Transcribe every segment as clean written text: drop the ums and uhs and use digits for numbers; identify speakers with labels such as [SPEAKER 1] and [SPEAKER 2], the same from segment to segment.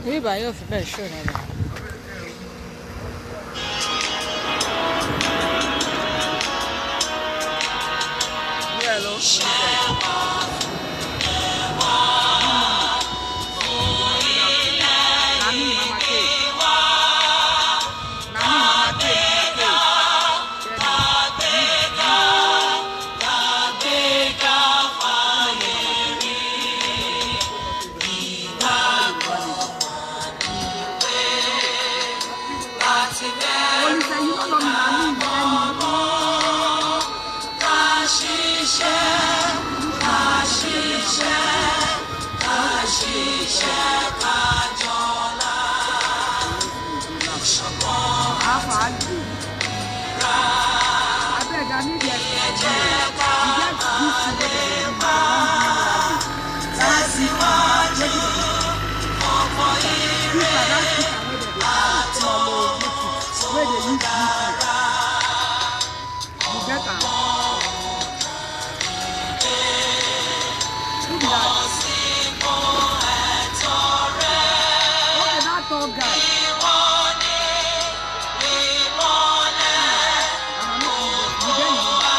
[SPEAKER 1] Ibi báyìí ò fi bẹ́ẹ̀ ṣò dáadáa.
[SPEAKER 2] Na me, Mama K. Na me, Mama K, Mama K. Olise, you no know me, na me, na me. How far you dey? Abeg, I need help from you. E get this thing wey dem dey do, dem wan do rally. That speaker, that speaker wey dem dey carry, Bluetooth, wey dey use Bluetooth. You get am? Who be that? Okay, that tall guy. Ah, no, you get him number?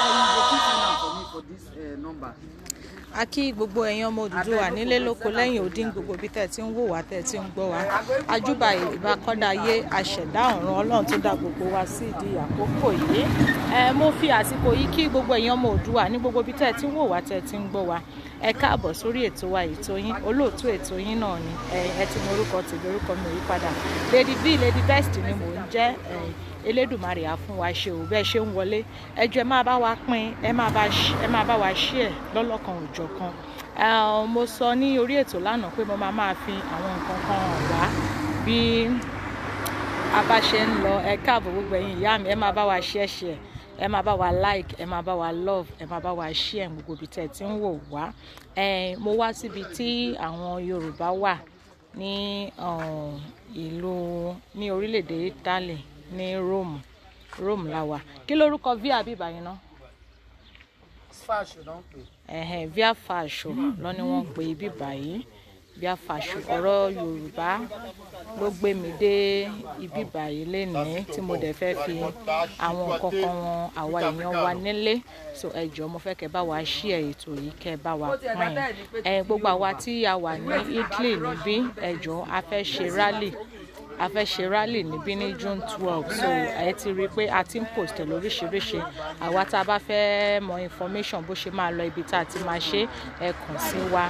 [SPEAKER 2] Eh, you go fit send am for me for this number.
[SPEAKER 1] A kí gbogbo ẹ̀yin ọmọ Odùduwà nílé lóko lẹ́yìn odi, ní gbogbo ibi tẹ́ ẹ ti ń wò wá, tẹ́ ẹ ti ń gbọ́ wa. Ajúbà ìbà kọ́dá ayé, aṣẹ̀dá ọ̀run, Ọlọ́run tó dá gbogbo wa sí di àkókò yìí. Ẹ mo fi àsìkò yìí kí gbogbo ẹ̀yin ọmọ Oòduà ní gbogbo ibi tẹ́ ẹ ti ń wò wá, tẹ́ ẹ ti ń gbọ́ wa. Ẹ káàbọ̀ sórí ètò wa, ètò yín, olóòtú ètò yín náà ni. Ẹ ti mọ orúkọ tèmi, orúkọ mi ò yí padà, Lady B, Lady Best ni mò ń jẹ́. Ẹ Elédùmarè á fún wa ṣe ò. Bẹ́ẹ̀ ṣe ń wọlé, ẹ jọ̀ọ́, ẹ máa bá wa pín, ẹ máa bá wa share lọ́lọ́kan òjọ̀kan. Mo sọ ní orí ètò lánàá pé mo máa máa fi àwọn nǹkan kan hàn wá bí a bá ṣe ń lọ. Ẹ káàbọ̀, gbogbo ẹ̀yin ìyá mi. Ẹ máa bá wa share share, ẹ máa bá wa like, ẹ máa bá wa love, ẹ máa bá wa share gbogbo ibi tẹ́ ẹ ti ń wò wá. Ẹ mo wá síbi tí àwọn Yorùbá wà ní ìlú ní orílẹ̀-èdè Italy, ní Rome. Rome la wà. Kí lórúkọ via bíbá yín náà?
[SPEAKER 2] Fashion don pay.
[SPEAKER 1] Ẹ̀hẹ̀n, Via Fascio lọ ni wọ́n ń pe ibi báyìí, Via Fascio. Ọ̀rọ̀ Yorùbá ló gbé mi dé ibi báyìí lénìí, tí mo dẹ̀ fẹ́ fi àwọn nǹkan kan wọn àwa èèyàn wa nílé. So ẹ jọ̀ọ́, mo fẹ́ kẹ́ bá wa share ètò yìí, kẹ́ bá wa pín ẹ. Gbogbo àwa tí a wà ní Italy níbí, ẹ jọ̀ọ́, a fẹ́ ṣe rally, a fẹ́ ṣe rally níbí ní June 12. So ẹ ti rí i pé a ti ń post ẹ̀ lóríṣiríṣi. Àwa tá a bá fẹ́ mọ information bó ṣe máa lọ, ibi tá a ti máa ṣe, ẹ kàn sí wa.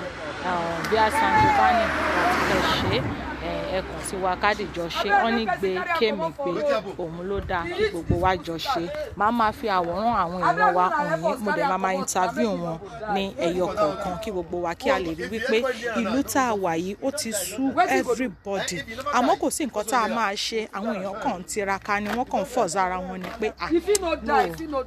[SPEAKER 1] Via San Giovanni la ti fẹ́ ṣe. Ẹ kàn sí wa kádìjọ ṣe. Wọ́n ní gbé kémi gbé, òun ló dáa kí gbogbo wa jọ ṣe. Máa máa fi àwòrán àwọn èèyàn wa hàn yín, mo dẹ̀ máa máa interview wọn ní ẹyọ kọ̀ọ̀kan, kí gbogbo wa kí a lè rí wípé ìlú tá a wà yìí, ó ti sú everybody, àmọ́ kò sí nǹkan tá a máa ṣe. Àwọn èèyàn kàn ń tiraka ni, wọ́n kàn ń force ara wọn ni pé, ah no,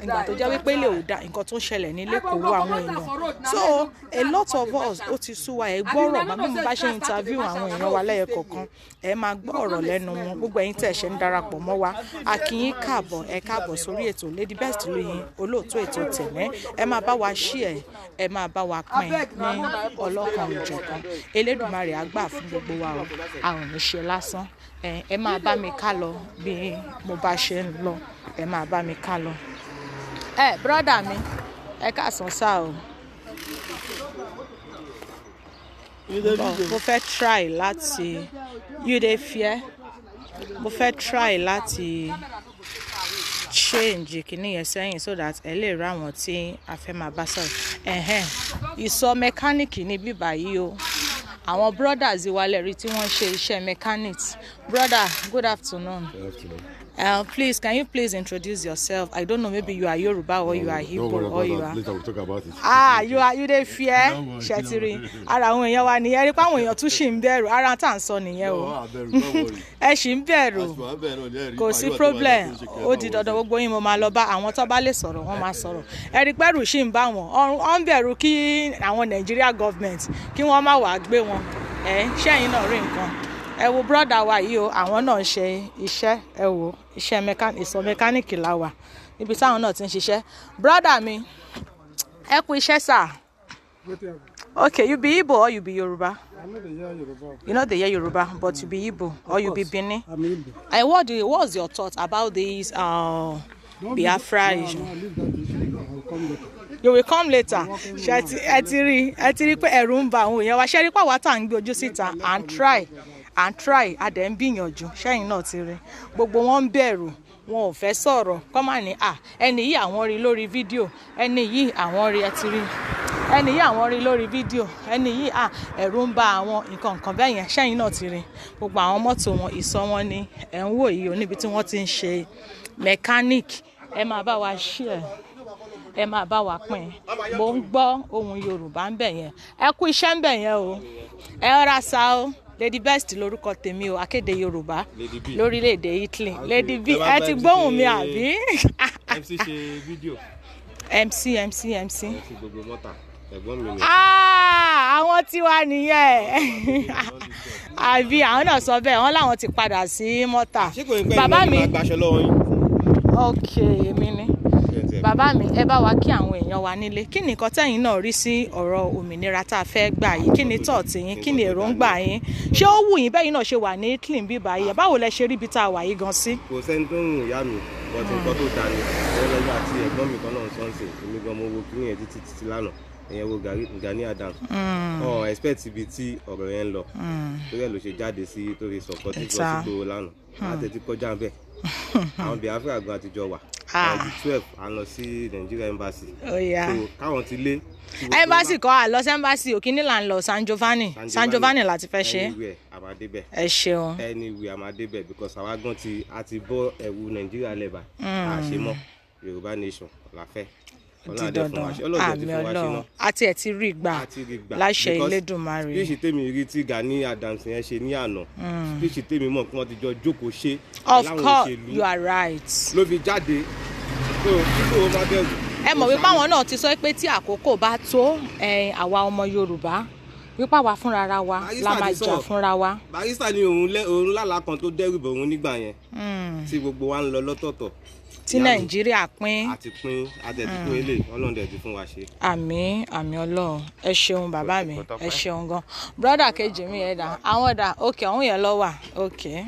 [SPEAKER 1] ìgbà tó jẹ́ wípé lè ò da, nǹkan tó ń ṣẹlẹ̀ nílé kò wú àwọn èèyàn. So a lot of us, ó ti sú wa. Ẹ gbọ́rọ̀ màmí mi bá ṣe interview àwọn èèyàn wa lẹ́yọ kọ̀ọ̀kan, ẹ máa gbọ́ ọ̀rọ̀ lẹ́nu wọn. Gbogbo ẹ̀yin tẹ̀ ṣe ń darapọ̀ mọ́ wa, a kí yín káàbọ̀. Ẹ káàbọ̀ sórí ètò. Lady Best lóyin olóòtú ètò tẹ̀mẹ́. Ẹ máa bá wa share, ẹ máa bá wa pín ní ọlọ́kan òjọ̀kan. Elédùmarè á gbà fún gbogbo wa o, a ò ní ṣe lásán. Ẹ máa bá mi ká lọ bí mo bá ṣe ń lọ, ẹ máa bá mi ká lọ. Ẹ brọ́dà mi, ẹ káàsán sá o. Bọ̀, mo fẹ́ try láti, you dey fear, mo fẹ́ try láti change kìíní yẹn sẹ́yìn so that ẹ lè rí àwọn tí a fẹ́ máa bá sọ̀rọ̀. Ẹ̀hẹ́n, ìsọ̀ mẹkáníìkì ní bíbá yìí o. Àwọn brothers wa lẹ́rìí tí wọ́n ń ṣe iṣẹ́ mechanics. Brother, good afternoon.
[SPEAKER 3] Good afternoon.
[SPEAKER 1] Please, can you please introduce yourself? I don't know, maybe you are Yoruba or you are
[SPEAKER 3] Don't
[SPEAKER 1] Igbo
[SPEAKER 3] worry
[SPEAKER 1] or
[SPEAKER 3] about
[SPEAKER 1] you
[SPEAKER 3] that.
[SPEAKER 1] are.
[SPEAKER 3] Later we'll talk about it.
[SPEAKER 1] Ah, you are, you dey fear?
[SPEAKER 3] Don't worry,
[SPEAKER 1] Ṣètìrì
[SPEAKER 3] don't worry.
[SPEAKER 1] ara àwọn èèyàn wa nìyẹn. Rí pé àwọn èèyàn tún ṣì ń bẹ̀rù. Ara tá à ń sọ nìyẹn o.
[SPEAKER 3] No, abẹ̀rù, don't worry.
[SPEAKER 1] Ẹ ṣì ń bẹ̀rù.
[SPEAKER 3] Àsìkò abẹ́rù náà ní ẹ̀rí
[SPEAKER 1] Kò sí
[SPEAKER 3] pàdé wà tó wà
[SPEAKER 1] problem.
[SPEAKER 3] ní tó ṣe kí ẹ
[SPEAKER 1] Ó
[SPEAKER 3] bá
[SPEAKER 1] di
[SPEAKER 3] wọn
[SPEAKER 1] dandan,
[SPEAKER 3] ṣe.
[SPEAKER 1] gbogbo yín mo máa lọ bá. Àwọn tó bá lè sọ̀rọ̀, wọ́n máa sọ̀rọ̀. Ẹ rí pẹ́rù ṣì ń bá wọn, ọ̀n bẹ̀rù kí àwọn Nigeria government kí wọ́n má wàá gbé wọn. Ẹ ṣẹ́yìn náà rí nǹkan. Ẹ wo brother wa yìí o, àwọn náà ń ṣe iṣẹ́. Ẹ wo iṣẹ́ ìsọ̀ mẹkáníìkì la wà níbi táwọn náà ti ń ṣiṣẹ́. Brother mi, ẹ kú iṣẹ́ sà.
[SPEAKER 2] Wetin happen?
[SPEAKER 1] Okay, you be Igbo or you be Yoruba?
[SPEAKER 2] I no dey hear Yoruba.
[SPEAKER 1] You no dey hear Yoruba, but you be Igbo or you be
[SPEAKER 2] course.
[SPEAKER 1] Benin.
[SPEAKER 2] I'm Igbo.
[SPEAKER 1] And what's your thought about this
[SPEAKER 2] Don't be-
[SPEAKER 1] Biafra
[SPEAKER 2] No,
[SPEAKER 1] issue?
[SPEAKER 2] no, leave that issue. I will come later.
[SPEAKER 1] You will come later. Ṣé ẹ ti rí pé ẹ̀rù ń ba àwọn èèyàn wa? Ṣé rí pé àwa tá à ń gbé ojú síta and try and try, a dẹ̀ ń gbìyànjú? Ṣẹ́yìn náà ti rí, gbogbo wọn ń bẹ̀rù, wọn ò fẹ́ sọ̀rọ̀ kọ́ mà ní à ẹni yìí àwọn rí lórí fídíò, ẹni yìí àwọn rí, ẹ ti rí ẹni yìí àwọn rí lórí fídíò, ẹni yìí à ẹ̀rù ń ba àwọn nǹkan nǹkan bẹ́ẹ̀ yẹn. Ṣẹ́yìn náà ti rí gbogbo àwọn mọ́tò wọn, ìsọ wọn ni ẹ̀ ń wò yìí o, níbi tí wọ́n ti ń ṣe mechanic. Ẹ máa bá wa share, ẹ máa bá wa pín. Mo ń gbọ́ ohun Yorùbá ń bẹ̀ yẹn. Ẹ kú iṣẹ́ ń bẹ̀ yẹn o, ẹ rọra sa o. Lady Best lórúkọ tèmi o, akéde Yorùbá
[SPEAKER 4] Lady B.
[SPEAKER 1] lórílẹ̀‐èdè Italy. Lady B.
[SPEAKER 4] Ẹ bá
[SPEAKER 1] Ẹ
[SPEAKER 4] bá
[SPEAKER 1] ti
[SPEAKER 4] MC
[SPEAKER 1] gbóhùn mi
[SPEAKER 4] ṣe-
[SPEAKER 1] àbí?
[SPEAKER 4] MC ṣe fídíò.
[SPEAKER 1] MC MC MC.
[SPEAKER 4] MC gbogbo mọ́tà, ẹ̀gbọ́n mi ni.
[SPEAKER 1] Ah, àwọn tiwa nìyẹn àbí? Àwọn náà sọ bẹ́ẹ̀, wọ́n láwọn ti padà sí mọ́tà.
[SPEAKER 4] Ṣé kò ní pẹ́
[SPEAKER 1] Bàbá
[SPEAKER 4] ní
[SPEAKER 1] mi
[SPEAKER 4] máa gbaṣọ lọ́wọ́ yín?
[SPEAKER 1] Ok, èmi ni bàbá mi. Ẹ bá wa kí àwọn èèyàn wa nílé. Kí ni nǹkan tẹ́yìn náà rí sí ọ̀rọ̀ òmìnira tá a fẹ́ gbà yìí? Kí ni tọ́ọ̀tì yín? Kí ni èròǹgbà yín? Ṣé ó wù yín bẹ́yìn náà ṣe wà ní Italy bí báyìí? Báwo lẹ ṣe rí ibi tá a wà yìí gan sí?
[SPEAKER 4] Kò sẹ́ni tó ń rùn ìyá mi, but nǹkan tó dáa ni. Ẹ̀rọ lọ́jọ́ àti ẹ̀gbọ́n mi kan náà ń sọ́ọ̀sì. Èmi gan mo wo kíní yẹn títí títí lánàá. Ẹ̀yẹn wo Gani Adams. Ọ̀ expect ibi tí ọ̀rọ̀ yẹn ń lọ. Torí ẹ̀ ló ṣe jáde sí tó fi sọ̀kọ́ tí sọ
[SPEAKER 1] Ẹ̀ta.
[SPEAKER 4] sí gbòòrò lánàá. Láti ti kọjá bẹ́ẹ̀. Àwọn Biafra gan àtijọ́ wà.
[SPEAKER 1] Ah.
[SPEAKER 4] On the 12, à ń lọ sí Nigeria Embassy.
[SPEAKER 1] Ó yá.
[SPEAKER 4] So káwọn ti lé.
[SPEAKER 1] Embassy kọ́, à lọ sí embassy òkínní, là ń lọ San Giovanni. San Giovanni láti fẹ́ ṣe.
[SPEAKER 4] Anywhere, a máa débẹ̀.
[SPEAKER 1] Ẹ ṣeun.
[SPEAKER 4] Anywhere, a máa débẹ̀ because àwa gan ti a ti bọ́ ẹ̀wù Nàìjíríà lẹ́bàá. A ṣe mọ́ Yorùbá nation la fẹ́.
[SPEAKER 1] Di
[SPEAKER 4] Ọlọ́run á dẹ̀ fún
[SPEAKER 1] dandan.
[SPEAKER 4] wa ṣe. Ọlọ́run dẹ̀ ti
[SPEAKER 1] Àmì
[SPEAKER 4] fún wa ṣe
[SPEAKER 1] Ọlọ́run
[SPEAKER 4] náà.
[SPEAKER 1] Àti ẹ̀ ti rí gbà
[SPEAKER 4] A ti rí gbà.
[SPEAKER 1] láṣẹ
[SPEAKER 4] Because
[SPEAKER 1] Elédùmarè.
[SPEAKER 4] Speech tèmi rí tí Gani Adams yẹn ṣe ní àná, speech tèmi mọ̀ kí wọ́n ti jọ jókòó ṣe
[SPEAKER 1] Of
[SPEAKER 4] pẹ̀lú àwọn
[SPEAKER 1] course,
[SPEAKER 4] òṣèlú
[SPEAKER 1] you are right.
[SPEAKER 4] ló fi jáde. So kí ló má bẹ̀rù.
[SPEAKER 1] Ẹ mọ̀ wípé àwọn náà ti sọ pé tí àkókò bá tó ẹ̀yin, àwa ọmọ Yorùbá, wípé àwa fúnra ra wa la
[SPEAKER 4] Barrister
[SPEAKER 1] máa
[SPEAKER 4] ti
[SPEAKER 1] jà
[SPEAKER 4] sọ̀rọ̀.
[SPEAKER 1] fúnra wa.
[SPEAKER 4] Barrister ni òun lẹ òun lálàá kan tó dẹ́rù bò òun nígbà yẹn tí gbogbo wa ń lọ lọ́tọ̀ọ̀tọ̀.
[SPEAKER 1] Tí
[SPEAKER 4] Ìyá mi,
[SPEAKER 1] Nàìjíríà pín.
[SPEAKER 4] Àti pín, àtẹ̀tí pín ilé, Ọlọ́run dẹ̀ ti fún wa ṣe.
[SPEAKER 1] Àmín, àmín Ọlọ́run. Ẹ ṣeun bàbá mi, ẹ ṣeun gan. Brother kejì mi, ẹ dà? Àwọn dà? Ok, ọ̀hún yẹn lọ wà. Ok,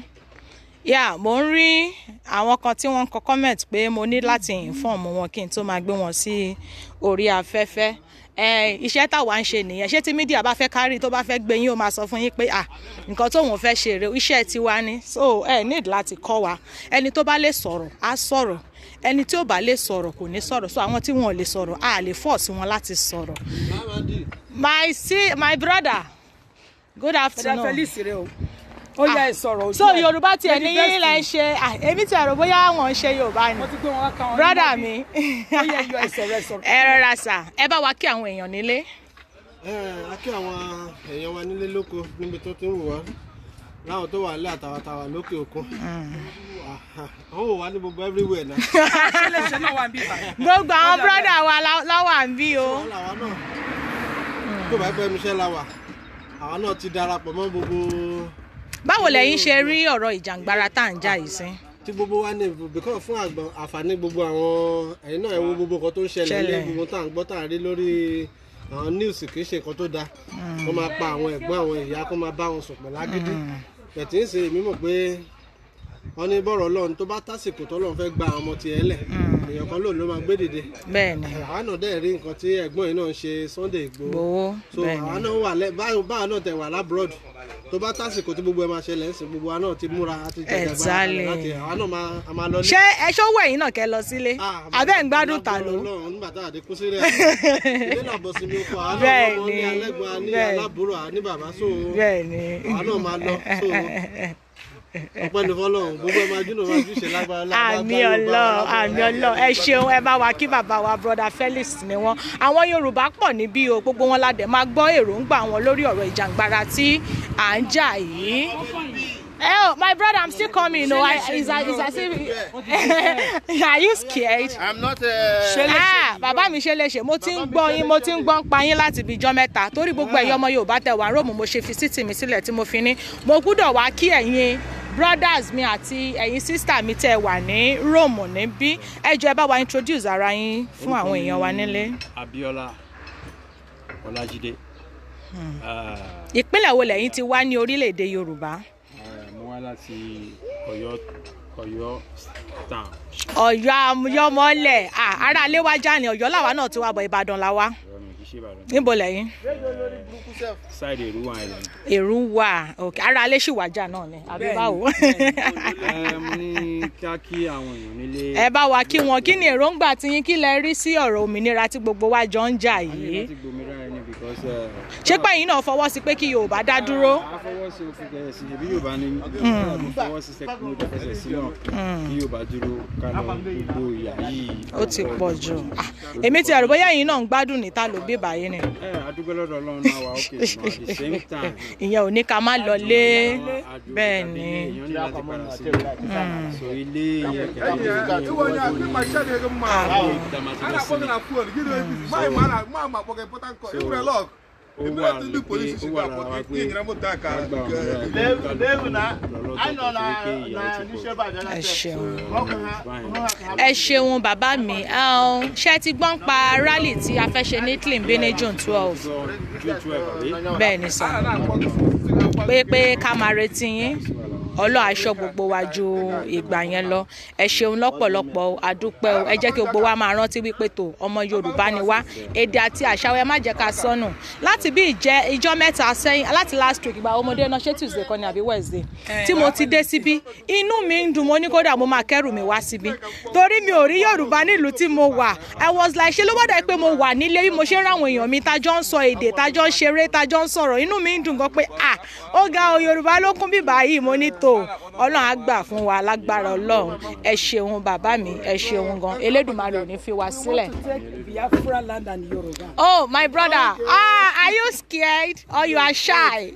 [SPEAKER 1] yà, mo ń rí àwọn kan tí wọ́n ń kọ comment pé mo ní láti inform wọn kí n tó máa gbé wọn sí orí afẹ́fẹ́. Ẹ iṣẹ́ táwa ń ṣe nìyẹn. Ṣé tí media bá fẹ́ kárí, tó bá fẹ́ gbé yín, ó máa sọ fún yín pé à nǹkan tóun fẹ́ ṣe rèé. Iṣẹ́ tiwa ni, so ẹ need láti kọ́ wa. Ẹni tó bá lè sọ̀rọ̀ á sọ̀rọ̀, ẹni tí ò bá lè sọ̀rọ̀ kò ní sọ̀rọ̀. So àwọn tí wọn ò lè sọ̀rọ̀, a lè force wọn láti sọ̀rọ̀. My brother, good
[SPEAKER 2] Fẹ́dà
[SPEAKER 1] afternoon.
[SPEAKER 2] Felix rẹ o. Ó yá, ẹ sọ̀rọ̀ ojú
[SPEAKER 1] So
[SPEAKER 2] ẹ̀.
[SPEAKER 1] Yorùbá tiẹ̀ ní
[SPEAKER 2] Lady Best.
[SPEAKER 1] yín lẹ́ ń ṣe. Ah, èmi tiẹ̀ rò bóyá wọ́n ń ṣe Yorùbá ni.
[SPEAKER 2] Wọ́n ti gbé wọn wá ká wọn ní
[SPEAKER 1] Brother
[SPEAKER 2] mọ́bí.
[SPEAKER 1] mi.
[SPEAKER 2] Ó yẹ yọ, ẹ sọ̀rọ̀, ẹ sọ̀rọ̀.
[SPEAKER 1] Ẹ rọra sà, ẹ bá wa kí àwọn èèyàn nílé.
[SPEAKER 5] Ẹ a kí àwọn èèyàn wa nílé lóko níbi tó ti ń wò wá, láwọn tó wà nílé àtàwọn àtàwà lókè òkun. Àwọn wò wá ní gbogbo everywhere náà.
[SPEAKER 2] Ṣé lè ṣe náà wà ń bí báyìí?
[SPEAKER 1] Gbogbo àwọn brother wa láwà ń bí o.
[SPEAKER 5] Wọ́n làwa náà tó bá pẹ́ nu iṣẹ́ la wà, àwa náà ti darapọ̀ mọ́ gbogbo.
[SPEAKER 1] Báwo lẹ̀yin ṣe rí ọ̀rọ̀ ìjàngbara tá à ń jà yìí sí?
[SPEAKER 5] Tí gbogbo wa ní because fún àgbọn àǹfààní gbogbo àwọn ẹ̀yin náà. Ẹ wo gbogbo nǹkan tó ń ṣẹlẹ̀ ní
[SPEAKER 1] Ṣẹlẹ̀.
[SPEAKER 5] gbogbo tá à ń gbọ́, tá à ń rí lórí àwọn news, kì í ṣe nǹkan tó dáa. Kó máa pa àwọn ẹ̀gbọ́n, àwọn ìyá, kó máa bá wọn sùn pẹ̀lú agídí bẹ̀tí ń ṣe. Èmi mọ̀ pé wọ́n ní bọ́rọ̀ Ọlọ́run tó bá tásìkò tọ́lọ́run fẹ́ gba àwọn ọmọ tiẹ̀ lẹ̀, èèyàn kan lóun ló máa gbé dìde.
[SPEAKER 1] Bẹ́ẹ̀ ni.
[SPEAKER 5] Àwa náà dẹ̀ rí nǹkan tí ẹ̀gbọ́n yìí náà ń ṣe, Sunday Igboho.
[SPEAKER 1] Gbowó.
[SPEAKER 5] So
[SPEAKER 1] Bẹ́ẹ̀
[SPEAKER 5] àwa
[SPEAKER 1] ni.
[SPEAKER 5] náà wà lẹ báwa náà tẹ̀ wà l'abroad, tó bá tásìkò tí gbogbo ẹ máa ṣẹlẹ̀ ń sìn, gbogbo wa náà ti múra àti jàjàgbara
[SPEAKER 1] Exactly.
[SPEAKER 5] láti àwa náà máa a máa lọ.
[SPEAKER 1] Ṣé ẹ ṣówó ẹ̀yin náà kẹ́ lọ sílé abẹ́ ń gbádùn tà ló?
[SPEAKER 5] Ọlọ́run nígbà tá a dé kú sílẹ̀ ilé náà bọ̀ sí mi oko, àwa náà
[SPEAKER 1] Bẹ́ẹ̀
[SPEAKER 5] lọ́mọ ní
[SPEAKER 1] ni,
[SPEAKER 5] alẹ́gbọ̀n, a ní
[SPEAKER 1] bẹ́ẹ̀.
[SPEAKER 5] aláàbúrò, a ní bàbá, so
[SPEAKER 1] Bẹ́ẹ̀ ni.
[SPEAKER 5] àwa náà máa lọ. So ọpẹ́ ní fọ́lọ́run, gbogbo ẹ máa júnà máa júṣe lágbára.
[SPEAKER 1] Àmín Ọlọ́run, àmín Ọlọ́run. Ẹ ṣeun. Ẹ bá wa kí bàbá wa, brother Felix ni wọn. Àwọn Yorùbá pọ̀ níbí o, gbogbo wọn la dẹ̀ máa gbọ́ èròǹgbà wọn lórí ọ̀rọ̀ ìjàngbara tí à ń jà yìí. Oh, my brother, I'm still coming. No, it's as if, are you scared?
[SPEAKER 3] I'm not.
[SPEAKER 1] Ah, bàbá mi, ṣe léṣe. Mo ti ń gbọ́ yín, mo ti ń gbọ́ ń pa yín láti ibi ijọ́ mẹ́ta, torí gbogbo ẹ̀yin ọmọ Yorùbá tẹ wà Róòmù, mo ṣe fi city mi sílẹ̀ tí mo fi ní mo gbúdọ̀ wá kí ẹ̀yin brothers mi àti ẹ̀yin sister mi tẹ wà ní Róòmù níbí. Ẹ jọ̀ọ́, ẹ bá wa introduce ara yín fún àwọn èèyàn wa nílé.
[SPEAKER 6] Abiola. Ọlájídé.
[SPEAKER 1] Ìpínlẹ̀ wo lẹ̀yin ti wá ní orílẹ̀-èdè Yorùbá?
[SPEAKER 6] Mo wá láti Ọ̀yọ́, Ọ̀yọ́ town.
[SPEAKER 1] Ọ̀yọ́ amúyọ́mọ́lẹ̀. Ará Aléwájá ni Ọ̀yọ́ làwa náà ti wá bọ̀, Ìbàdàn la wá.
[SPEAKER 6] Ọ̀yọ́ mi kì í ṣe Ìbàdàn.
[SPEAKER 1] Níbo lẹ̀yin?
[SPEAKER 6] Side Èrúwà Island.
[SPEAKER 1] Èrúwà, ok. Ará alé sì wájà náà ni, àbí báwo?
[SPEAKER 6] Mo ní ká kí àwọn èèyàn nílé.
[SPEAKER 1] Ẹ bá wa kí wọn. Kí ni èròǹgbà tiyín? Kí lẹ rí sí ọ̀rọ̀ òmìnira tí gbogbo wa jọ ń jà
[SPEAKER 6] A ní
[SPEAKER 1] yìí?
[SPEAKER 6] láti gbòmìnira ẹni because
[SPEAKER 1] Ṣé pé ẹ̀yin náà fọwọ́ sí pé kí Yorùbá dá dúró?
[SPEAKER 6] A fọwọ́ sí òfin gẹ̀ẹ́sì sí ibi Yorùbá ni mo fọwọ́ sí sẹ́kì, mo fẹsẹ̀ sí náà kí Yorùbá dúró ká lọ gbogbo ìyà yìí.
[SPEAKER 1] Ó ti pọ̀ jù. Ah, èmi ti rò bóyá ẹ̀yin náà ń gbádùn níta ló bí báyìí ni.
[SPEAKER 6] Ẹ adúgbò lọ́dọ̀ Ọlọ́run náà wà ókè, ṣùgbọ́n at the same time,
[SPEAKER 1] Ìyẹn ò ní ká má lọ lé. Bẹ́ẹ̀ ni.
[SPEAKER 6] Èèyàn ní láti padà sílé, so ilé yẹn kẹ̀kẹ́ ilé yẹn wọ́n ó wà ní pé ó wà lára wa pé ká gba òmìnira ìlú lọ́lọ́tọ̀ torí pé ìyà ti pọ̀.
[SPEAKER 1] Ẹ ṣeun, ẹ ṣeun bàbá mi. Ṣé ẹ ti gbọ́n pa rally tí a fẹ́ ṣe ní Italy bí ní June 12?
[SPEAKER 6] June 12, àbí?
[SPEAKER 1] Bẹ́ẹ̀ ni sir, pé ká máa retí yín. Ọlọ́run aṣọ gbogbo wa ju ìgbà yẹn lọ. Ẹ ṣeun lọ́pọ̀lọpọ̀ o, a dúpẹ́ o. Ẹ jẹ́ kí gbogbo wa máa rántí wípé tó ọmọ Yorùbá ni wá, èdè àti àṣà wa, ẹ má jẹ́ ká sọnù. Láti bí ìjẹ́ ìjọ́ 3 sẹ́yìn, láti last week, ìgbà ọmọdé náà, ṣé Tuesday kan ni àbí Wednesday tí mo ti dé síbí, inú mi ń dùn. Mo ní kódà mo máa kẹ́rù mi wá síbí torí mi ò rí Yorùbá nílùú tí mo wà. I was like, ṣe ló wọ́dà pé mo wà nílé bí mo ṣe ń ráwọn èèyàn mi tájọ́ ń sọ èdè, tájọ́ ń ṣeré, tájọ́ ń sọ̀rọ̀. Inú mi ń dùn gan pé ah, ó ga o, Yorùbá ló kún bíbá yìí. Mo ní tó Ọlọ́run á gbà fún wa lágbára Ọlọ́run. Ẹ ṣeun bàbá mi, ẹ ṣeun gan. Elédùmarè ò ní fi wa sílẹ̀.
[SPEAKER 2] To take Biafra land and Yoruba.
[SPEAKER 1] Oh, my brother, ah, are you scared or you are shy?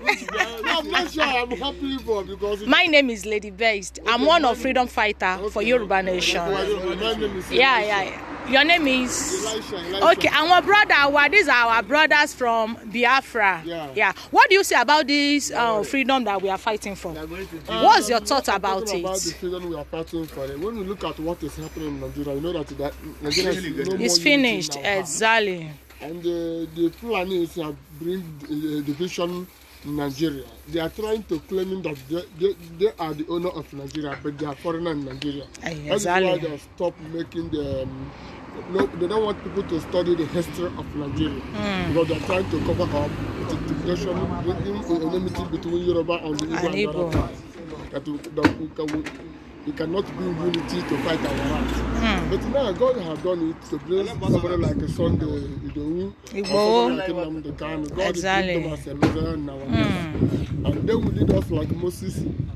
[SPEAKER 3] No, I'm not sure. I'm happy for because
[SPEAKER 1] My name is Lady Best. I'm one of freedom fighter for Yoruba nation.
[SPEAKER 3] My name is
[SPEAKER 1] Yeah. Your name is?
[SPEAKER 3] Elisha, Elisha.
[SPEAKER 1] Okay, our brother, wa, these are our brothers from Biafra.
[SPEAKER 3] Yeah.
[SPEAKER 1] What do you say about this freedom that we are fighting for? What's your thought about
[SPEAKER 3] Talking about the
[SPEAKER 1] it?
[SPEAKER 3] freedom we are fighting for. When we look at what is happening in Nigeria, you know that Nigeria is no more
[SPEAKER 1] It's
[SPEAKER 3] unity
[SPEAKER 1] finished,
[SPEAKER 3] in our heart.
[SPEAKER 1] exactly.
[SPEAKER 3] And the Fulanis have bring division in Nigeria. They are trying to claim that they are the owner of Nigeria, but they are foreigner in Nigeria.
[SPEAKER 1] Aye,
[SPEAKER 3] That is why
[SPEAKER 1] exactly.
[SPEAKER 3] they stop making the. No, they don't want people to study the history of Nigeria because they are trying to cover up the integration, bringing enmity between Yoruba and the Igbo
[SPEAKER 1] And
[SPEAKER 3] and
[SPEAKER 1] Igbo.
[SPEAKER 3] other tribes. That we cannot bring unity to fight our rights. But now God has done it to bring somebody like a Sunday Idowu, or
[SPEAKER 1] Igboho.
[SPEAKER 3] somebody like Nnamdi Kanu. God
[SPEAKER 1] Exactly.
[SPEAKER 3] is them as a leader in our midst. And they will lead us like Moses.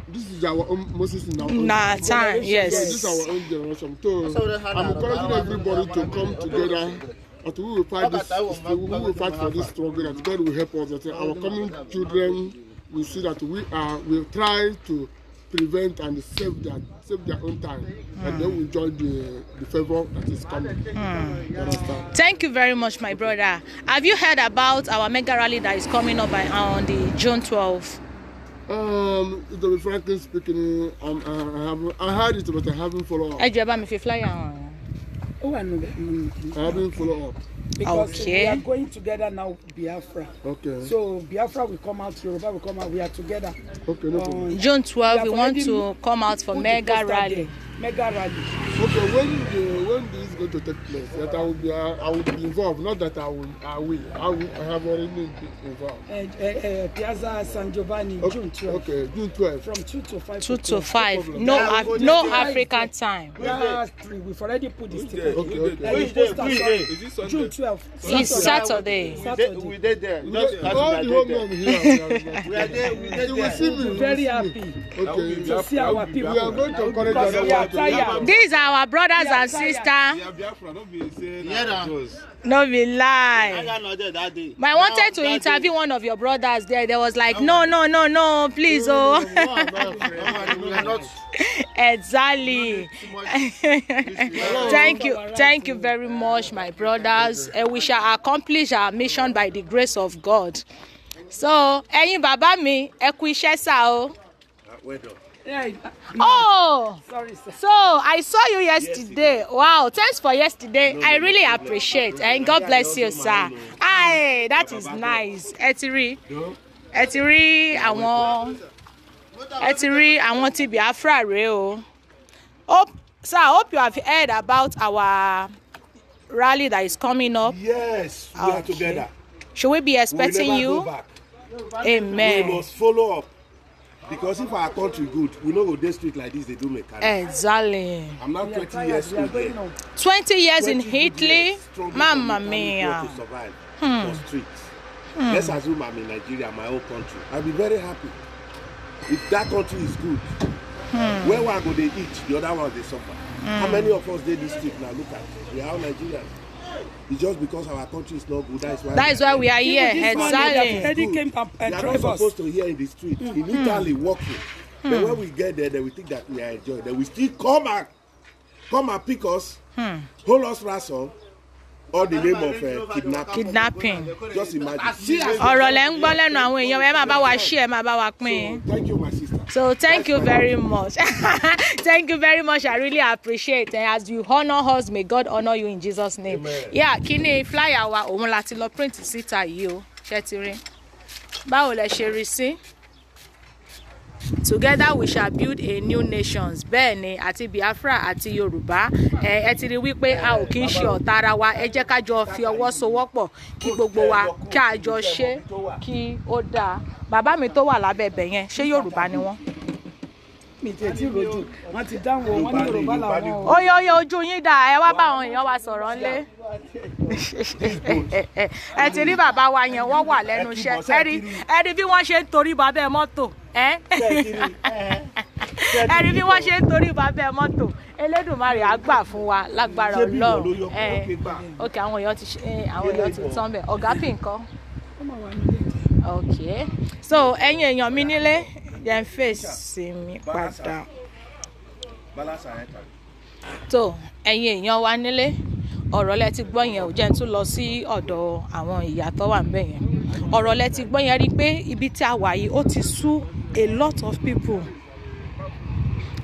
[SPEAKER 3] This is our own Moses in our own
[SPEAKER 1] Na time,
[SPEAKER 3] So
[SPEAKER 1] yes.
[SPEAKER 3] this is our own generation. So I'm encouraging everybody to come together. That we will fight this, we will fight for this struggle. That God will help us. That our coming children will see that we try to prevent and save their own time, and they will enjoy the favor that is coming. You understand?
[SPEAKER 1] Thank you very much, my brother. Have you heard about our mega rally that is coming up on the June 12th?
[SPEAKER 3] To be frankly speaking, I haven't I heard it, but I haven't followed up.
[SPEAKER 1] Ẹ jọ̀ọ́, ẹ bá mi fi flyer hàn.
[SPEAKER 2] Ó wà nù
[SPEAKER 3] I haven't followed up.
[SPEAKER 2] Because
[SPEAKER 1] Okay.
[SPEAKER 2] we are going together now, Biafra.
[SPEAKER 3] Okay.
[SPEAKER 2] So Biafra will come out, Yoruba will come out. We are together.
[SPEAKER 3] Okay, no problem.
[SPEAKER 1] June 12, we
[SPEAKER 2] have
[SPEAKER 1] want
[SPEAKER 2] already
[SPEAKER 1] to come out for
[SPEAKER 2] put the
[SPEAKER 1] mega
[SPEAKER 2] poster
[SPEAKER 1] rally.
[SPEAKER 2] there. Mega rally.
[SPEAKER 3] Okay, when this is going to take place, that I will be involved. Not that I will I will I will I have already been involved.
[SPEAKER 2] Piazza San Giovanni,
[SPEAKER 3] Okay,
[SPEAKER 2] June 12.
[SPEAKER 3] Okay, June 12.
[SPEAKER 2] From 2 to 5.
[SPEAKER 1] 2 to
[SPEAKER 2] o'clock.
[SPEAKER 1] 5. No African time.
[SPEAKER 2] Last three, we've already put the sticker.
[SPEAKER 3] Okay, okay.
[SPEAKER 2] The poster,
[SPEAKER 4] Which
[SPEAKER 2] sorry.
[SPEAKER 4] day?
[SPEAKER 7] Is it Sunday?
[SPEAKER 2] June 12.
[SPEAKER 1] It's Saturday.
[SPEAKER 2] Saturday.
[SPEAKER 7] We did there.
[SPEAKER 3] We
[SPEAKER 7] Just
[SPEAKER 3] dey- all the whole men here.
[SPEAKER 7] We are there. We did
[SPEAKER 3] You will
[SPEAKER 7] there.
[SPEAKER 3] see me. You will
[SPEAKER 2] Very
[SPEAKER 3] see me.
[SPEAKER 2] happy
[SPEAKER 3] Okay.
[SPEAKER 2] to see our people.
[SPEAKER 3] We are going to encourage
[SPEAKER 2] Because we are
[SPEAKER 3] everyone to
[SPEAKER 2] tired.
[SPEAKER 1] These are our brothers
[SPEAKER 2] We are
[SPEAKER 1] and
[SPEAKER 2] tired.
[SPEAKER 1] sisters.
[SPEAKER 7] Yeah, Biafra, don't be saying
[SPEAKER 5] Yeah,
[SPEAKER 7] na
[SPEAKER 5] nah.
[SPEAKER 7] Jos.
[SPEAKER 1] No be
[SPEAKER 5] I
[SPEAKER 1] lie.
[SPEAKER 5] got not there that day.
[SPEAKER 1] But I wanted to
[SPEAKER 5] That
[SPEAKER 1] interview
[SPEAKER 5] day.
[SPEAKER 1] one of your brothers there. There was like, no, no, no, no, please, oh.
[SPEAKER 5] We are not
[SPEAKER 1] Exactly.
[SPEAKER 5] too much.
[SPEAKER 1] Thank you very much, my brothers. We shall accomplish our mission by the grace of God. So, ẹ̀yin bàbá mi, ẹ kú iṣẹ́ sá o.
[SPEAKER 4] Well done.
[SPEAKER 2] Yeah,
[SPEAKER 1] Oh,
[SPEAKER 2] sorry, sir.
[SPEAKER 1] so I saw you yesterday. Wow, thanks for yesterday. I really appreciate. And God bless you, sir. Aye, that is nice. Ẹ ti rí, ẹ ti rí àwọn, ẹ ti rí àwọn ti Biafra rèé o. Hope, sir, I hope you have heard about our rally that is coming up.
[SPEAKER 8] Yes, we are
[SPEAKER 1] Okay.
[SPEAKER 8] together.
[SPEAKER 1] Should we be
[SPEAKER 8] We will
[SPEAKER 1] expecting
[SPEAKER 8] never
[SPEAKER 1] you?
[SPEAKER 8] go back. We
[SPEAKER 1] Amen.
[SPEAKER 8] must follow up. Because if our country good, we no go dey street like this, they do mechanic.
[SPEAKER 1] Exactly.
[SPEAKER 8] I'm now 20 years old here.
[SPEAKER 1] 20 years in
[SPEAKER 8] 20 good
[SPEAKER 1] Italy.
[SPEAKER 8] years struggling for
[SPEAKER 1] Mamma
[SPEAKER 8] mechanic
[SPEAKER 1] mia.
[SPEAKER 8] not to survive for streets. Let's assume I'm in Nigeria, my own country. I'll be very happy. If that country is good, where one go dey eat, the other one dey suffer. How many of us dey this street now? Look at it. We are all Nigerians. It's just because our country is not good. That is why.
[SPEAKER 1] That is why we are here.
[SPEAKER 2] Even this one,
[SPEAKER 1] Exactly.
[SPEAKER 2] Eddie came and
[SPEAKER 8] We are not
[SPEAKER 2] drove us.
[SPEAKER 8] supposed to hear in the street in Italy walking. But when we get there, they will think that we are enjoying. They will still come and pick us, hold us ransom, all the name of kidnapping.
[SPEAKER 1] Kidnapping.
[SPEAKER 8] Just imagine. See as
[SPEAKER 1] Ọ̀rọ̀ lẹ ń gbọ́ lẹ́nu àwọn èèyàn, ẹ máa bá wa ṣí, ẹ máa bá wa pín in.
[SPEAKER 8] So, thank you, my sister.
[SPEAKER 1] So thank you very much. Thank you very much. I really appreciate it. As you honour us, may God honour you in Jesus' name.
[SPEAKER 8] Amen.
[SPEAKER 1] Yeah, kí ni flyer wa òun la ti lọ print síta yìí o. Ṣé ti rí? Báwo lẹ ṣe rí sí? Together we shall build a new nations. Bẹ́ẹ̀ ni àti Biafra àti Yorùbá, ẹ ti rí wípé a ò kí ń ṣe ọ̀tá ara wa. Ẹ jẹ́ ká jọ fi ọwọ́ sowọ́pọ̀ kí gbogbo wa kí a jọ ṣe kí ó dáa. Bàbá mi tó wà lábẹ́ ibẹ̀ yẹn, ṣé Yorùbá ni wọ́n?
[SPEAKER 2] Mi tẹ̀ tí rojú. Wọ́n ti dáhùn o, wọ́n ní Yorùbá làwọn o.
[SPEAKER 1] Oye oye, ojú yín dà, ẹ wá bá àwọn èèyàn wa sọ̀rọ̀ ńlé. Ẹ ti rí bàbá wa yẹn, wọ́n wà lẹ́nu iṣẹ́. Ẹ rí bí wọ́n ṣe ń torí bàbá mọ́tò. Ẹ ẹ rí bí wọ́n ṣe ń torí bàbá mọ́tò. Elédùmarè á gbà fún wa lágbára
[SPEAKER 8] Ṣé bí ìwọ ló
[SPEAKER 1] Ọlọ́run.
[SPEAKER 8] yọ
[SPEAKER 1] Ẹ
[SPEAKER 8] kó gbà?
[SPEAKER 1] Ok, àwọn èèyàn ti ṣe, àwọn èèyàn ti tán bẹ̀. Ọ̀gá pì nǹkan. Ok, so ẹ̀yin èèyàn mi nílé, yẹn fèsì mi padà. Tó ẹ̀yin èèyàn wa nílé, ọ̀rọ̀ lẹ ti gbọ́ yẹn. Ò jẹ́ n tún lọ sí ọ̀dọ̀ àwọn ìyá tó wà níbẹ̀ yẹn. Ọ̀rọ̀ lẹ ti gbọ́ yẹn. Rí i pé ibi tí a wà yìí, ó ti sú a lot of people.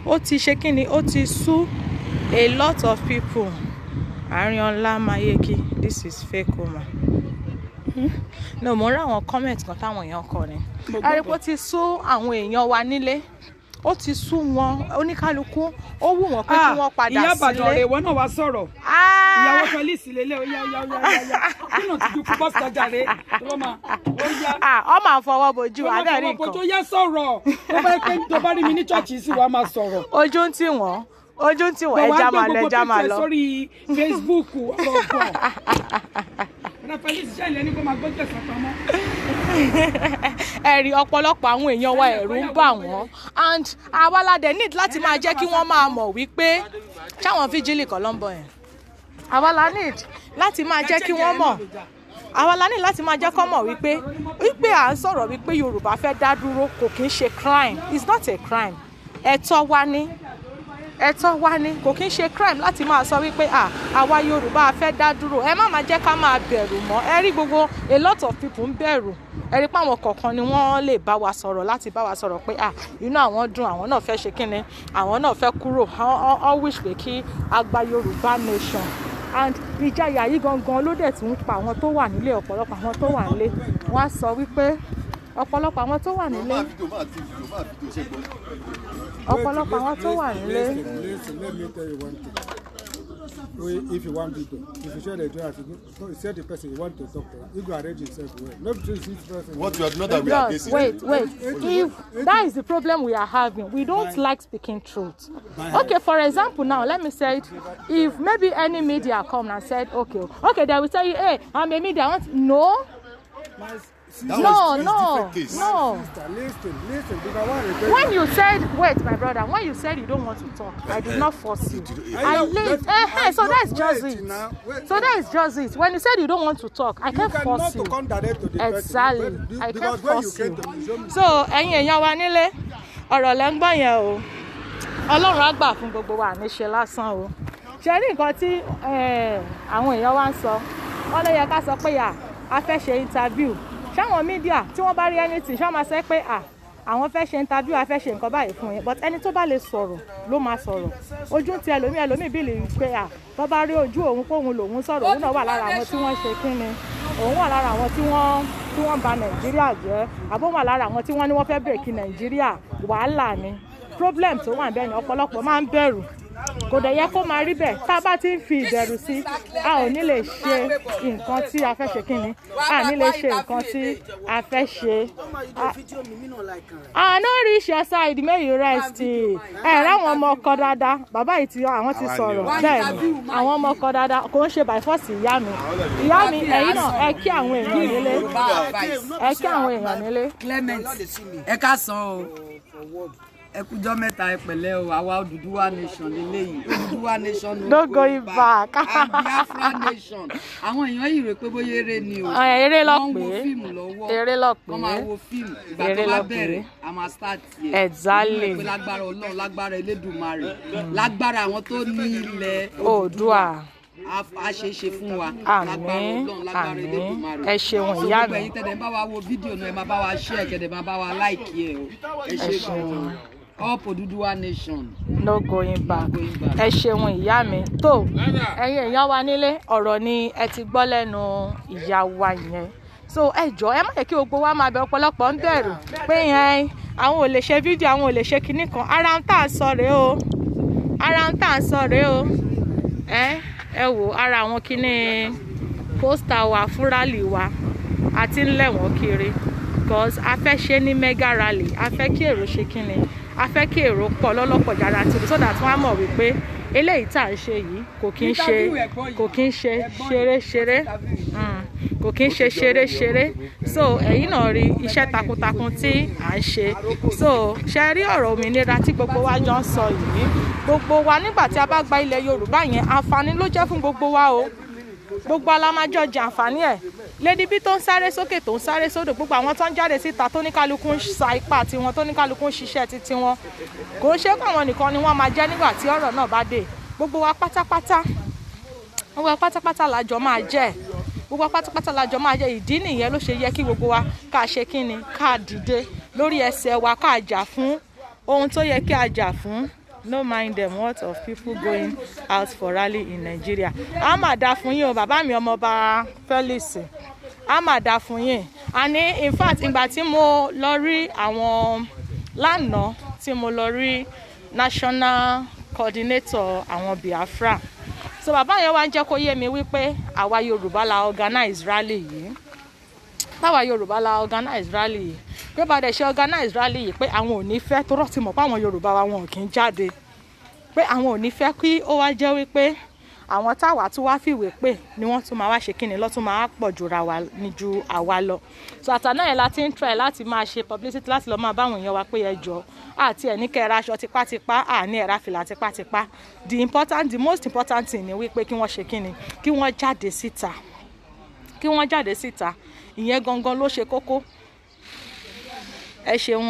[SPEAKER 1] Ó ti ṣe kí ni, ó ti sú a lot of people. Àríọ̀nlá Mayeki, this is fake woman. No, mo ń rí àwọn comment kan táwọn èèyàn kọ ni. Ẹ rí i pé ó ti sú àwọn èèyàn wa nílé, ó ti sú wọn. Oníkálukú ó wù wọ́n pé kí wọ́n padà
[SPEAKER 2] Ìyá Ìbàdàn
[SPEAKER 1] sílé.
[SPEAKER 2] rẹ̀, ìwọ náà wá sọ̀rọ̀.
[SPEAKER 1] Ah!
[SPEAKER 2] Ìyàwó Felix lélẹ̀, ó yá ó yá ó yá ó yá. Kí ti ju kú bọ́sì jáde tó máa ó yá.
[SPEAKER 1] Ah, ọ máa fọwọ́ bojú
[SPEAKER 2] Tó máa
[SPEAKER 1] abẹ́rẹ́
[SPEAKER 2] fọwọ́ bojú,
[SPEAKER 1] nǹkan.
[SPEAKER 2] ó yá sọ̀rọ̀. Tó bá yẹ pé tó bá rí mi ní ṣọ́ọ̀ṣì sí, wàá máa sọ̀rọ̀.
[SPEAKER 1] Ojú ń tì wọ́n, ojú ń tì wọ́n.
[SPEAKER 2] Bọ̀ wá
[SPEAKER 1] Ẹja
[SPEAKER 2] gbé
[SPEAKER 1] máa lọ,
[SPEAKER 2] gbogbo
[SPEAKER 1] ẹja máa
[SPEAKER 2] picture
[SPEAKER 1] lọ.
[SPEAKER 2] sórí Facebook ọ̀rọ̀ bọ̀. Ọ̀rọ̀ Felix ṣẹ́ ilẹ̀ ní kó máa gbọ́jẹ̀ sàpamọ́.
[SPEAKER 1] Ẹ̀rí ọ̀pọ̀lọpọ̀ àwọn èèyàn wa, ẹ̀rù ń bà wọ́n, and àwa la dẹ̀ need láti máa jẹ́ kí wọ́n máa mọ̀ wípé ṣáwọn fíjìlì kan ló ń bọ̀ yẹn. Àwa la need láti máa jẹ́ kí wọ́n mọ̀, àwa la ní láti máa jẹ́ kọ́ mọ̀ wípé à ń sọ̀rọ̀ wípé Yorùbá fẹ́ dá dúró, kò kí ń ṣe crime. It's not a crime. Ẹ̀tọ́ wa ni, ẹ̀tọ́ wa ni. Kò kí ń ṣe crime láti máa sọ wípé à àwa Yorùbá a fẹ́ dá dúró. Ẹ má máa jẹ́ ká máa bẹ̀rù mọ́. Ẹ rí gbogbo a lot of people ń bẹ̀rù. Ẹ rí pé àwọn kọ̀ọ̀kan ni wọ́n lè bá wa sọ̀rọ̀ láti bá wa sọ̀rọ̀ pé à inú àwọn dùn, àwọn náà fẹ́ ṣe kíni, àwọn náà fẹ́ kúrò, wọ́n wish pé kí a gba Yorùbá nation. And ìjayà yìí gangan ló dẹ̀ tún ń pa àwọn tó wà nílé. Ọ̀pọ̀lọpọ̀ àwọn tó wà nílé, wọ́n á sọ wípé ọ̀pọ̀lọpọ̀ àwọn tó wà nílé, ọ̀pọ̀lọpọ̀ àwọn tó wà nílé.
[SPEAKER 3] Listen, listen, let me tell you one thing. If you want people, if you share the joy, you say the person you want to talk to, you go arrange yourself well. Not just this person.
[SPEAKER 7] What you are not that we are
[SPEAKER 1] Bros,
[SPEAKER 7] against it.
[SPEAKER 1] wait, wait. If that is the problem we are having, we don't like speaking truth. Okay, for example, now let me say it. If maybe any media come and said, okay, they will tell you, "Hey, I'm a media." I want no,
[SPEAKER 7] That
[SPEAKER 1] no,
[SPEAKER 7] was, it's
[SPEAKER 1] no,
[SPEAKER 7] different case.
[SPEAKER 1] no.
[SPEAKER 3] Sister, listen, listen, because I want to
[SPEAKER 1] When you said, wait, my brother, when you said you don't want to talk, I did not force you. I leave. So that's just
[SPEAKER 3] Wait
[SPEAKER 1] it.
[SPEAKER 3] now, wait.
[SPEAKER 1] So that is just it. When you said you don't want to talk, I
[SPEAKER 3] You
[SPEAKER 1] can't
[SPEAKER 3] cannot
[SPEAKER 1] force
[SPEAKER 3] to
[SPEAKER 1] you.
[SPEAKER 3] come direct to the person.
[SPEAKER 1] Exactly.
[SPEAKER 3] But
[SPEAKER 1] I
[SPEAKER 3] because
[SPEAKER 1] can't
[SPEAKER 3] when you
[SPEAKER 1] force
[SPEAKER 3] came
[SPEAKER 1] you.
[SPEAKER 3] to me, show me.
[SPEAKER 1] So ẹ̀yin èèyàn wa nílé, ọ̀rọ̀ lẹ́ ń gbọ́ yẹn o. Ọlọ́run á gbà fún gbogbo wa, ní ṣe lásán o. Ṣe rí nǹkan tí àwọn èèyàn wa ń sọ, wọ́n ló yẹ ká sọ pé à a fẹ́ ṣe interview. Ṣáwọn media tí wọ́n bá rí anything, ṣá máa sọ pé à Àwọn fẹ́ ṣe interview, a fẹ́ ṣe nǹkan báyìí fún yín, but ẹni tó bá lè sọ̀rọ̀ ló máa sọ̀rọ̀. Ojú ti ẹlòmíì, ẹlòmíì bí lè pé à tó bá rí ojú òun kóun lòun sọ̀rọ̀, òun náà wà lára àwọn tí wọ́n ṣe kíni, òun wà lára àwọn tí wọ́n bà Nàìjíríà jẹ́, àbó wà lára àwọn tí wọ́n ní wọ́n fẹ́ break Nàìjíríà. Wàhálà ni problem tó wà bẹ́ẹ̀ ni ọ̀pọ̀lọpọ̀ máa ń bẹ̀rù. Kò dẹ̀ yẹ kó máa rí bẹ́ẹ̀. Tá a bá ti ń fi ìbẹ̀rù sí, a ò ní lè ṣe nǹkan tí a fẹ́ ṣe. Kí ni a ní lè ṣe nǹkan tí a fẹ́ ṣe? I no reach your side, may you rest. Ẹ ráwọn ọmọ ọkọ dáadáa, bàbá yìí ti àwọn ti sọ̀rọ̀. Bẹ́ẹ̀ ni, àwọn ọmọ ọkọ dáadáa, kò ń ṣe by force. Ìyá mi, ìyá mi, ẹ̀yin náà, ẹ kí àwọn èèyàn nílé, ẹ kí àwọn èèyàn nílé.
[SPEAKER 2] Clement, ẹ ká san o, ẹ kújọ́ mẹ́ta, ẹ pẹ̀lẹ́ o. Àwa Odùduwà nation lélẹ́yìí. Odùduwà nation
[SPEAKER 1] no going back.
[SPEAKER 2] And Biafra nation. Àwọn èèyàn yìí rò pé bóyá eré ni o.
[SPEAKER 1] Eré ló
[SPEAKER 2] Wọ́n ń wo
[SPEAKER 1] pè é.
[SPEAKER 2] fíìmù lọ́wọ́.
[SPEAKER 1] Eré ló pè
[SPEAKER 2] Wọ́n máa
[SPEAKER 1] é.
[SPEAKER 2] wo fíìmù ìgbà
[SPEAKER 1] Eré
[SPEAKER 2] tó bá
[SPEAKER 1] ló pè é.
[SPEAKER 2] bẹ̀rẹ̀, a máa start yẹ.
[SPEAKER 1] Exactly.
[SPEAKER 2] Pé lágbára Ọlọ́run, lágbára Elédùmarè, lágbára àwọn tó ní ilẹ̀
[SPEAKER 1] Oòduà,
[SPEAKER 2] a ṣe é ṣe fún wa.
[SPEAKER 1] Àmín,
[SPEAKER 2] Lágbára Ọlọ́run, lágbára
[SPEAKER 1] àmín.
[SPEAKER 2] Elédùmarè.
[SPEAKER 1] Ẹ ṣeun,
[SPEAKER 2] So
[SPEAKER 1] ìyá
[SPEAKER 2] gbogbo
[SPEAKER 1] mi.
[SPEAKER 2] ẹ̀yin tẹ̀lé ń bá wa wo fídíò náà, ẹ máa bá wa share, kẹ̀dẹ̀ máa bá wa like ẹ o. Ẹ ṣe gan-an. Up Odùduwà nation.
[SPEAKER 1] No going back.
[SPEAKER 2] Going back.
[SPEAKER 1] Ẹ ṣeun, ìyá mi. Tó ẹ̀yin èèyàn wa nílé, ọ̀rọ̀ ni ẹ ti gbọ́ lẹ́nu ìyá wa yẹn. So ẹ jọ, ẹ má yẹ kí gbogbo wa máa bẹ. Ọ̀pọ̀lọpọ̀ ń bẹ̀rù pé yẹn àwọn ò lè ṣe fídíò, àwọn ò lè ṣe kinní kan. Ara ń tà sọ rèé o, ara ń tà sọ rèé o. Ẹ wò ara àwọn kinní poster wa fún rally wa, a ti ń lẹ̀ wọ́n kiri because a fẹ́ ṣe ní mega rally. A fẹ́ kí èrò ṣe kíni, a fẹ́ kí èrò pọ̀ lọ́lọ́pọ̀ jára tìlú, so that wọ́n á mọ̀ wípé eléyìí tá à ń ṣe yìí kò kí ń ṣe ṣeré ṣeré, kò kí ń ṣe ṣeré ṣeré. So ẹ̀yin náà rí iṣẹ́ takuntakun tí à ń ṣe. So ṣe rí ọ̀rọ̀ òmìnira tí gbogbo wa jọ ń sọ yìí, gbogbo wa, nígbà tí a bá gba ilẹ̀ Yorùbá yẹn, àǹfààní ló jẹ́ fún gbogbo wa o. Gbogbo alámájọ jẹ àǹfààní ẹ̀. Lady B tó ń sáré sókè, tó ń sáré sódò, gbogbo àwọn tó ń jáde síta, tó ní kálukú ń sa ipá tiwọn, tó ní kálukú ń ṣiṣẹ́ títí wọn, kò ń ṣe pé àwọn nìkan ni wọ́n máa jẹ́. Nígbà tí ọ̀rọ̀ náà bá dé, gbogbo wa pátápátá, gbogbo wa pátápátá lájọ máa jẹ́, gbogbo wa pátápátá lájọ máa jẹ́. Ìdí nìyẹn ló ṣe yẹ kí gbogbo wa ká ṣe kíni, ká dìde lórí ẹsẹ̀ wa, ká jà fún ohun tó yẹ kí a jà fún. No mind them. What of people going out for rally in Nigeria? A máa dá fún yín o, bàbá mi ọmọọba Felix, a máa dá fún yín. Àní in fact, ìgbà tí mo lọ rí àwọn lánàá, tí mo lọ rí national coordinator àwọn Biafra, so bàbá yẹn wá ń jẹ́ kó yé mi wípé àwa Yorùbá la organize rally yìí, táwa Yorùbá la organize rally yìí, pé bá dẹ̀ ṣe organize rally yìí, pé àwọn ò ní fẹ́ tó rọ̀ ti mọ̀ pé àwọn Yorùbá wa, wọn ò kì í jáde, pé àwọn ò ní fẹ́ kí ó wá jẹ́ wípé àwọn táwa tún wá fìwé pè ni wọ́n tún máa wá ṣe kíni lọ́tún máa pọ̀ jura wa ní ju àwa lọ. So àtàná yẹn la ti ń try láti máa ṣe publicity, láti lọ máa báwọn èèyàn wa pé ẹ jọ, àti ẹ̀ ní kẹ́ ẹ ra aṣọ tipátipá, àní ẹ ra fìlà tipátipá. The most important thing ni wípé kí wọ́n ṣe kíni, kí wọ́n jáde síta, kí wọ́n jáde síta. Ìyẹn gangan ló ṣe kókó. Ẹ ṣeun,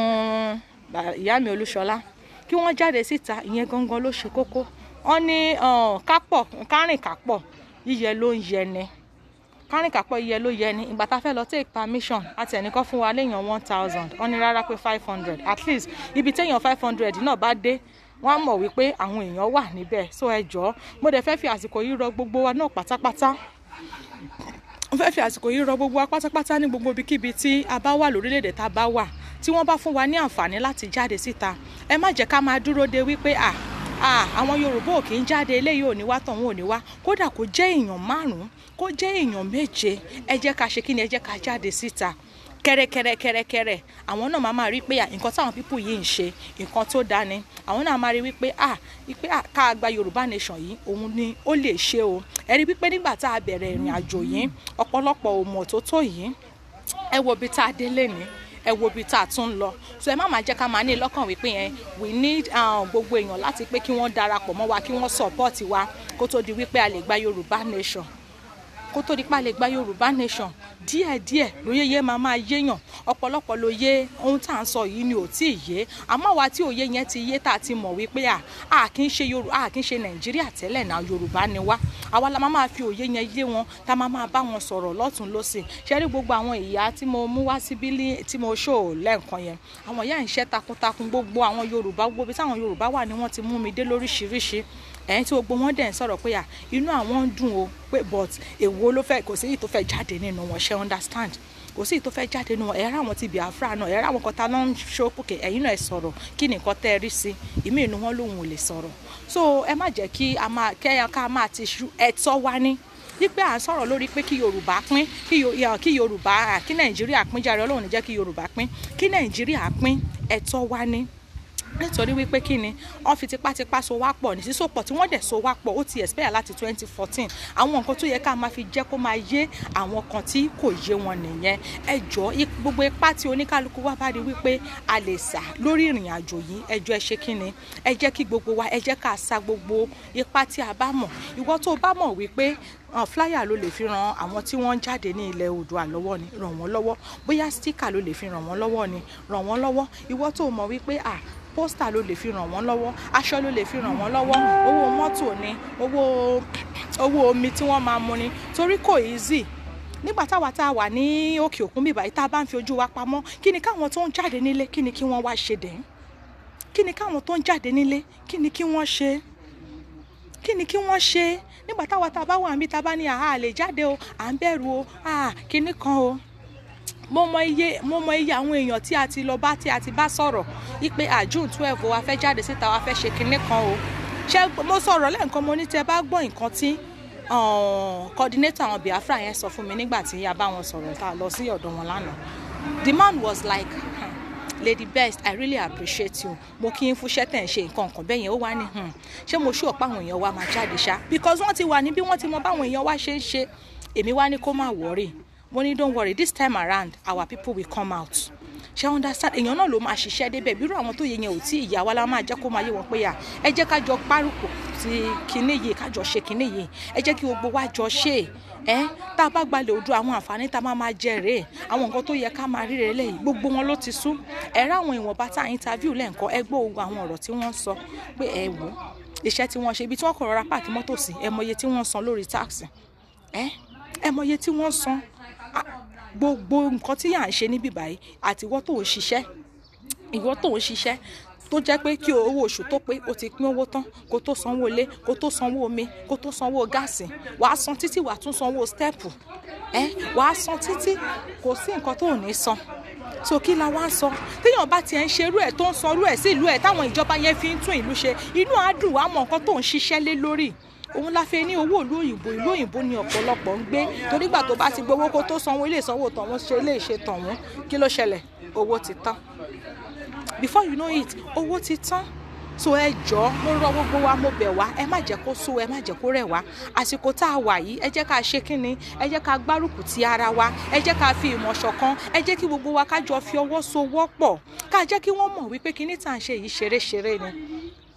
[SPEAKER 1] ìyá mi Olúṣọlá. Kí wọ́n jáde síta, ìyẹn gangan ló ṣe kókó. Wọ́n ní kápọ̀ kárìn kápọ̀, yíyẹ ló ń yẹni, kárìn kápọ̀, yíyẹ ló yẹni. Ìgbà tá a fẹ́ lọ take permission, àti ẹnìkan fún wa léèyàn 1,000, wọ́n ní rárá, pé 500 at least. Ibi téèyàn 500 náà bá dé, wọ́n á mọ̀ wípé àwọn èèyàn wà níbẹ̀. So ẹ jọ̀ọ́, mo dẹ̀ fẹ́ fi àsìkò yìí rọ gbogbo wa náà pátápátá, mo fẹ́ fi àsìkò yìí rọ gbogbo wa pátápátá ní gbogbo ibikíbi tí a bá wà lórílẹ̀‐èdè tá a bá wà, tí wọ́n bá fún wa ní àǹfààní láti jáde síta, ẹ má jẹ́ ká máa dúró de wípé à àwọn Yorùbá ò kì í jáde, eléyìí ò ní wá, tọ̀hún ò ní wá. Kódà kó jẹ́ èèyàn márùn-ún, kó jẹ́ èèyàn méje, ẹ jẹ́ ká ṣe kí ni, ẹ jẹ́ ká jáde síta kẹ́rẹ́kẹ́rẹ́ kẹ́rẹ́kẹ́rẹ́. Àwọn náà máa máa rí pé nǹkan táwọn people yìí ń ṣe, nǹkan tó dáa ni. Àwọn náà máa rí wípé ká gba Yorùbá nation yìí, òun ni ó lè ṣe o. Ẹ rí wípé nígbà tá a bẹ̀rẹ̀ ìrìn àjò yìí, ọ̀pọ̀lọpọ̀ ò mọ̀ tó tó yìí. Ẹ wo ibi tá a dé lénìí, ẹ wo ibi tá a tún ń lọ. So ẹ má máa jẹ́ ká máa ní lọ́kàn wípé yẹn we need gbogbo èèyàn láti pé kí wọ́n darapọ̀ mọ́ wa, kí wọ́n support wa, kó tó di wípé a lè gba Yorùbá nation. Kó tó di pa lè gba Yorùbá nation, díẹ̀díẹ̀ lóye yé máa máa yéèyàn. Ọ̀pọ̀lọpọ̀ ló yé ohun tá à ń sọ yìí ni ò tí ì yé, àmọ́ àwa tí òye yẹn ti yé, tá a ti mọ̀ wípé à kì í ṣe Yorùbá, à kì í ṣe Nàìjíríà tẹ́lẹ̀ náà, Yorùbá ni wá. Àwa la máa máa fi òye yẹn yé wọn, tá a máa máa bá wọn sọ̀rọ̀ lọ́tún lọ́sìn. Ṣe rí gbogbo àwọn ìyá tí mo mú wá síbí tí mo ṣò lẹ́ǹkan yẹn, àwọn ìyá ń ṣe takuntakun. Gbogbo àwọn Yorùbá, gbogbo ibi táwọn Yorùbá wà ni wọ́n ti mú mi dé lóríṣiríṣi ẹ̀yìn, tí gbogbo wọn dẹ̀ ń sọ̀rọ̀ pé à inú àwọn ń dùn o, pé but èwo ló fẹ́, kò sí èyí tó fẹ́ jáde nínú wọn. Ṣe understand? Kò sí èyí tó fẹ́ jáde nínú wọn. Ẹ̀rọ àwọn ti Biafra náà, ẹ̀rọ àwọn kan tá ló ń ṣókòkè, ẹ̀yin náà ẹ sọ̀rọ̀, kí ni nǹkan tẹ́ ẹ rí sí ìmí inú wọn lòun ò lè sọ̀rọ̀. So ẹ má jẹ́ kí a máa kẹ́yà ká máa ti ṣú ẹ̀tọ́ wa ní wípé à ń sọ̀rọ̀ lórí pé kí Yorùbá pín, kí Yorùbá, kí Nàìjíríà pín jàre. Ọlọ́run ní jẹ́ kí Yorùbá pín, kí Nàìjíríà pín, ẹ̀tọ́ wa ní, nítorí wípé kí ni wọ́n fi tipátipá so wá pọ̀ ní sísopọ̀ tí wọ́n dẹ̀ so wá pọ̀, ó ti expire láti 2014. Àwọn nǹkan tó yẹ ká máa fi jẹ́ kó máa yé àwọn kan tí kò yé wọn nìyẹn. Ẹ jọ̀ọ́, gbogbo ipá tí oníkálukú wa bá rí wípé a lè sà lórí ìrìn àjò yìí, ẹ jọ̀ọ́, ẹ ṣe kí ni, ẹ jẹ́ kí gbogbo wa, ẹ jẹ́ ká sa gbogbo ipá tí a bá mọ̀. Ìwọ tó bá mọ̀ wípé flyer ló lè fi ran àwọn tí wọ́n ń jáde ní ilẹ̀ Oòduà lọ́wọ́ ni, ràn wọ́n lọ́wọ́. Bóyá sticker ló lè fi ràn wọ́n lọ́wọ́ ni, ràn wọ́n lọ́wọ́. Ìwọ tó mọ̀ wípé poster ló lè fi ràn wọ́n lọ́wọ́, aṣọ ló lè fi ràn wọ́n lọ́wọ́, owó mọ́tò ni, owó omi tí wọ́n máa mu ni, torí kò easy. Nígbà táwa tá a wà ní òkè òkun bíbá yìí, tá a bá ń fi ojú wa pamọ́, kí ni káwọn tó ń jáde nílé, kí ni kí wọ́n wá ṣe dẹ̀? Kí ni káwọn tó ń jáde nílé, kí ni kí wọ́n ṣe? Kí ni kí wọ́n ṣe nígbà táwa tá a bá wà níbi tá a bá ní àá lè jáde o, à ń bẹ̀rù o, kíní kan o? Mo mọ iye àwọn èèyàn tí a ti lọ bá, tí a ti bá sọ̀rọ̀ wípé à June 12 wa fẹ́ jáde síta, wa fẹ́ ṣe kinní kan o. Ṣé mo sọ̀rọ̀ lẹ́ǹkan, mo ní tẹ́ bá gbọ́ nǹkan tí coordinator àwọn Biafra yẹn sọ fún mi nígbà tí a bá wọn sọ̀rọ̀, tá a lọ sí ọ̀dọ̀ wọn lánàá. The man was like, "Lady Best, I really appreciate you. Mo kí n fúnṣẹ́ tẹ̀ ń ṣe nǹkan kan bẹ́ẹ̀ yẹn." Ó wá ní, "Ṣé mo ṣú ọ̀pá àwọn èèyàn wa máa jáde ṣá?" Because wọ́n ti wà níbí, wọ́n ti mọ báwọn èèyàn wa ṣe ń ṣe. Èmi wá ní kó má worry. Mo ní, "Don't worry, this time around our people will come out." Ṣe understand? Èèyàn náà ló máa ṣiṣẹ́ débẹ̀. Bírú àwọn tó yẹ yẹn ò tí ìyá wa la máa jẹ́ kó máa yé wọn pé à ẹ jẹ́ ká jọ párùkù ti kinní yìí, ká jọ ṣe kinní yìí, ẹ jẹ́ kí gbogbo wa jọ ṣe ẹ. Tá a bá gbalẹ̀ ojú, àwọn àǹfààní tá a máa máa jẹ rèé, àwọn nǹkan tó yẹ ká máa rí rèé lẹ́yìn. Gbogbo wọn ló ti sú. Ẹ rá àwọn ìwọ̀nba tá a interview lẹ́ǹkan, ẹ gbọ́ ogun àwọn ọ̀rọ̀ tí wọ́n ń sọ pé ẹ wò iṣẹ́ tí wọ́n ṣe, ibi tí wọ́n kọ̀ rọra park mọ́tò sí, ẹ mọye tí wọ́n san lórí tax, ẹ mọye tí wọ́n san, gbogbo nǹkan tí à ń ṣe níbí báyìí. Àti ìwọ tó ń ṣiṣẹ́, ìwọ tó ń ṣiṣẹ́ tó jẹ́ pé kí owó oṣù tó pé, o ti pín owó tán, kó tó sanwó ilé, kó tó sanwó omi, kó tó sanwó gáàsì, wàá san títí, wàá tún sanwó step ẹ, wàá san títí, kò sí nǹkan tó ò ní san. So kí la wá ń sọ? Téèyàn bá tiẹ̀ ń ṣerú ẹ̀, tó ń sanrú ẹ̀ sí ìlú ẹ̀, táwọn ìjọba yẹn fi ń tún ìlú ṣe, inú á dùn, wàá mọ nǹkan tó ń ṣiṣẹ́ lé lórí. Òun la fi ní owó ìlú òyìnbó. Ìlú òyìnbó ni ọ̀pọ̀lọpọ̀ ń gbé, torí gbà tó bá ti gbowó, kó tó sanwó ilé, ìsanwó tọ̀hún, ṣe ilé ìṣe tọ̀hún, kí ló ṣẹlẹ̀? Owó ti tán. Before you know it, owó ti tán. So ẹ jọ̀ọ́, mo rọ gbogbo wa, mo bẹ̀ wá, ẹ má jẹ́ kó sú, ẹ má jẹ́ kó rẹ̀ wá. Àsìkò tá a wà yìí, ẹ jẹ́ ká ṣe kínni, ẹ jẹ́ ká gbárùkù ti ara wa, ẹ jẹ́ ká fi ìmọ̀ ṣọ̀kan, ẹ jẹ́ kí gbogbo wa ká jọ fi ọwọ́ sowọ́ pọ̀, ká jẹ́ kí wọ́n mọ̀ wípé kíní tá à ń ṣe yìí ṣeré-ṣeré ni,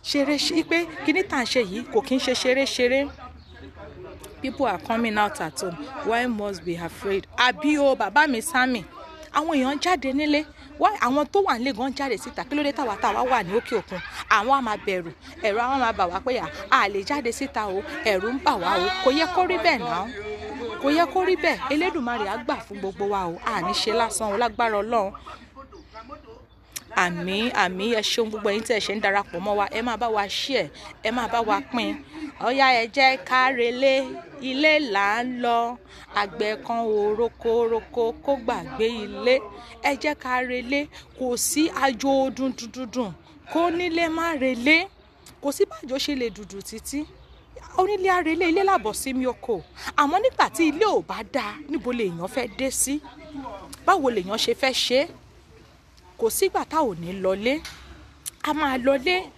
[SPEAKER 1] ṣeré ṣe pé kíní tá à ń ṣe yìí kò kí ń ṣe ṣeré-ṣeré. People are coming out at home, why must be afraid? Àbí o, bàbá mi Sami, àwọn èèyàn jáde nílé wá, àwọn tó wà nílé gan jáde síta. Kí ló dé táwa wà ní òkè òkun, àwọn á máa bẹ̀rù, ẹ̀rù àwọn máa bà wá pé à lè jáde síta o, ẹ̀rù ń bà wá o? Kò yẹ kó rí bẹ́ẹ̀ náà, kò yẹ kó rí bẹ́ẹ̀. Elédùmarè á gbà fún gbogbo wa o, à ní ṣe lásán o, lágbára Ọlọ́run. Àmín, àmín. Ẹ ṣeun gbogbo ẹ̀yin tí ẹ ṣe ń darapọ̀ mọ́ wa. Ẹ máa bá wa share, ẹ máa bá wa pín. Ọ̀yá, ẹ jẹ́ ká relé, ilé là ń lọ. Àgbẹ̀ kan ò roko kó gbàgbé ilé. Ẹ jẹ́ ká relé. Kò sí àjò dúndúndùn kó nílé má relé. Kò sí bàjọ́ ṣe lè dùdù títí, onílé á relé. Ilé làbọ̀ sí mi oko. Àmọ́ nígbà tí ilé ò bá dáa, níbo lèèyàn fẹ́ dé sí? Báwo lèèyàn ṣe fẹ́ ṣe é? Kò sígbà tá ò ní lọlé, a máa lọlé.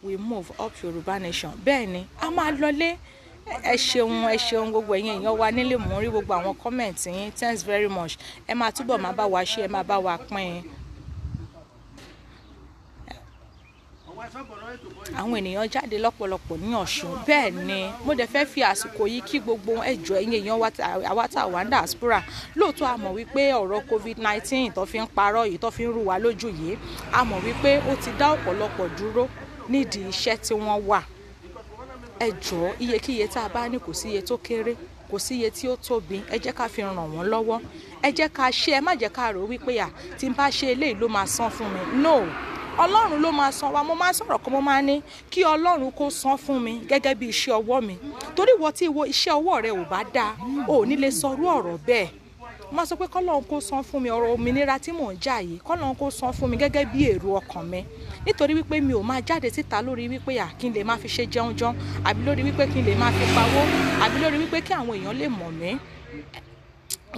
[SPEAKER 1] We move up, Yorùbá nation. Bẹ́ẹ̀ ni, a máa lọlé. Ẹ ṣeun, ẹ ṣeun gbogbo ẹ̀yin èèyàn wa nílé. Mò ń rí gbogbo àwọn comment yín, thanks very much. Ẹ máa túbọ̀ máa bá wa ṣe, ẹ máa bá wa pín in. Àwọn ènìyàn jáde lọ́pọ̀lọpọ̀ ní Ọ̀ṣun. Bẹ́ẹ̀ ni mo dẹ̀ fẹ́ fi àsìkò yìí kí gbogbo ẹjọ́ ẹ̀yin èèyàn wa àwa tá a wà ní diaspora. Lóòótọ́ a mọ̀ wípé ọ̀rọ̀ COVID-19 tó fi ń parọ́ yìí, tó fi ń rú wa lójú yìí, a mọ̀ wípé ó ti dá ọ̀pọ̀lọpọ̀ dúró nídìí iṣẹ́ tí wọ́n wà. Ẹ jọ̀ọ́, iyekíye tá a bá ní, kò sí iye tó kéré, kò sí iye tí ó tóbi, ẹ jẹ́ ká fi ràn wọ́n lọ́wọ́. Ẹ jẹ́ ká ṣe, ẹ má jẹ́ ká rò wípé à tí n bá ṣe eléyìí ló máa san fún mi. No, Ọlọ́run ló máa san wa. Mo máa ń sọ̀rọ̀ kan, mo máa ní kí Ọlọ́run kó san fún mi gẹ́gẹ́ bí iṣẹ́ ọwọ́ mi, torí wọ́n tí wo iṣẹ́ ọwọ́ rẹ ò bá dáa, ò ní lè sọrú ọ̀rọ̀ bẹ́ẹ̀. Mo sọ pé kọ́lọ́run kó san fún mi ọ̀rọ̀ òmìnira tí mò ń jà yìí, kọ́lọ́run kó san fún mi gẹ́gẹ́ bí èrò ọkàn mi, nítorí wípé mi ò máa jáde síta lórí wípé à kí n lè máa fi ṣe jẹun jẹun, àbí lórí wípé kí n lè máa fi pawó, àbí lórí wípé kí àwọn èèyàn lè mọ̀ mí.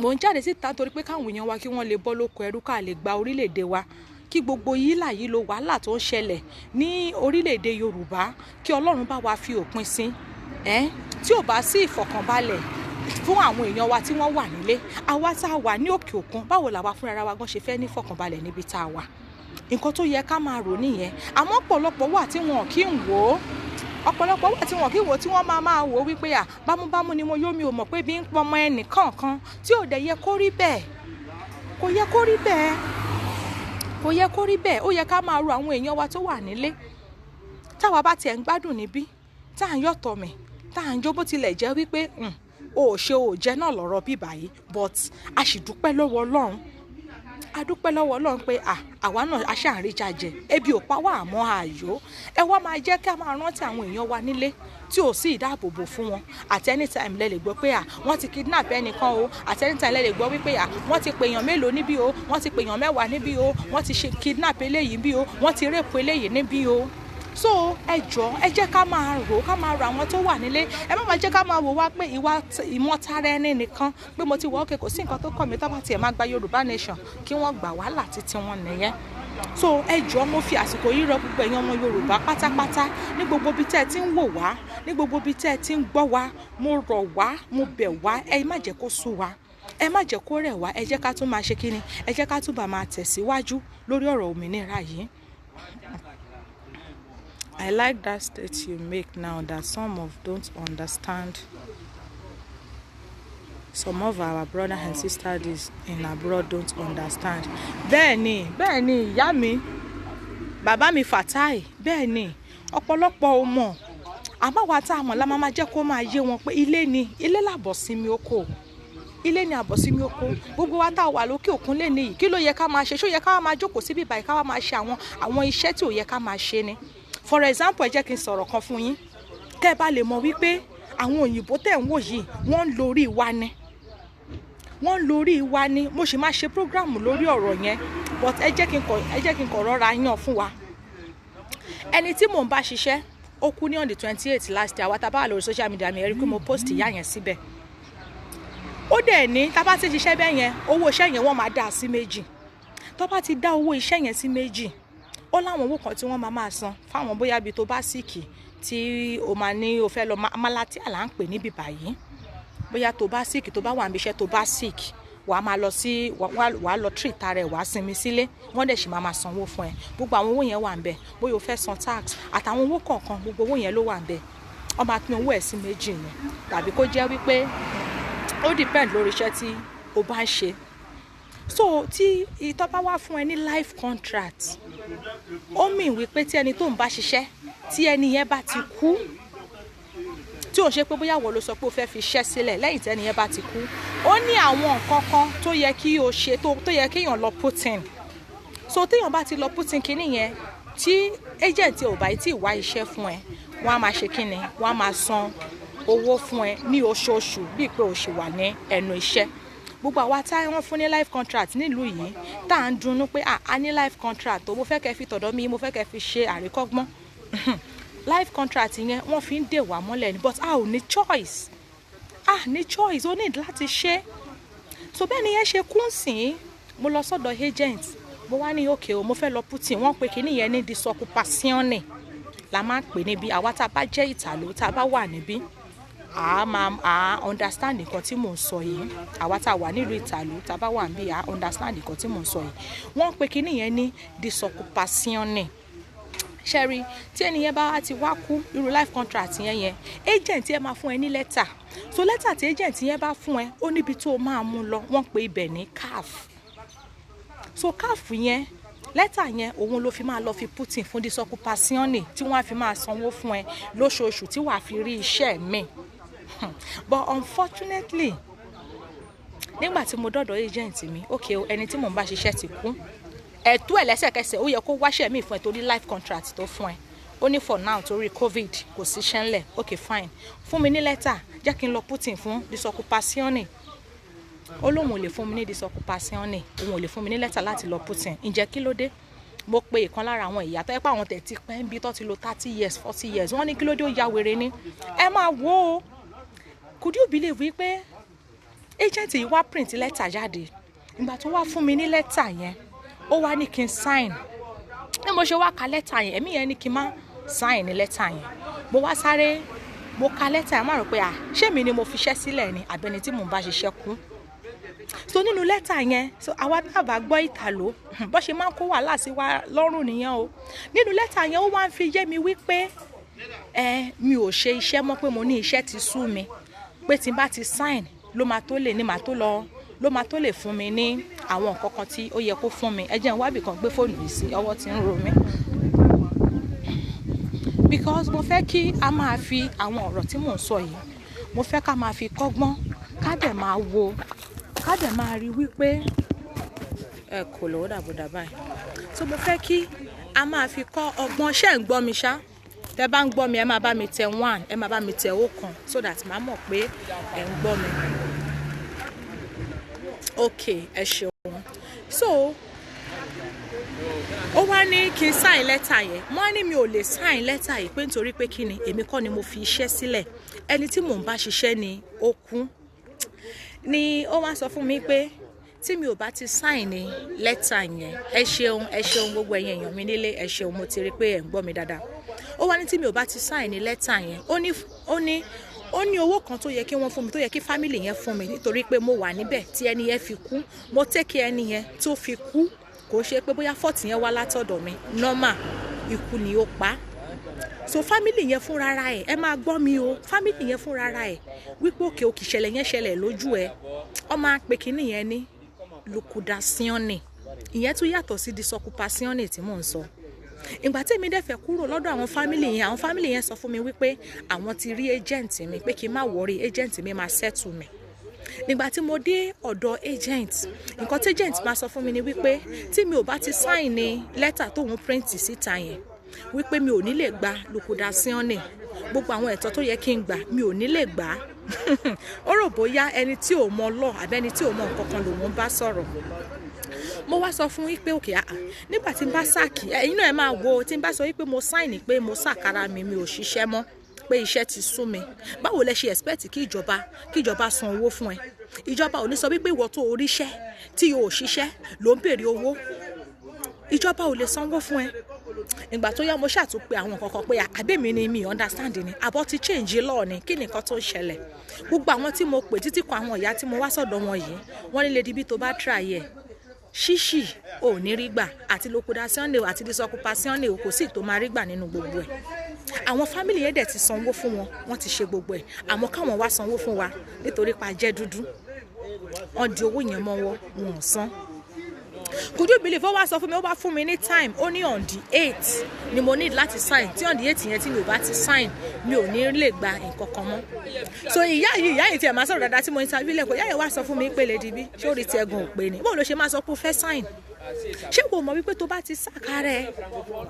[SPEAKER 1] Mò ń jáde síta torí pé káwọn èèyàn wa kí wọ́n lè bọ́ lóko ẹrú, ká lè gba orílẹ̀-èdè wa, kí gbogbo yílà yìí lo wàhálà tó ń ṣẹlẹ̀ ní orílẹ̀-èdè Yorùbá, kí Ọlọ́run bá wa fi òpin sí ẹ́. Tí ò bá sí ìfọ̀kànbalẹ̀ fún àwọn èèyàn wa tí wọ́n wà nílé, àwa tá a wà ní òkè òkun, báwo làwa fúnra wa gan ṣe fẹ́ ní ìfọ̀kànbalẹ̀ níbi tá a wà? Nǹkan tó yẹ ká máa rò nìyẹn. Àmọ́ ọ̀pọ̀lọpọ̀ wà tí wọn kì í wò ó, ọ̀pọ̀lọpọ̀ wà tí wọn kì í wò ó, tí wọ́n máa máa wò ó wípé à bámúbámú ni mo yó, mi ò mọ̀ pé bí ń pọmọ ẹnì kọ̀ọ̀kan, tí ò dẹ̀ yẹ kó rí bẹ́ẹ̀. Kò yẹ kó rí bẹ́ẹ̀, kò yẹ kó rí bẹ́ẹ̀. Ó yẹ ká máa ro àwọn èèyàn wa tó wà nílé. Táwa bá tiẹ̀ ń gbádùn níbí, tá à ń yọ̀tọ̀ mì, tá à ń jó, bó tilẹ̀ jẹ́ wípé o ò ṣe o ò jẹ́ náà lọ́rọ̀ bíbà yìí, but a sì dúpẹ́ lọ́wọ́ Ọlọ́run. A dúpẹ́ lọ́wọ́ Ọlọ́run pé àwa náà a ṣáà ń rí jàjẹ, ebi ò pa wá, àmọ́ ààyò. Ẹ wá máa jẹ́ kí a máa rántí àwọn èèyàn wa nílé tí ò sí ìdáàbòbò fún wọn. At any time lẹ lè gbọ́ pé à wọ́n ti kidnap ẹnìkan o. At any time lẹ lè gbọ́ wípé à wọ́n ti pèèyàn mélòó níbí o, wọ́n ti pèèyàn 10 níbí o, wọ́n ti ṣe kidnap eléyìí bí o, wọ́n ti rape eléyìí níbí o. So ẹ jọ̀ọ́, ẹ jẹ́ ká máa rò, ká máa rò àwọn tó wà nílé. Ẹ má máa jẹ́ ká máa wò wá pé ìwà ìmọ̀tara ẹni nìkan, pé mo ti wọ òkè, kò sí nǹkan tó kàn mí. Tó bá tiẹ̀ máa gba Yorùbá nation, kí wọ́n gbà, wàhálà títí wọn nìyẹn. So ẹ jọ̀ọ́, mo fi àsìkò yìí rọ gbogbo ẹ̀yin ọmọ Yorùbá pátápátá, ní gbogbo ibi tẹ́ ẹ ti ń wò wá, ní gbogbo ibi tẹ́ ẹ ti ń gbọ́ wá, mo rọ̀ wá, mo bẹ̀ wá, ẹ má jẹ́ kó sú wa, ẹ má jẹ́ kó rẹ̀ wá. Ẹ jẹ́ ká tún máa ṣe kíni, ẹ jẹ́ ká tún bá máa tẹ̀síwájú lórí ọ̀rọ̀ òmìnira yìí. I like that state you make now that some of don't understand. Some of our brother and sisters in abroad don't understand. Bẹ́ẹ̀ni, bẹ́ẹ̀ni, ìyá mi, bàbá mi Fatai, bẹ́ẹ̀ni, ọ̀pọ̀lọpọ̀ ò mọ̀. Àmọ́ wa tá a mọ̀ la máa máa jẹ́ kó máa yé wọn pé ilé ni, ilé làbọ̀ sinmi oko. Ilé ni àbọ̀ sinmi oko. Gbogbo wa tá a wà lókè òkun lé ní yìí, kí ló yẹ ká máa ṣe? Ṣó yẹ ká máa jókòó síbí báyìí, ká máa ṣe àwọn iṣẹ́ tí ò yẹ ká máa ṣe ni? For example, ẹ jẹ́ kí n sọ̀rọ̀ kan fún yín kẹ́ ẹ bá lè mọ̀ wípé àwọn òyìnbó tẹ̀ ń wò yìí, wọ́n ń lórí wa ni, wọ́n ń lórí wa ni. Mo sì máa ṣe program lórí ọ̀rọ̀ yẹn, but ẹ jẹ́ kí n kọ̀ rọra yàn fún wa. Ẹni tí mò ń bá ṣiṣẹ́, ó kú ní on the 28 last year. Àwa tá a bá wà lórí social media mi, ẹ rí i pé mo post ìyá yẹn síbẹ̀. Ó dẹ̀ ní tá a bá ti ṣiṣẹ́ bẹ́ẹ̀ yẹn, owó iṣẹ́ yẹn wọ́n máa dá sí méjì. Tó bá ti dá owó iṣẹ́ yẹn sí méjì, ó láwọn owó kan tí wọ́n máa máa san fáwọn, bóyá ibi tó bá sick tí o máa ní o fẹ́ lọ, malattia là ń pè níbi báyìí. Bóyá tó bá sick, tó bá wà níbi iṣẹ́, tó bá sick, wàá máa lọ sí, wàá lọ treat ara ẹ̀, wàá sinmi sílé, wọ́n dẹ̀ sì máa máa sanwó fún ẹ. Gbogbo àwọn owó yẹn wà ń bẹ̀, bóyá o fẹ́ san tax àtàwọn owó kọ̀ọ̀kan, gbogbo owó yẹn ló wà ń bẹ̀. Wọ́n máa pín owó ẹ̀ sí méjì ni, tàbí kó jẹ́ wípé ó depend lórí iṣẹ́ tí o bá ń ṣe. So tí ìtọ́ bá wá fún ẹ ní life contract, ó mean wípé tí ẹni tó ń bá ṣiṣẹ́, tí ẹni yẹn bá ti kú, tí ò ṣe pé bóyá wọ́n ló sọ pé o fẹ́ fi iṣẹ́ sílẹ̀, lẹ́yìn tí ẹni yẹn bá ti kú, ó ní àwọn nǹkan kan tó yẹ kí o ṣe, tó yẹ kéèyàn lọ put in. So téèyàn bá ti lọ put in kinní yẹn, tí agent ò bá tí ì wá iṣẹ́ fún ẹ, wọ́n á máa ṣe kíni, wọ́n á máa san owó fún ẹ ní oṣooṣù bíi pé o ṣì wà ní ẹnu iṣẹ́. Gbogbo àwa tá wọ́n fún ní life contract nílùú yìí, tá à ń dunnú pé a ní life contract o, mo fẹ́ kẹ́ fi tọ̀dọ̀ mi, mo fẹ́ kẹ́ fi ṣe àríkọ́gbọ́n. Life contract yẹn, wọ́n fi ń dè wá mọ́lẹ̀ ni, but a ò ní choice, a ní choice, ó ní láti ṣe. So bẹ́ẹ̀ ni yẹn ṣe kún sí. Mo lọ sọ́dọ̀ agent, mo wá ní okay o, mo fẹ́ lọ put in. Wọ́n pe kíní yẹn ní disoccupazione la máa ń pè níbi. Àwa tá a bá jẹ́ ìtàló, tá a bá wà níbí, a máa a understand nǹkan tí mò ń sọ yìí. Àwa tá a wà nílùú ìtàló, tá a bá wà níbí, a understand nǹkan tí mò ń sọ yìí. Wọ́n pe kíní yẹn ní disoccupazione. Ṣẹ́rí tí ẹni yẹn bá wá ti wá kú, irú life contract yẹn agent yẹn máa fún ẹ ní lẹ́tà. So lẹ́tà tí agent yẹn bá fún ẹ, ó níbi tó o máa mú lọ, wọ́n pe ibẹ̀ ní CAF. So CAF yẹn, lẹ́tà yẹn, òun ló fi máa lọ fi put in fún disoccupazione, tí wọ́n á fi máa sanwó fún ẹ lóṣooṣù tí wàá fi rí iṣẹ́ mi. But unfortunately, nígbà tí mo dọ́dọ̀ agent mi, ok o, ẹni tí mò ń bá ṣiṣẹ́ ti kú, ẹ̀tọ́ ẹ̀ lẹ́sẹ̀kẹsẹ̀, ó yẹ kó wáṣẹ́ mi fún ẹ torí life contract tó fún ẹ. Ó ní for now, torí COVID, kò síṣẹ́ ńlẹ̀. Ok, fine, fún mi ní lẹ́tà, jẹ́ kí n lọ put in fún disoccupazione. Ó lóun ò lè fún mi ní disoccupazione, òun ò lè fún mi ní lẹ́tà láti lọ put in. Ǹjẹ́ kí ló dé? Mo pe ìkan lára àwọn ìyá tó yẹ pé àwọn tẹ̀ ti pẹ́ ń bí, tó ti lo 30 years, 40 years. Wọ́n ní kí ló dé? Ó ya wèrè ni. Ẹ máa wò ó, could you believe wípé agent yìí wá print lẹ́tà jáde? Ìgbà tó wá fún mi ní lẹ́tà yẹn, ó wá ní kí n sign. Ní mo ṣe wá ka lẹ́tà yẹn, ẹ̀mí yẹn ní kí n má sign ní lẹ́tà yẹn. Mo wá sáré mo ka lẹ́tà yẹn, má rò pé à, ṣé mi ni mo fiṣẹ́ sílẹ̀ ni àbẹ́ni tí mò ń bá ṣiṣẹ́ kú? So nínú lẹ́tà yẹn, so àwa tá a bá gbọ́ ìtàló, bó ṣe máa ń kó wàhálà sí wa lọ́rùn nìyẹn o. Nínú lẹ́tà yẹn, ó wá ń fi yé mi wípé ẹ mi ò ṣe iṣẹ́ mọ́, pé mo ní iṣẹ́ ti sú mi, pé tí n bá ti sign ló máa tó lè ní màá tó lọ, ló máa tó lè fún mi ní àwọn nǹkan kan tí ó yẹ kó fún mi. Ẹ jẹ́ n wábì kan gbé fóònù yìí sí, ọwọ́ tí ń ro mí, because mo fẹ́ kí a máa fi àwọn ọ̀rọ̀ tí mò ń sọ yìí, mo fẹ́ ká máa fi kọ́gbọ́n, ká dẹ̀ máa wo, ká dẹ̀ máa rí wípé ẹ kò lọ́wọ́ dàbọ̀dà báyìí. So mo fẹ́ kí a máa fi kọ́ ọgbọ́n. Ṣé ń gbọ́ mi ṣá? Tẹ bá ń gbọ́ mi, ẹ máa bá mi tẹ one, ẹ máa bá mi tẹ ọ̀kan, so that màá mọ̀ pé ẹ ń gbọ́ mi. Ok, ẹ ṣeun. So ó wá ní kí n sign lẹ́tà yẹn. Mo á ní mi ò lè sign lẹ́tà yìí, pé nítorí pé kí ni, èmi kọ́ ni mo fi iṣẹ́ sílẹ̀, ẹni tí mò ń bá ṣiṣẹ́ ni ó kú. Ni ó wá sọ fún mi pé tí mi ò bá ti sign ní lẹ́tà yẹn. Ẹ ṣeun, ẹ ṣeun, gbogbo ẹ̀yin èèyàn mi nílé, ẹ ṣeun. Mo ti rí i pé ẹ̀ ń gbọ́ mi dáadáa. Ó wá ní tí mi ò bá ti sign ní lẹ́tà yẹn, ó ní owó kan tó yẹ kí wọ́n fún mi, tó yẹ kí family yẹn fún mi, nítorí pé mo wà níbẹ̀ tí ẹni yẹn fi kú, mo take ẹni yẹn tó fi kú. Kò ṣe pé bóyá fault yẹn wá látọ̀dọ̀ mi, normal ikú ni ó pa á. So family yẹn fúnra ra ẹ̀, ẹ máa gbọ́ mi o, family yẹn fúnra ra ẹ̀ wípé òkè òkè ìṣẹ̀lẹ̀ yẹn ṣẹlẹ̀ lójú ẹ̀, ọ máa pe kinní yẹn ní liquidazione. Ìyẹn tún yàtọ̀ sí disoccupazione tí mò ń sọ. Ìgbà tí èmi dẹ̀ fẹ́ kúrò lọ́dọ̀ àwọn family yẹn, àwọn family yẹn sọ fún mi wípé àwọn ti rí agent mi, pé kí n má worry, agent mi máa settle mi. Nígbà tí mo dé ọ̀dọ̀ agent, nǹkan tí agent máa sọ fún mi ni wípé tí mi ò bá ti sign ní lẹ́tà tóun print síta yẹn, wípé mi ò ní lè gba liquidazione, gbogbo àwọn ẹ̀tọ́ tó yẹ kí n gbà, mi ò ní lè gbà á. Ó rò bóyá ẹni tí ò mọ law àbí ẹni tí ò mọ nǹkan kan lòun bá sọ̀rọ̀. Mo wá sọ fún wípé òkè àà, nígbà tí n bá sack, ẹ̀yin náà ẹ máa wo, tí n bá sọ wípé mo sign pé mo sack ara mi, mi ò ṣiṣẹ́ mọ́, pé iṣẹ́ ti sú mi, báwo lẹ ṣe expect kí ìjọba san owó fún ẹ? Ìjọba ò ní sọ wípé ìwọ tó oríṣẹ́ tí o ò ṣiṣẹ́ ló ń béèrè owó. Ìjọba ò lè sanwó fún ẹ. Ìgbà tó yá, mo ṣàtúnpè àwọn nǹkan kan pé àbẹ́mi ni mi understand ni, àbọ̀ ti change law ni, kí ni nǹkan tó ń ṣẹlẹ̀? Gbogbo àwọn tí mo pè, títí kan àwọn ìyá tí mo wá sọ̀dọ̀ wọn yìí, wọ́n ní Lady B, tó bá try ẹ̀, ṣíṣì ò ní rí gbà, àti liquidazione o, àti disoccupazione o, kò sí tó máa rí gbà nínú gbogbo ẹ̀. Àwọn family yẹn dẹ̀ ti sanwó fún wọn, wọ́n ti ṣe gbogbo ẹ̀, àmọ́ káwọn wá sanwó fún wa nítorí pa jẹ́ dúdú, wọ́n di owó yẹn mọ́wọ́, wọn ò san. Could you believe, ó wá sọ fún mi, ó wá fún mi ní time, ó ní on the 8 ni mo need láti sign, tí on the 8 yẹn tí mi ò bá ti sign, mi ò ní lè gba nǹkan kan mọ́. So ìyá yìí tiẹ̀ máa sọ̀rọ̀ dáadáa tí mo interview lẹ́kọ̀ọ́. Ìyá yìí wá sọ fún mi pé Lady B, ṣé ó rí tiẹ̀ gan ò pé ni? Báwo ló ṣe máa sọ pé ó fẹ́ sign? Ṣé kò mọ̀ wípé tó bá ti sack ara ẹ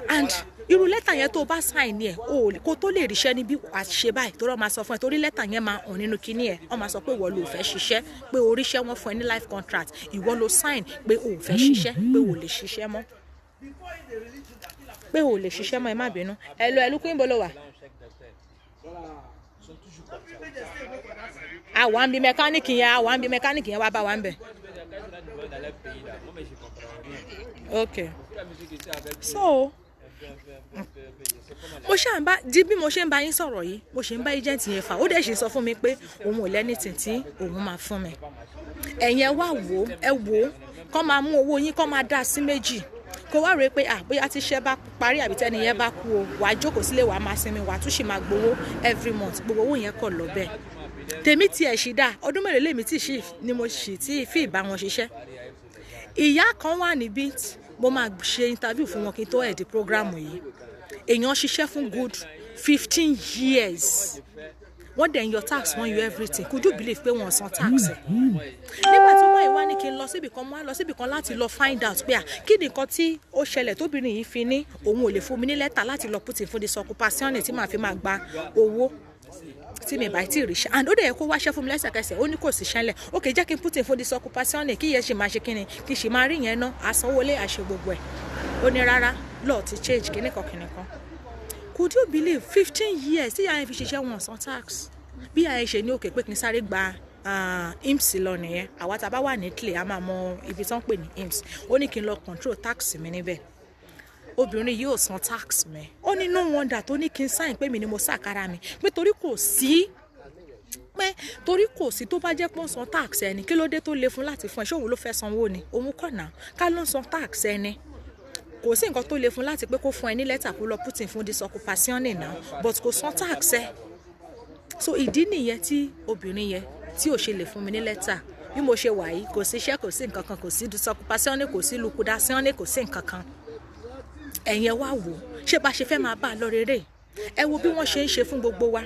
[SPEAKER 1] and irú lẹ́tà yẹn tó bá sign ẹ̀ o, kó tó lè ríṣẹ́ níbí, wàá ṣe báyìí, tó rọ́ máa sọ fún ẹ, torí lẹ́tà yẹn máa hàn nínú kinní ẹ̀, wọ́n máa sọ pé ìwọ ló fẹ́ ṣiṣẹ́, pé oríṣẹ́ wọn fún ẹ ní life contract, ìwọ ló sign pé o ò fẹ́ ṣiṣẹ́, pé o ò lè ṣiṣẹ́ mọ́, pé o ò lè ṣiṣẹ́ mọ́. Ẹ má bínú. Ẹ lọ ẹlú kúńbó ló wà. Àwa ń bi mẹkáníìkì yẹn, àwa ń bi mẹkáníìkì yẹn, wá bá wa ń bẹ̀. Ok, so mo ṣáà ń bá di bí mo ṣe ń bá yín sọ̀rọ̀ yìí, mo ṣe ń bá agent yẹn fà, ó dẹ̀ ṣe sọ fún mi pé òun ò lẹ́nìtì tí òun máa fún mi. Ẹ̀yin ẹ wá wò ó, ẹ wò ó, kọ́ máa mú owó yín, kọ́ máa dá sí méjì. Kó wá rèé pé ah, bóyá tí iṣẹ́ bá parí àbí tẹ́ni yẹn bá kú o, wàá jókòó sílé, wàá máa sinmi, wàá tún sì máa gbowó every month. Gbogbo owó yẹn kọ̀ lọ bẹ́ẹ̀. Tèmi tiẹ̀ ṣì dáa. Ọdún mélòó lèmi tí ṣì ni mo ṣì tí fi ìbá wọn ṣiṣẹ́. Ìyá kan wà níbí, mo máa ṣe interview fún wọn kí n tó end program yìí. Èèyàn ṣiṣẹ́ fún good 15 years, wọ́n dẹ̀ ń yọ tax, wọ́n yọ everything. Could you believe pé wọ́n san tax ẹ̀? Nígbà tí wọ́n wá ní kí n lọ síbì kan, mo wá lọ síbì kan láti lọ find out pé à, kí ni nǹkan tí ó ṣẹlẹ̀ tóbìnrin yìí fi ní òun ò lè fún mi ní lẹ́tà láti lọ put in fún disoccupazione tí màá fi máa gba owó tí mi bá tí ì ríṣẹ́. And ó dẹ̀ yẹ kó wáṣẹ́ fún mi lẹ́sẹ̀kẹsẹ̀. Ó ní kò sí ṣẹlẹ̀. Ok, jẹ́ kí n put in fún disoccupazione, kí yẹn ṣe máa ṣe kíni, kí ṣe máa rí yẹn ná, àsanwó-lé, àṣe gbogbo ẹ̀. Ó ní rárá, law ti change, kíníkan kíníkan. Could you believe, 15 years tí ìyá yẹn fi ṣiṣẹ́, wọn san tax? Bí ìyá yẹn ṣe ní òkè pé kí n sáré gba INPS lọ nìyẹn. Àwa tá a bá wà ní Italy, a máa mọ ibi tí wọ́n ń pè ní INPS. Ó ní kí n lọ control tax mi níbẹ̀. Obìnrin yìí ò san tax mi. Ó ní no wonder tó ní kí n sign pé mi ni mo sàkárà mi, pé torí kò sí, pé torí kò sí. Tó bá jẹ́ pé ó ń san tax ẹni, kí ló dé tó le fún láti fún ẹ? Ṣé òun ló fẹ́ sanwó ni? Òun kọ̀ náà. Ká ló ń san tax ẹni, kò sí nǹkan tó le fún láti pé kó fún ẹ ní lẹ́tà kó lọ put in fún disoccupazione náà, but kò san tax ẹ. So ìdí nìyẹn tí obìnrin yẹn tí ò ṣe lè fún mi ní lẹ́tà. Bí mo ṣe wà yìí, kò sí iṣẹ́, kò sí nǹkan kan, kò sí disoccupazione, kò sí liquidazione, kò sí nǹkan kan. Ẹ̀yin ẹ wá wò ó, ṣé bá ṣe fẹ́ máa bá a lọ rere? Ẹ wo bí wọ́n ṣe ń ṣe fún gbogbo wa.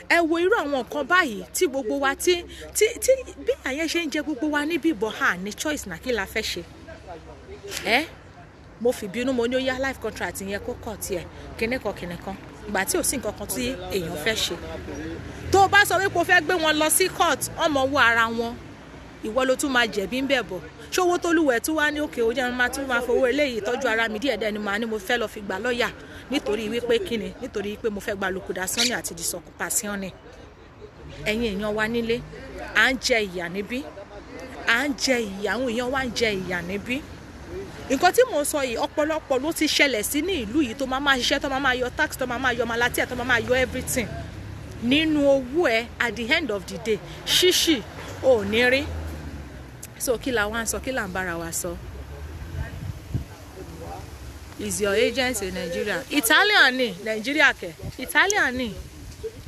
[SPEAKER 1] Ẹ wo irú àwọn nǹkan báyìí tí gbogbo wa tí bí àyẹn ṣe ń jẹ gbogbo wa níbí ìbọn ha ní choice náà. Kí la fẹ́ ṣe? Ẹ mo fi bínú, mo ní ó yá, life contract yẹn kó kọ̀ tiẹ̀, kíníkan kíníkan. Ìgbà tí ò sí nǹkan kan tí èèyàn fẹ́ ṣe, tó o bá sọ wípé o fẹ́ gbé wọn lọ sí court, ọmọ owó ara wọn, ìwọ ló tún máa jẹ̀bi ń bẹ̀ bọ̀. Ṣówó tó lúwẹ̀ tún wá ní òkè ó jẹ́ máa tún máa fowó eléyìí tọ́jú ara mi díẹ̀díẹ̀ ni màá ní mo fẹ́ lọ fi gbà lọ́ọ̀yà, nítorí wípé kíni? Nítorí wípé mo fẹ́ gba liquidazione àti disoccupazione. Ẹ̀yin èèyàn wa nílé, à ń jẹ ìyà níbí, à ń jẹ ìyà. Àwọn èèyàn wa ń jẹ ìyà níbí. Nǹkan tí mò ń sọ yìí, ọ̀pọ̀lọpọ̀ ló ti ṣẹlẹ̀ sí ní ìlú yìí, tó máa máa ṣiṣẹ́, tó máa máa yọ tax, tó máa máa yọ malattia, tó máa máa yọ everything nínú owó ẹ. At the end of the day, ṣíṣì ò ní rí. So kí la wá ń sọ? Kí là ń bára wa sọ? Is your agent in Nigeria? Italian ni. Nigeria kẹ? Italian ni.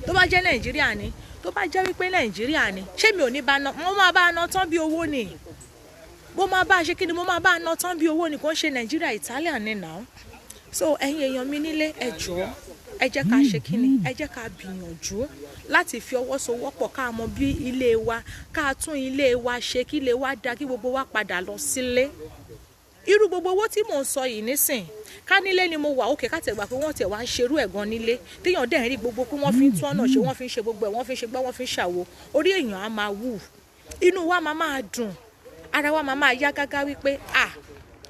[SPEAKER 1] Tó bá jẹ́ Nàìjíríà ni, tó bá jẹ́ wípé Nàìjíríà ni, ṣé mi ò ní bá ná? Mo máa bá ná tán bí owó ni. Mo máa bá ṣe kí ni? Mo máa bá ná tán bí owó ni. Kò ń ṣe Nàìjíríà, Italian ni now. So ẹ̀yin èèyàn mi nílé, ẹ jọ̀ọ́, ẹ jẹ́ ká ṣe kí ni? Ẹ jẹ́ ká gbìyànjú láti fi ọwọ́ sowọ́pọ̀, ká mọ bí ilé wa, ká tún ilé wa ṣe, kí ilé wa dáa, kí gbogbo wa padà lọ sílé. Irú gbogbo owó tí mò ń sọ yìí nísìn, ká nílé ni mo wà òkè, ká tẹ̀gbà pé wọ́n tẹ̀ wá ń ṣerú ẹ̀ gan nílé, téèyàn dẹ̀ ń rí gbogbo pé wọ́n fi ń tún ọ̀nà ṣe, wọ́n fi ń ṣe gbogbo ẹ̀, wọ́n fi ń ṣe gbá, wọ́n fi ń ṣàwo, orí èèyàn á máa wù, inú wa máa máa dùn, ara wa máa máa yá gágá wípé à,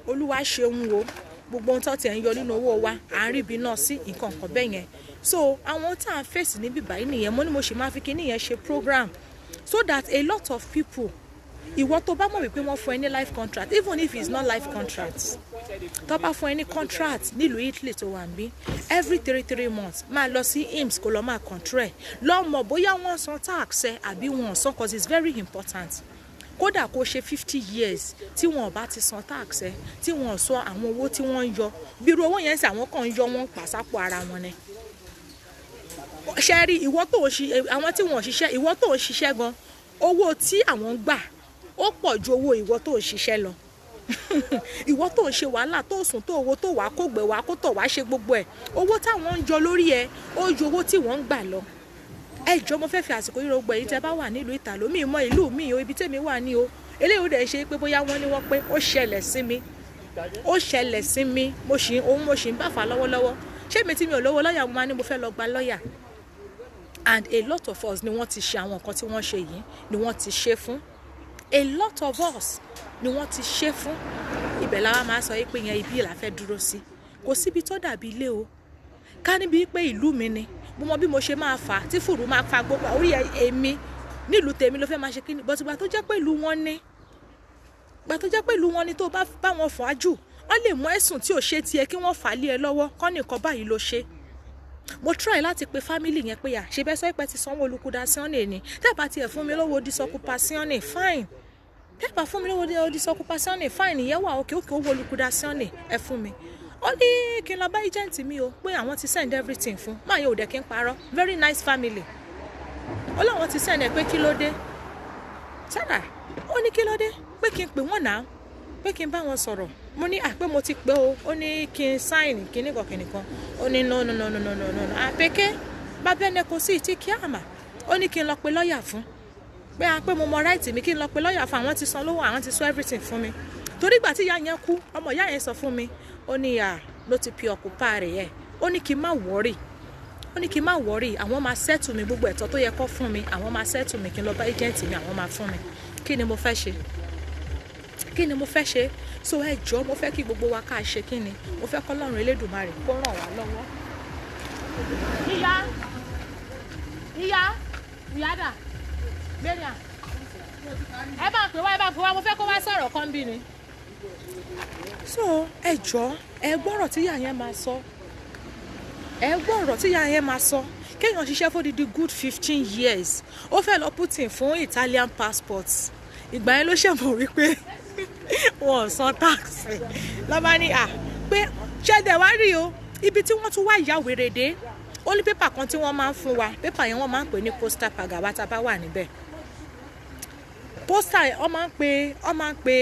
[SPEAKER 1] Olúwa ṣeun o, gbogbo ohun tó tiẹ̀ ń yọ nínú owó wa, à ń ríbi náà sí nǹkan kan bẹ́ẹ̀ yẹn. So àwọn tá à ń fèsì níbí báyìí nìyẹn. Mo ní mo sì máa fi kíní yẹn ṣe program so that a lot of people, ìwọ tó bá mọ̀ wípé wọ́n fún ẹ ní life contract, even if it's not life contract, tó bá fún ẹ ní contract nílùú Italy tó wà níbí, every three three months, máa lọ sí INPS, kó lọ máa control ẹ̀, lọ mọ̀ bóyá wọ́n san tax ẹ àbí wọ́n san, 'cause it's very important. Kódà kó ṣe 50 years, tí wọn ò bá ti san tax ẹ, tí wọn ò sọ àwọn owó tí wọ́n ń yọ, bí irú owó yẹn sì, àwọn kan ń yọ, wọ́n ń pàṣápò ara wọn ni. Ṣe rí ìwọ tó ń ṣi àwọn tí wọn ò ṣiṣẹ́, ìwọ tó ń ṣiṣẹ́ gan, owó tí àwọn ń gbà ó pọ̀ ju owó ìwọ tó ń ṣiṣẹ́ lọ. Ìwọ tó ń ṣe wàhálà, tó sùn, tó owó tó wàá kó gbẹ, wàá kó tọ̀, wàá ṣe gbogbo ẹ̀, owó táwọn ń yọ lórí ẹ, ó ju owó tí wọ́n ń gbà lọ. Ẹ jọ, mo fẹ́ fi àsìkò yìí rògbò èyí tẹ́ bá wà nílùú Ìtàló. Mi mọ ìlú mi o, ibi tèmi wà ní o. Eléyìí ó dẹ̀ ṣe pé bóyá wọ́n ní wọ́n pé ó ṣẹlẹ̀ sí mi, ó ṣẹlẹ̀ sí mi. Mo ṣì ń òun, mo ṣì ń bàfà lọ́wọ́lọ́wọ́. Ṣé mi tí mi ò lówó lọ́ọ̀yà, mo máa ní mo fẹ́ lọ gba lọ́ọ̀yà? And a lot of us ni wọ́n ti ṣe àwọn nǹkan tí wọ́n ṣe yìí, ni wọ́n ti ṣe fún. A lot of us ni wọ́n ti ṣe fún. Ibẹ̀ la wá máa sọ pé yẹn ibi là fẹ́ dúró sí. Kò síbi tó dàbí ilé o. Ká níbi pé ìlú mi ni, mo mọ bí mo ṣe máa fà á tí fùrù máa fa gbogbo orí èmi nílùú tèmi ló fẹ́ máa ṣe kíni. But ìgbà tó jẹ́ pé ìlú wọn ni, ìgbà tó jẹ́ pé ìlú wọn ni, tó bá bá wọn fà á jù, wọ́n lè mú ẹ̀sùn tí ò ṣe tiẹ̀ kí wọ́n fà á lé ẹ lọ́wọ́, kọ́ nìkan báyìí ló ṣe. Mo try láti pe family yẹn pé à ṣe bẹ́ẹ̀ sọ pé ti sanwó liquidazione ni, tẹ́ bá tiẹ̀ fún mi lówó disoccupazione, fine. Tẹ́ bá fún mi lówó disoccupazione, fine, ìyẹn wà okay, okay, owó liquidazione ẹ fún mi. Ó ní kí n lọ bá agent mi o, pé àwọn ti send everything fún máa yẹn, ò dẹ̀ kí n parọ́, very nice family. Ó láwọn ti send ẹ pé kí ló dé, Sarah. Ó ní kí ló dé, pé kí n pè wọ́n náà, pé kí n bá wọn sọ̀rọ̀. Mo ní à pé mo ti pè o. Ó ní kí n sign kíní kan kíní kan. Ó ní no, no, no, no, no, no, no. Àpèké bàbá ẹni kò sí ìtí kí àmà. Ó ní kí n lọ pe lọ́ọ̀yà fún pé à pé mo mọ right mi, kí n lọ pe lọ́ọ̀yà fún. Àwọn ti san lówó, àwọn ti sọ everything fún mi, torí ìgbà tí ìyá yẹn kú, ọmọ ìyá yẹn sọ fún mi, ó ní à ló ti fi ọkùpá rẹ̀ ẹ̀. Ó ní kí n má worry, ó ní kí n má worry, àwọn máa settle mi, gbogbo ẹ̀tọ́ tó yẹ kó fún mi, àwọn máa settle mi, kí n lọ bá agent mi, àwọn máa fún mi. Kí ni mo fẹ́ ṣe? Kí ni mo fẹ́ ṣe? So ẹ jọ̀ọ́, mo fẹ́ kí gbogbo wa ká ṣe kí ni, mo fẹ́ kọ́lọ́run Elédùmarè kó ràn wá lọ́wọ́. Ìyá, ìyá, ìyá dà, Mariam, ẹ bá ń pè wá, ẹ bá ń pè wá, mo fẹ́ kó wá sọ̀rọ̀ kan bí ni. So ẹ jọ̀ọ́, ẹ gbọ́rọ̀ tí ìyá yẹn máa sọ, ẹ gbọ́rọ̀ tí ìyá yẹn máa sọ. Kéèyàn ṣiṣẹ́ fódìdí good 15 years, ó fẹ́ lọ put in fún Italian passport, ìgbà yẹn ló ṣẹ̀mọ̀ wípé wọn ò san tax. Lọ́ba ní à pé ṣẹ́dẹ̀ wá rí o, ibi tí wọ́n tún wá ìyá wèrè dé, ó ní pépà kan tí wọ́n máa ń fún wa. Pépà yẹn, wọ́n máa ń pè ní posta paga. Wa tá a bá wà níbẹ̀, poster, wọ́n máa ń pè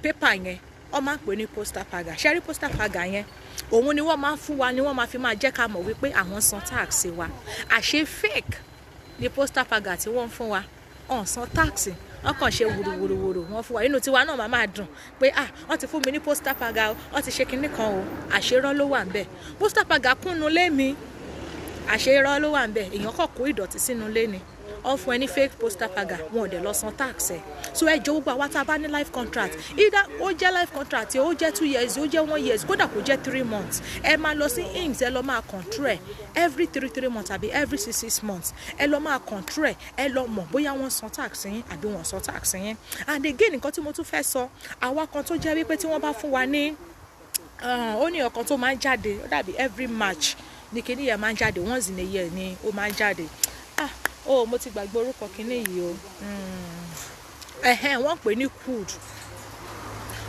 [SPEAKER 1] pépà yẹn, wọ́n máa ń pè ní posta paga. Ṣẹ́rí posta paga yẹn, òun ni wọ́n máa ń fún wa, ni wọ́n máa fi máa jẹ́ ká mọ̀ wípé àwọn san tax wa. Àṣé fake ni posta paga tí wọ́n ń fún wa, ọ̀n san tax. Wọ́n kàn ṣe wùrùwùrùwùrù, wọ́n fún wa, inú tiwa náà máa máa dùn pé ah, wọ́n ti fún mi ní posta paga o, wọ́n ti ṣe kinní kan o. Àṣerọ́ ló wà ń bẹ̀. Posta paga kúnnu lé mi, àṣerọ́ ló wà ń bẹ̀. Èèyàn kàn kó ìdọ̀tí sínú ilé ni, wọ́n fún ẹ ní fake posta paga, wọn ò dẹ̀ lọ san tax ẹ̀. So ẹ jọ̀ọ́, gbogbo àwa tá a bá ní life contract, either ó jẹ́ life contract, ó jẹ́ 2 years, ó jẹ́ one years, kódà kó jẹ́ 3 months, ẹ máa lọ sí INPS, ẹ lọ máa control ẹ every three three months àbí every six six months. Ẹ lọ máa control ẹ, ẹ lọ mọ̀ bóyá wọ́n san tax yín àbí wọ́n san tax yín. And again, nǹkan tí mo tún fẹ́ sọ, àwa kan tó jẹ́ wípé tí wọ́n bá fún wa ní, ó ní ọ̀kan tó máa ń jáde, ó dàbí every March ní kíní yẹn máa ń jáde, once in a year ni ó máa ń jáde. Ah oh, mo ti gbàgbé orúkọ kíní yìí o. Ẹ̀hẹ́n, wọ́n pè ní CUD,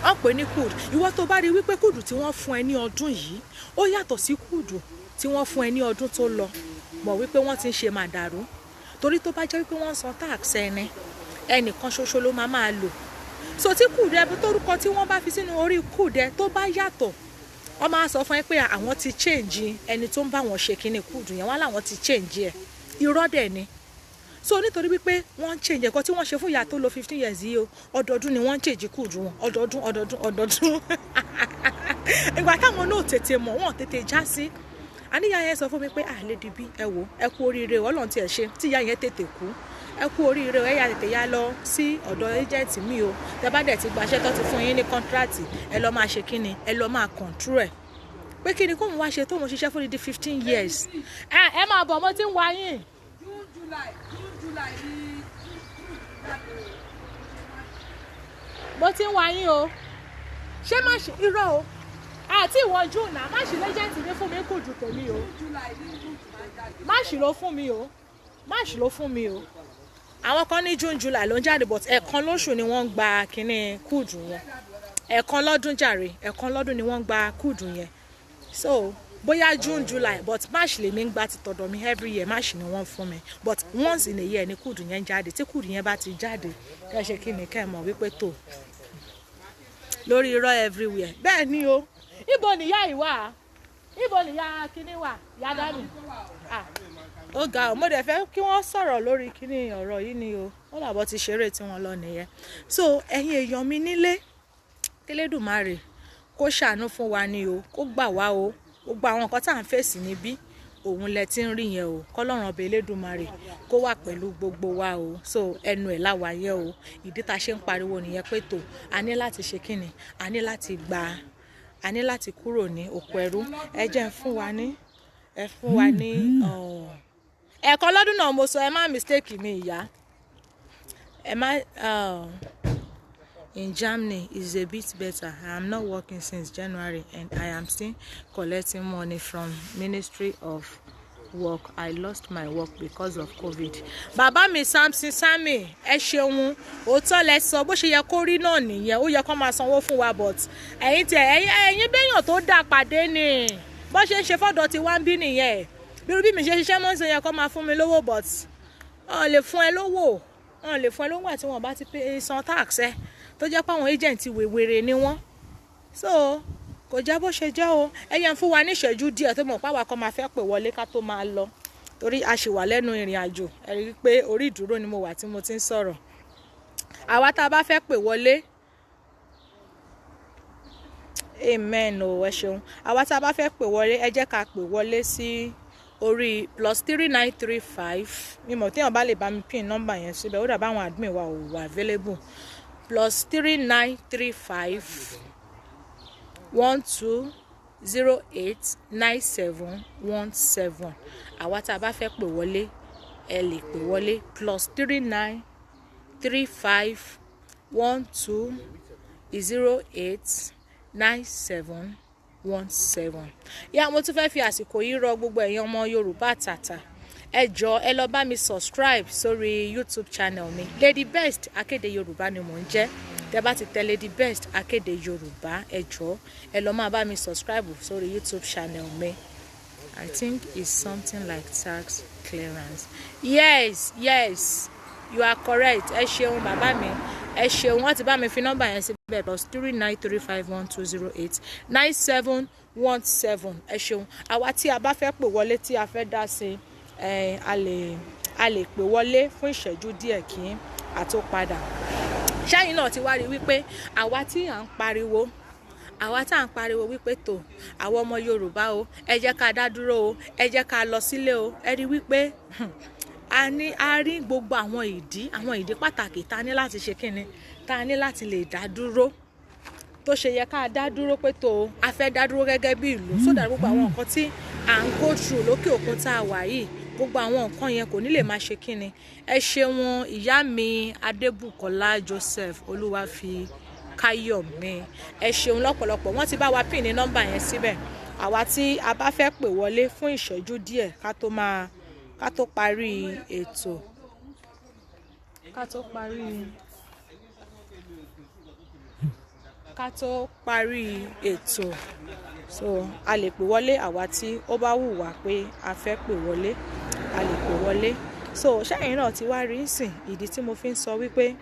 [SPEAKER 1] wọ́n pè ní CUD. Ìwọ tó bá rí wípé CUD tí wọ́n fún ẹ ní ọdún yìí, ó yàtọ̀ sí CUD tí wọ́n fún ẹ ní ọdún tó lọ, mọ̀ wípé wọ́n ti ń ṣe màdàrú. Torí tó bá jẹ́ wípé wọ́n ń san tax ẹni, ẹnìkan ṣoṣo ló máa máa lò. So tí CUD ẹ, torúkọ tí wọ́n bá fi sínú orí CUD ẹ tó bá yàtọ̀, wọ́n máa sọ fún ẹ pé àwọn ti change ẹni tó ń bá wọn ṣe kíní CUD yẹn, wọ́n láwọn ti change ẹ. Irọ́ dẹ̀ ni. So nítorí wípé wọ́n ń change ẹ̀kọ́ tí wọ́n ṣe fún ìyá tó lò 15 years yìí o, ọdọọdún ni wọ́n ń change CUD wọn, ọdọọdún, ọdọọdún, ọdọọdún. Ìgbà táwọn náà tètè mọ̀, wọ́n tètè já sí. Àníyá yẹn sọ fún mi pé, "Ah, Lady B, ẹ wò, ẹ kú oríire o, Ọlọ́run tiẹ̀ ṣe tí ìyá yẹn tètè kú. Ẹ kú oríire o, ẹ yà tètè yá lọ sí ọ̀dọ̀ agent mi o. Tẹ bá dẹ̀ ti gbaṣẹ́ tó ti fún yín ní contract, ẹ lọ máa ṣe kíni, ẹ lọ máa control ẹ̀." Pé kí ni kóun wá ṣe tóun ṣiṣẹ́ fún di 15 years? Ẹ máa bọ̀, mo ti ń wá yín.
[SPEAKER 2] June, July, June, July ní jáde.
[SPEAKER 1] Mo ti ń wá yín o. Ṣé má ṣe irọ́ o, àti ìwọ June náà má ṣe l'agent mi fún mi kù jù tèmi o.
[SPEAKER 2] June, July ní June máa ń jáde.
[SPEAKER 1] Má ṣì ló fún mi o, má ṣì ló fún mi o. Àwọn kan ní June, July ló ń jáde, but ẹ̀ẹ̀kan lóṣù ni wọ́n ń gba kínní CUD yẹn, ẹ̀ẹ̀kan lọ́dún jàre, ẹ̀ẹ̀kan lọ́dún ni wọ́n ń gba CUD yẹn. So bóyá June, July, but March lèmi ń gba ti tọ̀dọ̀ mi. Every year March ni wọ́n fún mi, but once in a year ni CUD yẹn jáde. Tí CUD yẹn bá ti jáde, kẹ́ ẹ ṣe kí ni, kẹ́ ẹ mọ̀ wípé tó lórí irọ́ everywhere. Bẹ́ẹ̀ ni o. Ibo nìyá ìwà, ibo nìyá kíní wà, ìyá dání? Ah, ó ga ọ. Mo dẹ̀ fẹ́ kí wọ́n sọ̀rọ̀ lórí kíní ọ̀rọ̀ yìí ni o. Wọ́n làbọ̀ ti ṣeré tí wọ́n lọ nìyẹn. So ẹ̀yin èèyàn mi nílé, kélédùmarè kó ṣàánú fún wa ni o, kó gbà wá o. Gbogbo àwọn nǹkan tá à ń fèsì níbí, òun lẹ ti ń rí yẹn o. Kọlọ́run ọba Elédùmarè kó wà pẹ̀lú gbogbo wa o. So ẹnu ẹ̀ láwa yẹ o. Ìdí tá a ṣe ń pariwo nìyẹn pé tó a ní láti ṣe kíni, a ní láti gba, a ní láti kúrò ní oko ẹrú. Ẹ jẹ́ ń fún wa ní, ẹ fún wa ní ẹ̀ẹ̀kan lọ́dún náà mo sọ. Ẹ má mistake mi, ìyá. Ẹ má. In Germany is a bit better. I am not working since January and I am still collecting money from Ministry of work. I lost my work because of COVID. Bàbá mi Samson Sami, ẹ ṣeun, òótọ́ lẹ sọ, bó ṣe yẹ kó rí náà nìyẹn, ó yẹ kó máa sanwó fún wa, but ẹ̀yin tẹ ẹ̀yin béèyàn tó dáa pàdé ni, bó ṣe ń ṣe fọ́dọ̀ tí wá ń bí nìyẹn. Bírú bí mi ṣe ṣiṣẹ́ mọ́ ń ṣe yẹ kó máa fún mi lówó, but wọ́n lè fún ẹ lówó, wọ́n lè fún ẹ lówó àti wọn bá ti pay san tax ẹ, tó jẹ́ pé àwọn agent wèwèrè ni wọ́n. So kò jẹ́ bó ṣe jẹ́ o. Ẹ yẹn fún wa ní ìṣẹ́jú díẹ̀ tó mọ̀ páwa kan máa fẹ́ pè wọlé ká tó máa lọ, torí a ṣì wà lẹ́nu ìrìn àjò. Ẹ rí i pé orí ìdúró ni mo wà tí mo ti ń sọ̀rọ̀. Àwa tá a bá fẹ́ pè wọlé, amen o, ẹ ṣeun. Àwa tá a bá fẹ́ pè wọlé, ẹ jẹ́ ká pè wọlé sí orí +3935. Mímọ̀ téèyàn bá lè bá mi pin nọ́mbà yẹn síbẹ̀, ó dàbí àwọn admin wa ò wà available. +3935 12 08 97 17. Àwa tá a bá fẹ́ pè wọlé, ẹ lè pè wọlé +39 35 12 08 97 17. Yá, mo tún fẹ́ fi àsìkò yìí rọ gbogbo ẹ̀yin ọmọ Yorùbá tàtà, ẹ jọ̀ọ́ ẹ lọ bá mi subscribe sórí YouTube channel mi, Lady Best Akéde Yorùbá ni mò ń jẹ́. Tẹ́ bá ti tẹ Lady Best Akéde Yorùbá, ẹ jọ̀ọ́ ẹ lọ máa bá mi subscribe sórí YouTube channel mi. I think it's something like tax clearance. Yes, yes, you are correct. Ẹ ṣeun bàbá mi, ẹ ṣeun. Wọ́n ti bá mi fi nọ́mbà yẹn síbẹ̀, +3935 12 08 97 17. Ẹ ṣeun. Àwa tí a bá fẹ́ pè wọlé, tí a fẹ́ dá sí ẹ, a lè pè wọlé fún ìṣẹ́jú díẹ̀ kí a tó padà. Ṣẹ́yìn náà ti wá rí wípé àwa tí à ń pariwo, àwa tá à ń pariwo wípé tó àwọn ọmọ Yorùbá o, ẹ jẹ́ ká dá dúró o, ẹ jẹ́ ká lọ sílé o, ẹ rí wípé a ní a rí gbogbo àwọn ìdí pàtàkì tá a ní láti ṣe kíni, tá a ní láti lè dá dúró, tó ṣe yẹ ká dá dúró, pé tó a fẹ́ dá dúró gẹ́gẹ́ bí ìlú, sódà gbogbo àwọn nǹkan tí à ń go through lókè òkun tá a wà yìí, gbogbo àwọn nǹkan yẹn kò ní lè máa ṣe kíni. Ẹ ṣeun ìyá mi Adébùkọ́lá Joseph Olúwàfi Káyọ̀mí, ẹ ṣeun lọ́pọ̀lọpọ̀. Wọ́n ti bá wa pín ní nọ́mbà yẹn síbẹ̀. Àwa tí a bá fẹ́ pè wọlé fún ìṣẹ́jú díẹ̀ ká tó parí ètò, ká tó parí ètò, so a lè pè wọlé. Àwa tí ó bá wù wá pé a fẹ́ pè wọlé, a lè pè wọlé. So ṣẹ́yìn náà ti wá rí sìn ìdí tí mo fi ń sọ wípé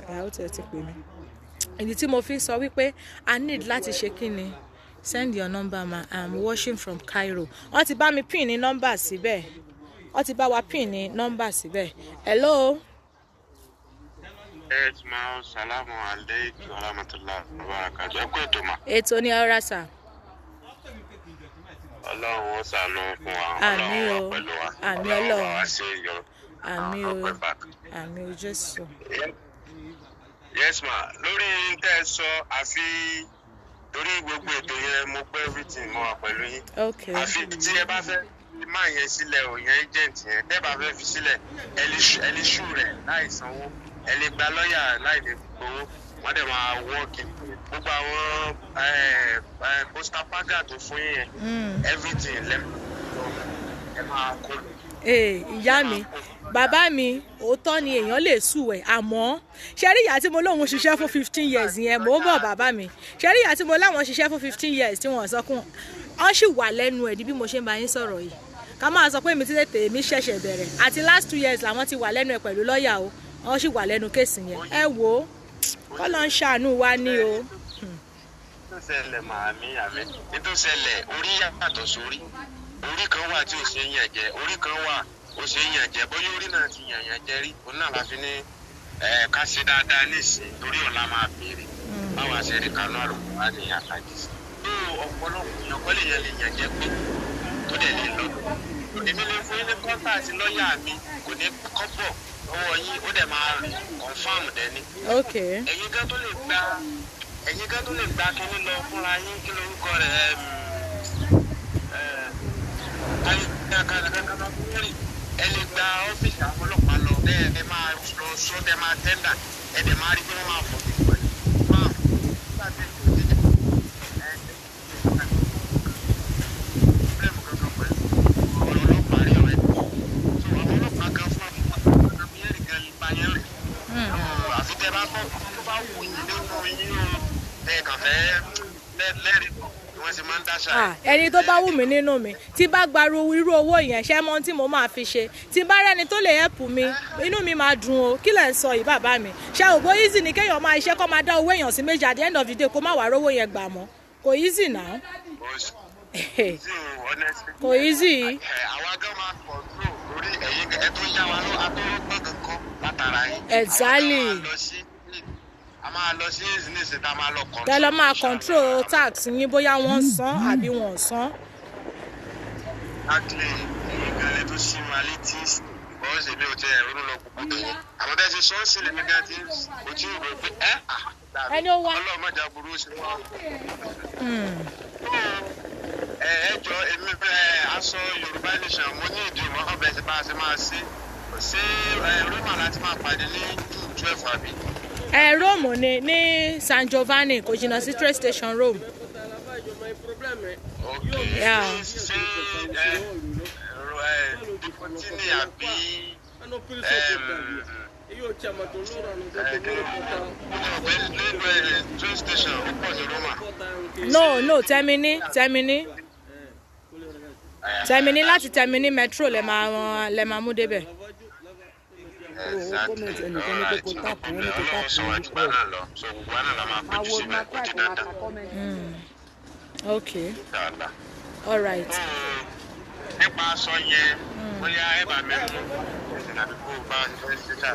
[SPEAKER 1] ẹ̀ ó tiẹ̀ ti pè mí, ìdí tí mo fi ń sọ wípé a need láti ṣe kí ni. Send your number ma, I'm watching from Cairo. Wọ́n ti bá mi pin ní nọ́mbà síbẹ̀, wọ́n ti bá wa pin ní nọ́mbà síbẹ̀. Hello.
[SPEAKER 9] Yes, ma, salamu alaikum wa rahmatullahi wa barakatuh. Ẹ kú ètò mà.
[SPEAKER 1] Ètò ní ọ̀rá sà.
[SPEAKER 9] Ọlọ́run ó ṣàánú fún wa.
[SPEAKER 1] Àmín
[SPEAKER 9] Ọlọ́run
[SPEAKER 1] o.
[SPEAKER 9] wà pẹ̀lú wa.
[SPEAKER 1] Àmín.
[SPEAKER 9] Ọlọ́run bá
[SPEAKER 1] Ọlọ́run.
[SPEAKER 9] wa ṣe yọ.
[SPEAKER 1] Àmín o.
[SPEAKER 9] Ọpẹ́ back.
[SPEAKER 1] Àmín o Jésù.
[SPEAKER 9] Yes ma, lórí tẹ́ ẹ sọ, àfi torí gbogbo ètò yẹn mo gbọ́ everything, mo wà pẹ̀lú yín. Àfi tí ẹ bá fẹ́ fi máa yẹn sílẹ̀ o, yẹn agent yẹn, tẹ́ bá fẹ́ fi sílẹ̀, ẹ lè sue rẹ̀ láì sanwó, ẹ lè gba lọ́ọ̀yà láì lè gbowó, wọ́n dẹ̀ máa wọ́ọ̀kì gbogbo àwọn poster paga tó fún yín yẹn, everything lẹ́ ẹ máa kó lọ.
[SPEAKER 1] Ee, ìyá mi, bàbá mi, òótọ́ ni èèyàn lè sue ẹ̀, àmọ́ ṣe rí ìyá tí mo lóun ṣiṣẹ́ fún 15 years yẹn, mò ń bọ̀ bàbá mi. Ṣe rí ìyá tí mo láwọn ṣiṣẹ́ fún 15 years tí wọ́n sọ kún, wọ́n sì wà lẹ́nu ẹ̀ ní bí mo ṣe ń bá yín sọ̀rọ̀ yìí. Ká máa sọ pé èmi ti tètè, èmi ṣẹ̀ṣẹ̀ bẹ̀rẹ̀, àti last 2 years làwọn ti wà lẹ́nu ẹ̀ pẹ̀lú lọ́ọ̀yà o, wọ́n sì wà lẹ́nu case yẹn. Ẹ wò ó, kọ́ ló ń ṣàánú wa ní o.
[SPEAKER 9] Tó ṣẹlẹ̀ màmí àmì ní tó ṣẹlẹ̀, orí yàtọ̀ sórí. Orí kan wà tí ò ṣe é yàn jẹ, orí kan wà ó ṣe é yàn jẹ. Bóyá orí náà ti yàn yàn jẹ rí, òun náà la fi ní ẹ ká ṣe dáadáa nísìn, torí ọ̀la máa béèrè báwa ṣe rí kanú àlùkò wá ní àtàjì sí. Tó ọ̀pọ̀lọpọ̀ èèyàn kọ́ lè yàn lè yàn jẹ pé tó dẹ̀ lè lọ. Èmi lè fún yín ní contact lọ́ọ̀yà mi, kò ní kọ́bọ̀ lọ́wọ́ yín, ó dẹ̀ máa confirm dẹ̀ ni. Ẹ̀yin gan tó lè gba kínní lọ fúnra yín, kí lorúkọ rẹ̀, ẹ lè gba ọ́fíìsì àwọn ọlọ́pàá lọ, ẹ ẹ máa lọ sọ, ẹ máa tender, ẹ dẹ̀ máa rí pé wọ́n máa fọ̀ máa nígbà tí kò ní ẹ problem kankan pẹ̀lú. wọ́n ti máa ń dáṣà.
[SPEAKER 1] Ah, ẹni tó bá wù mí nínú mi tí bá gbaru irú owó yẹn, ṣé mọ ohun tí mo máa fi ṣe? Tí bá rẹ́ni tó lè help mi, inú mi máa dùn o. Kí lẹ̀ ń sọ yìí, bàbá mi? Ṣé ògbó easy ni kéèyàn máa iṣẹ́ kó máa dá owó èèyàn sí méjì, at the end of the day kó má wàá rówó yẹn gbà mọ́? Kò easy now.
[SPEAKER 9] Kò sí o, honestly.
[SPEAKER 1] Kò easy.
[SPEAKER 9] Ẹ, àwa gan máa control lórí ẹ̀yin, ẹ tó yá wa lọ atọ́rọ́gbọ́n kankan látara yín.
[SPEAKER 1] Exactly.
[SPEAKER 9] Àwa gan máa lọ sí, a máa lọ sí nísìnyí tá a máa lọ control.
[SPEAKER 1] Tẹ́ lọ máa control tax yín, bóyá wọ́n ń san àbí wọ́n ò san.
[SPEAKER 9] Exactly, ẹ̀yin gan lẹ tó sí wa létí, because èmi ò tiẹ̀ ronú lọ gbogbo tó yẹn. Àmọ́ bẹ́ẹ̀ ṣe sọ́ọ̀sì lèmi gan ti mo ti rò pé ẹ́
[SPEAKER 1] Ẹni ó wá.
[SPEAKER 9] Ọlọ́run má jà burú sí wa. Ẹ ẹ jọ, èmi fẹ́ aṣọ Yorùbá Nation, mo ní ìdí ìmọ̀ ọbẹ̀ tí bá a ṣe máa ṣe. Ṣé ẹ Roma láti máa pàdé ní June 12, àbí?
[SPEAKER 1] Ẹ, Rome ni, ní San Giovanni, kò jìnnà sí train station Rome.
[SPEAKER 9] Ok.
[SPEAKER 1] Yeah.
[SPEAKER 9] Ṣé ẹ ẹ Dipotini àbí nínú ẹ train station ó pọ̀ ní Roma?
[SPEAKER 1] No, Termini, Termini, Termini. Láti Termini, metro lẹ máa mú débẹ̀.
[SPEAKER 9] Exactly. Alright, no problem. Ọlọ́run sọ wájú bá náà lọ. So gbogbo wa náà la máa péjú síbẹ̀, ó di dandan.
[SPEAKER 1] Ok.
[SPEAKER 9] Inshallah.
[SPEAKER 1] All right.
[SPEAKER 9] Nípa aṣọ yẹn, bóyá ẹ bá mi mú ẹsìn àbí kó o bá a ṣe fẹ́ ṣe ṣáà.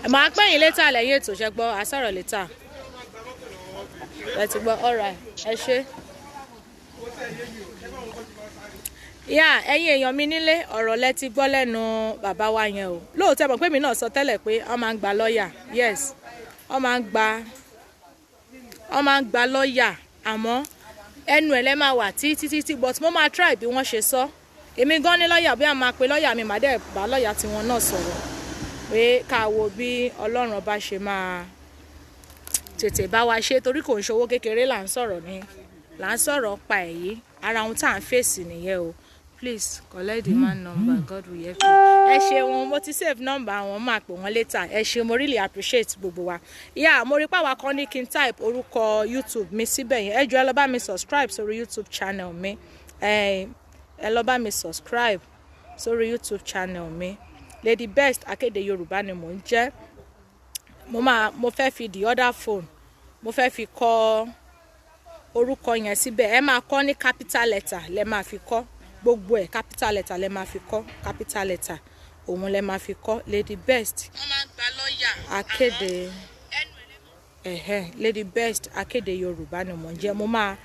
[SPEAKER 1] Màá pè yín later lẹ́yìn ètò, ṣe gbọ́? A sọ̀rọ̀ later, ẹ ti gbọ́? All right, ẹ ṣé. Yá, ẹ̀yin èèyàn mi nílé, ọ̀rọ̀ lẹ ti gbọ́ lẹ́nu bàbá wa yẹn o. Lóòótọ́, mọ̀ pé mi náà sọ tẹ́lẹ̀ pé wọ́n máa ń gba lọ́ọ̀yà. Yes, wọ́n máa ń gba lọ́ọ̀yà, àmọ́ ẹnu ẹ̀ lẹ́ máa wà títí títí, but mo máa try bí wọ́n ṣe sọ. Èmi gan ní lọ́ọ̀yà, bí a máa pe lọ́ọ̀yà mi, màá dẹ̀ bá lọ́ọ̀yà tiwọn náà sọ̀rọ̀ pé ká wo bí Ọlọ́run ọba ṣe máa tètè bá wa ṣe, torí kò ń ṣòwò kékeré là ń sọ̀rọ̀ ní là ń sọ̀rọ̀ pa èyí. Ara ohun tá à ń fèsì nìyẹn o. Please collect the man number, God will help you. Ẹ ṣeun, mo ti save number àwọn, máa pè wọ́n later. Ẹ ṣeun, mo really appreciate gbogbo wa. Yeah, mo rí pàwọn kan ní kí n type orúkọ YouTube mi síbẹ̀ yẹn. Ẹ jọ̀ọ́, ẹ lọ bá mi subscribe sórí YouTube channel mi. Ẹ lọ bá mi subscribe sórí YouTube channel mi. Lady Best Akéde Yorùbá ni mò ń jẹ́. Mo máa, mo fẹ́ fi the other phone, mo fẹ́ fi kọ orúkọ yẹn síbẹ̀. Ẹ máa kọ ní capital letter, lẹ máa fi kọ gbogbo ẹ̀. Capital letter lẹ máa fi kọ, capital letter òun lẹ máa fi kọ Lady Best Akéde. Ẹ̀hẹ́, Lady Best Akéde Yorùbá ni mò ń jẹ́. Mo máa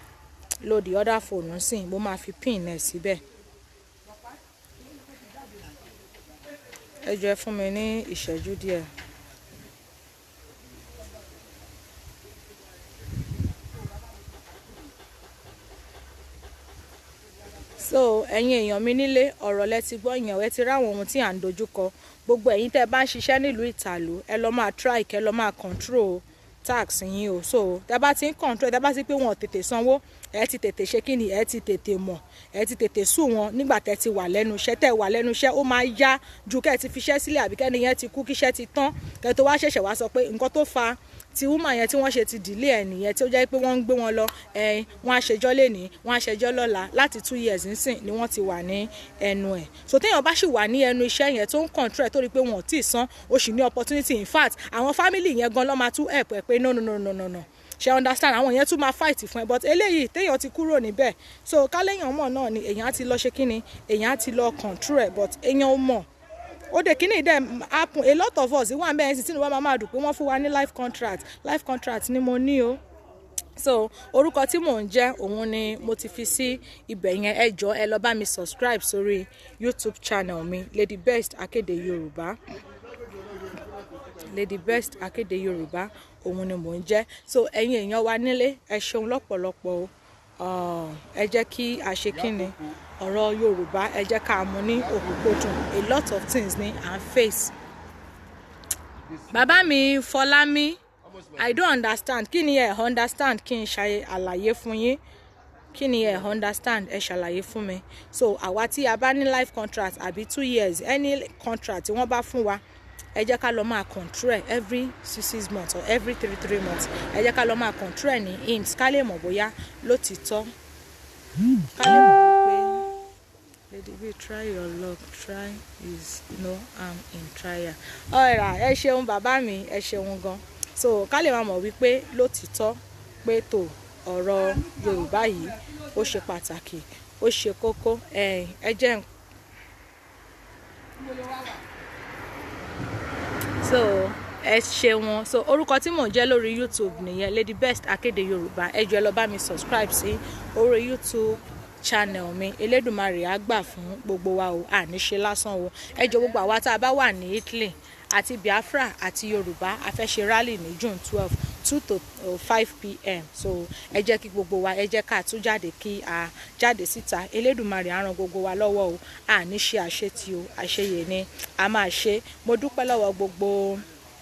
[SPEAKER 1] lo the other phone sìn, mo máa fi pin ẹ̀ síbẹ̀. Ẹ jọ̀ọ́, ẹ fún mi ní ìṣẹ́jú díẹ̀. So ẹ̀yin èèyàn mi nílé, ọ̀rọ̀ lẹ ti gbọ́ yẹn. Ẹ ti ráwọn ohun tí à ń dojúkọ. Gbogbo ẹ̀yin tẹ́ ẹ bá ń ṣiṣẹ́ nílùú ìtàló, ẹ lọ máa try kẹ́ lọ máa control tax yín o. So tẹ́ bá ti ń control, tẹ́ bá ti pé wọn ò tètè sanwó, ẹ ti tètè ṣe kí ni, ẹ ti tètè mọ̀, ẹ ti tètè sùn wọn nígbà tẹ́ ti wà lẹ́nu iṣẹ́. Tẹ́ wà lẹ́nu iṣẹ́, ó máa yá ju kẹ́ ẹ ti fiṣẹ́ sílẹ̀ àbí kẹ́ni yẹn ti kú, kíṣẹ́ ti tán, kẹ́ tó wá ṣẹ̀ṣẹ̀ wá sọ pé nǹkan tó fa ti woman yẹn tí wọ́n ṣe ti delay ẹ̀ nìyẹn, tí ó jẹ́ pé wọ́n ń gbé wọn lọ, ẹ̀ẹ́n, wọ́n á ṣẹjọ́ lẹ́nìí, wọ́n á ṣẹjọ́ lọ́la. Láti 2 years nísìn ni wọ́n ti wà ní ẹnu ẹ̀. So téèyàn bá sì wà ní ẹnu iṣẹ́ yẹn, tó ń control ẹ̀, tó rí i pé wọn ò tí ì san, ó sì ní opportunity. In fact, àwọn family yẹn gan ló máa tún help ẹ pé no, no, no, no, no, no, ṣe understand? Àwọn yẹn tún máa fight fún ẹ. But eléyìí téèyàn ti kúrò níbẹ̀, so káléèyàn mọ̀ náà ni èèyàn á ti lọ ṣe kíni, èèyàn á ti lọ control ẹ̀, but èèyàn ò mọ̀. Ó dé kíní dẹ̀ happen. A lot of us wà bẹ́ẹ̀ sì tí wọ́n máa máa dùn pé wọ́n fún wa ní life contract. Life contract ni mo ní o. So orúkọ tí mò ń jẹ́, òun ni mo ti fi sí ibẹ̀ yẹn. Ẹ jọ̀ọ́, ẹ lọ bá mi subscribe sórí YouTube channel mi, Lady Best Akéde Yorùbá. Lady Best Akéde Yorùbá, òun ni mò ń jẹ́. So ẹ̀yin èèyàn wa nílé, ẹ ṣeun lọ́pọ̀lọpọ̀ o. Ẹ jẹ́ kí a ṣe kíni, ọ̀rọ̀ Yorùbá, ẹ jẹ́ ká mú ní òkúnkúndùn. A lot of things ni à ń face. Bàbá mi Fọlámi, I don't understand. Kí ni ẹ understand? Kí n ṣe àlàyé fún yín. Kí ni ẹ understand? Ẹ ṣàlàyé fún mi. So àwa tí a bá ní life contract àbí 2 years, any contract tí wọ́n bá fún wa, ẹ jẹ́ ká lọ máa control ẹ̀ every six six months or every three three months. Ẹ jẹ́ ká lọ máa control ẹ̀ ní INPS, ká lè mọ̀ bóyá lótìítọ́. Ká lè mọ̀ wípé Lady B, try your luck, try is no harm in trial. Ọ̀rà, ẹ ṣeun bàbá mi, ẹ ṣeun gan. So ká lè máa mọ̀ wípé lótìtọ́ pé tó ọ̀rọ̀ Yorùbá yìí ó ṣe pàtàkì, ó ṣe kókó. Ẹ jẹ́ n so ẹ ṣeun. So orúkọ tí mò ń jẹ́ lórí YouTube nìyẹn, Lady Best Akéde Yorùbá. Ẹ jọ̀ọ́ ẹ lọ bá mi subscribe sí orí YouTube channel mi. Elédùmarè á gbà fún gbogbo wa o, àní ṣe lásán o. Ẹ jọ̀ọ́ gbogbo àwa tá a bá wà ní Italy àti Biafra àti Yorùbá, a fẹ́ ṣe rally ní June 12, 2 to 5 pm. So ẹ jẹ́ kí gbogbo wa, ẹ jẹ́ ká tún jáde, kí a jáde síta. Elédùmarè á ràn gbogbo wa lọ́wọ́ o, àní ṣe àṣetì o, àṣeyè ni a máa ṣe. Mo dúpẹ́ lọ́wọ́ gbogbo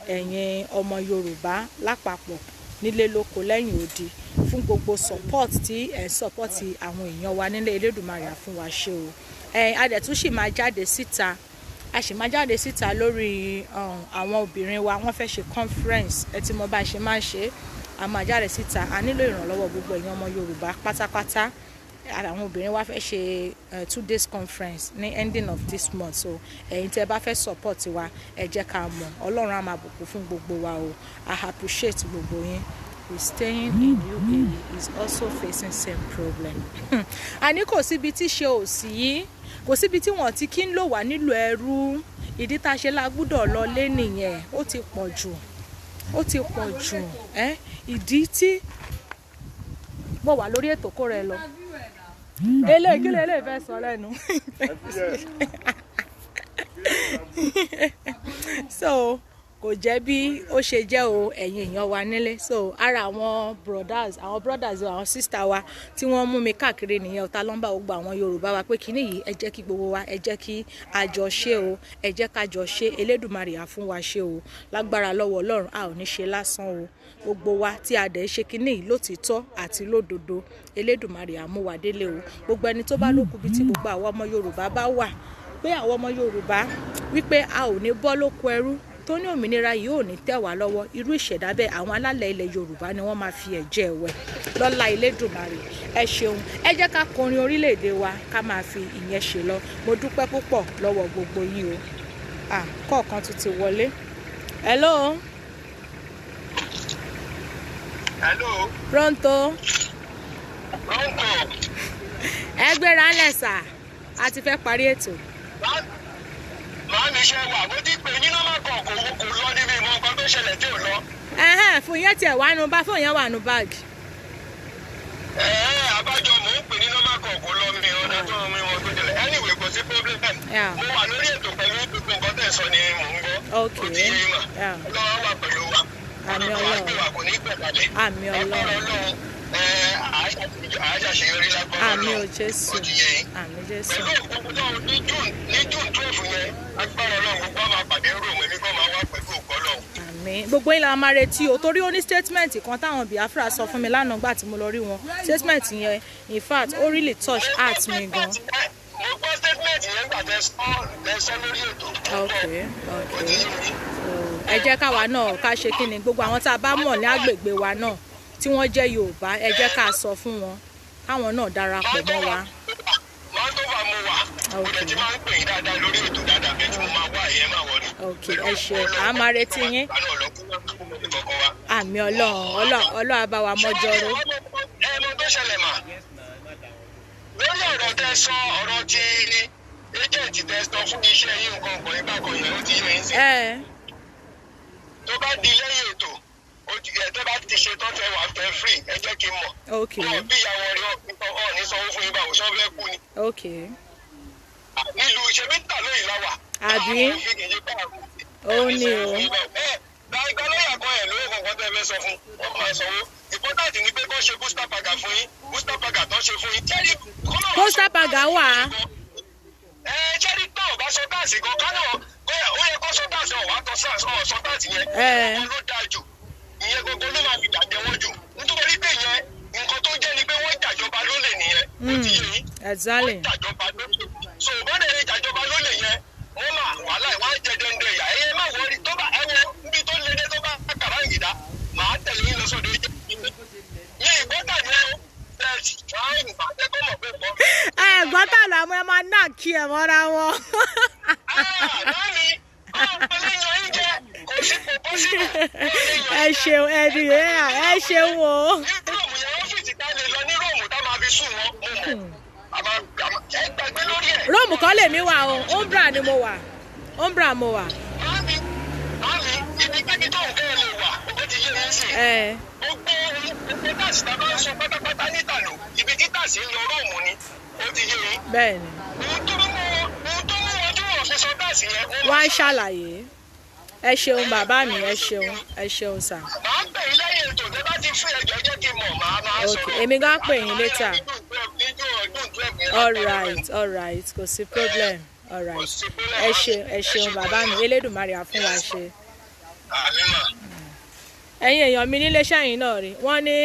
[SPEAKER 1] ẹ̀yin ọmọ Yorùbá lápapọ̀ nílé lóko lẹ́yìn odi fún gbogbo support tí ẹ̀ ń support àwọn èèyàn wa nílé. Elédùmarè á fún wa ṣe o. Ẹ̀ a dẹ̀ tún sì máa jáde síta, a sì máa jáde síta lórí àwọn obìnrin wa, wọ́n fẹ́ ṣe conference. Ẹ ti mọ bá a ṣe máa ń ṣe, a máa jáde síta. A nílò ìrànlọ́wọ́ gbogbo ẹ̀yin ọmọ Yorùbá pátápátá. Àwọn obìnrin wa fẹ́ ṣe 2 days conference ní ending of this month. So ẹ̀yin tí ẹ bá fẹ́ support wa, ẹ jẹ́ ká mọ̀. Ọlọ́run á máa bùkún fún gbogbo wa o. I appreciate gbogbo yín. We staying in UAE is also facing same problem. Àní kò síbi tí ṣe ò sí, kò síbi tí wọ́n ti kí ń lò wá nílò ẹrú. Ìdí tá a ṣe la gbúdọ̀ lọ lé nìyẹn. Ó ti pọ̀ jù, ó ti pọ̀ jù. Ìdí tí mo wà lórí ètò kó rẹ lọ eléyìí, kí lè fẹ́ sọ lẹ́nu. So kò jẹ́ bí ó ṣe jẹ́ o, ẹ̀yin èèyàn wa nílé. So ara àwọn brothers, àwọn brothers, àwọn sister wa tí wọ́n mú mi káàkiri nìyẹn. Ọ̀tá ló ń bá gbogbo àwọn Yorùbá wa pé kíní yìí, ẹ jẹ́ kí gbogbo wa, ẹ jẹ́ kí a jọ ṣe o, ẹ jẹ́ ká jọ ṣe. Elédùmarè á fún wa ṣe o, lágbára lọ́wọ́ Ọlọ́run, a ò ní ṣe lásán o. Gbogbo wa tí a dẹ̀ ṣe kíní yìí lótìtọ́ àti lódodo, Elédùmarè á mú wa délé o. Gbogbo ẹni tó bá lókun bí tí gbogbo àwọn ọmọ Yorùbá bá wà, pé àwọn ọmọ Yorùbá wípé a ò ní bọ́ lóko ẹrú, tó ní òmìnira yìí ò ní tẹ̀ wá lọ́wọ́, irú ìṣẹ̀dá bẹ́ẹ̀ àwọn alálẹ̀ ilẹ̀ Yorùbá ni wọ́n máa fi ẹ̀jẹ̀ wẹ̀ lọ́lá Elédùmarè. Ẹ ṣeun, ẹ jẹ́ ká kọrin orílẹ̀-èdè wa, ká máa fi ìyẹn ṣe lọ. Mo dúpẹ́ púpọ̀ lọ́wọ́ gbogbo yín o. Kọ̀ọ̀kan tún ti wọlé. Hello.
[SPEAKER 9] Hello.
[SPEAKER 1] Pronto.
[SPEAKER 9] Pronto.
[SPEAKER 1] Ẹ gbéra ńlẹ̀ sà, a ti fẹ́ parí ètò.
[SPEAKER 9] Màá mi ṣe wà, mo ti pè ní nọ́mbà kan, kò lọ níbi ìmọ̀ nǹkan tó ṣẹlẹ̀ tí ò lọ.
[SPEAKER 1] Fún yẹn tiẹ̀ wá nu bá fún yẹn wà nu báàgì.
[SPEAKER 9] Àbájọ mò ń pè ní nọ́mbà kan, kò lọ, mi ọ̀dà tó mi wọn tó ṣẹlẹ̀. Anyway, kò sí problem. Mo wà lórí ètò pẹ̀lú gbogbo nǹkan tẹ̀ sọ ni mò ń gbọ́.
[SPEAKER 1] Ó
[SPEAKER 9] ti yé mà. Ọlọ́run wà pẹ̀lú wa.
[SPEAKER 1] Àmín Ọlọ́run.
[SPEAKER 9] Ọlọ́run kò ní gbẹ̀kalẹ̀.
[SPEAKER 1] Àmín Ọlọ́run.
[SPEAKER 9] Àṣàṣeyọrí lágbára
[SPEAKER 1] Àmín o
[SPEAKER 9] Ọlọ́run.
[SPEAKER 1] Jésù.
[SPEAKER 9] Ó ti yé yín.
[SPEAKER 1] Àmín Jésù.
[SPEAKER 9] Pẹ̀lú òkú náà ní June 12 yẹn, agbára Ọlọ́run, gbogbo àwọn àpàdé Rome, èmi kọ́ máa wá pẹ̀lú òkú Ọlọ́run.
[SPEAKER 1] Àmín. Gbogbo yín la máa retí o, torí ó ní statement kan táwọn Biafra sọ fún mi lánàá gbà tí mo lọ rí wọn. Statement yẹn, in fact, ó really touch heart mi gan.
[SPEAKER 9] Mo gbọ́ statement yẹn gbà tẹ sọ lórí ètò.
[SPEAKER 1] Ok. Ẹ jẹ́ káwa náà ká ṣe kí ni, gbogbo àwọn tá a bá mọ̀ ní agbègbè wa náà tí wọ́n jẹ́ Yorùbá, ẹ jẹ́ ká sọ fún wọn káwọn náà darapọ̀ mọ́ wa.
[SPEAKER 9] Máa tó bá mo wà, mo dẹ̀ ti máa ń pè yín dáadáa lórí ètò dáadáa bẹ́ẹ̀ tí mo máa wá ìyẹn máa wọlé.
[SPEAKER 1] Ok, ẹ ṣe, à máa retí yín. Àmín Ọlọ́run, Ọlọ́run á bá wa mọ́jọ́rò.
[SPEAKER 9] Ẹ mọ tó ṣẹlẹ̀ mà, lórí ọ̀rọ̀ tẹ sọ, ọ̀rọ̀ ti agent tẹ sọ fún iṣẹ́ yín nǹkan ọ̀gbọ̀n ìgbà kan yẹn, ó ti yẹ yín sí. Tó bá di lẹ́yìn ètò, tó bá ti ṣe tán tẹ wà tẹ free, ẹ jẹ́ kí n mọ̀.
[SPEAKER 1] Ok.
[SPEAKER 9] Bí ìyàwó rẹ ọ̀ ní sanwó fún yín báwo ṣọ́ fẹ́ kú ni.
[SPEAKER 1] Ok.
[SPEAKER 9] Nílùú ṣe mí tà lóyìn láwà.
[SPEAKER 1] Àbí? Ó ní o.
[SPEAKER 9] Gba lọ́yà kan ẹ̀ lówó kankan tẹ́ fẹ́ sọ fún, wọ́n máa sanwó. Important ni pé kó ṣe booster paga fún yín, booster paga tó ṣe fún yín.
[SPEAKER 1] Booster paga wà.
[SPEAKER 9] Ṣẹ́rí tó bá sọ táàsì gan, kánà ó yẹ kó sọ táàsì ọ̀wá tó sọ táàsì yẹn. Ìyẹn ló dáa jù, ìyẹn gbogbo ló máa fi jàjẹ wọn jù, nítorí pé ìyẹn nǹkan tó jẹ́ ni pé wọ́n jàjọba lólè nìyẹn. Ó ti yé yín.
[SPEAKER 1] Exactly.
[SPEAKER 9] Wọ́n jàjọba lólè. So bọ́dẹ̀ yẹn jàjọba lólè yẹn, wọ́n máa wàhálà ìwà jẹ dẹ́ndẹ́ ìyá. Ẹyẹ má wọrí, tó bá ẹwọ níbi tó lé dé tó bá kàrá ìgìdá, màá tẹ̀lé yín lọ sọ́dọ̀ ẹjẹ́. Ní ìgbọ́tà ni ó ẹ̀ ṣáà ń bàjẹ́ kó mọ̀ pé
[SPEAKER 1] Látàlọ́ àwọn ẹ máa náà kí ẹ mọ́ra wọn.
[SPEAKER 9] Mami, ọ̀pọ̀ lè yan yín jẹ, kò sí kò possible.
[SPEAKER 1] Ẹ ṣeun, ẹ rí ẹ, ẹ ṣeun o.
[SPEAKER 9] Ní Róòmù yẹn, ọ́fíìsì tá lè lọ ní Róòmù tá máa fi sùn wọn, mo mọ̀. Ẹ gbàgbé lórí ẹ̀.
[SPEAKER 1] Róòmù kọ́ lèmi wà o, Umbra ni mo wà, Umbra mo wà.
[SPEAKER 9] Mami, mami, ibikíbi tó ń kẹ́ ẹ lè wà, ó ti yé mi sí.
[SPEAKER 1] Ẹ
[SPEAKER 9] Gbogbo gbogbo táàsì tá a bá ń sọ pátápátá nítàló, ibi tí táàsì ń lọ Róòmù ni, ó ti yé yín.
[SPEAKER 1] Bẹ́ẹ̀ ni.
[SPEAKER 9] Ohun tó mú wọn tí wọ́n fi sọ táàsì yẹn, ó
[SPEAKER 1] Wọ́n á ṣàlàyé. Ẹ ṣeun bàbá mi, ẹ ṣeun, ẹ ṣeun sà.
[SPEAKER 9] Màá pè yín lẹ́yìn ètò, tẹ́ bá ti fún ẹjọ́ jẹ́ kí n mọ̀, màá máa
[SPEAKER 1] Ok,
[SPEAKER 9] sọ̀rọ̀.
[SPEAKER 1] èmi gan pè yín later. All right, all right, kò sí problem. All right, ẹ ṣeun, ẹ ṣeun bàbá mi, Elédùmarè á fún wa ṣe. Ẹ̀yin èèyàn mi nílé, sẹ́yìn náà rí wọ́n ní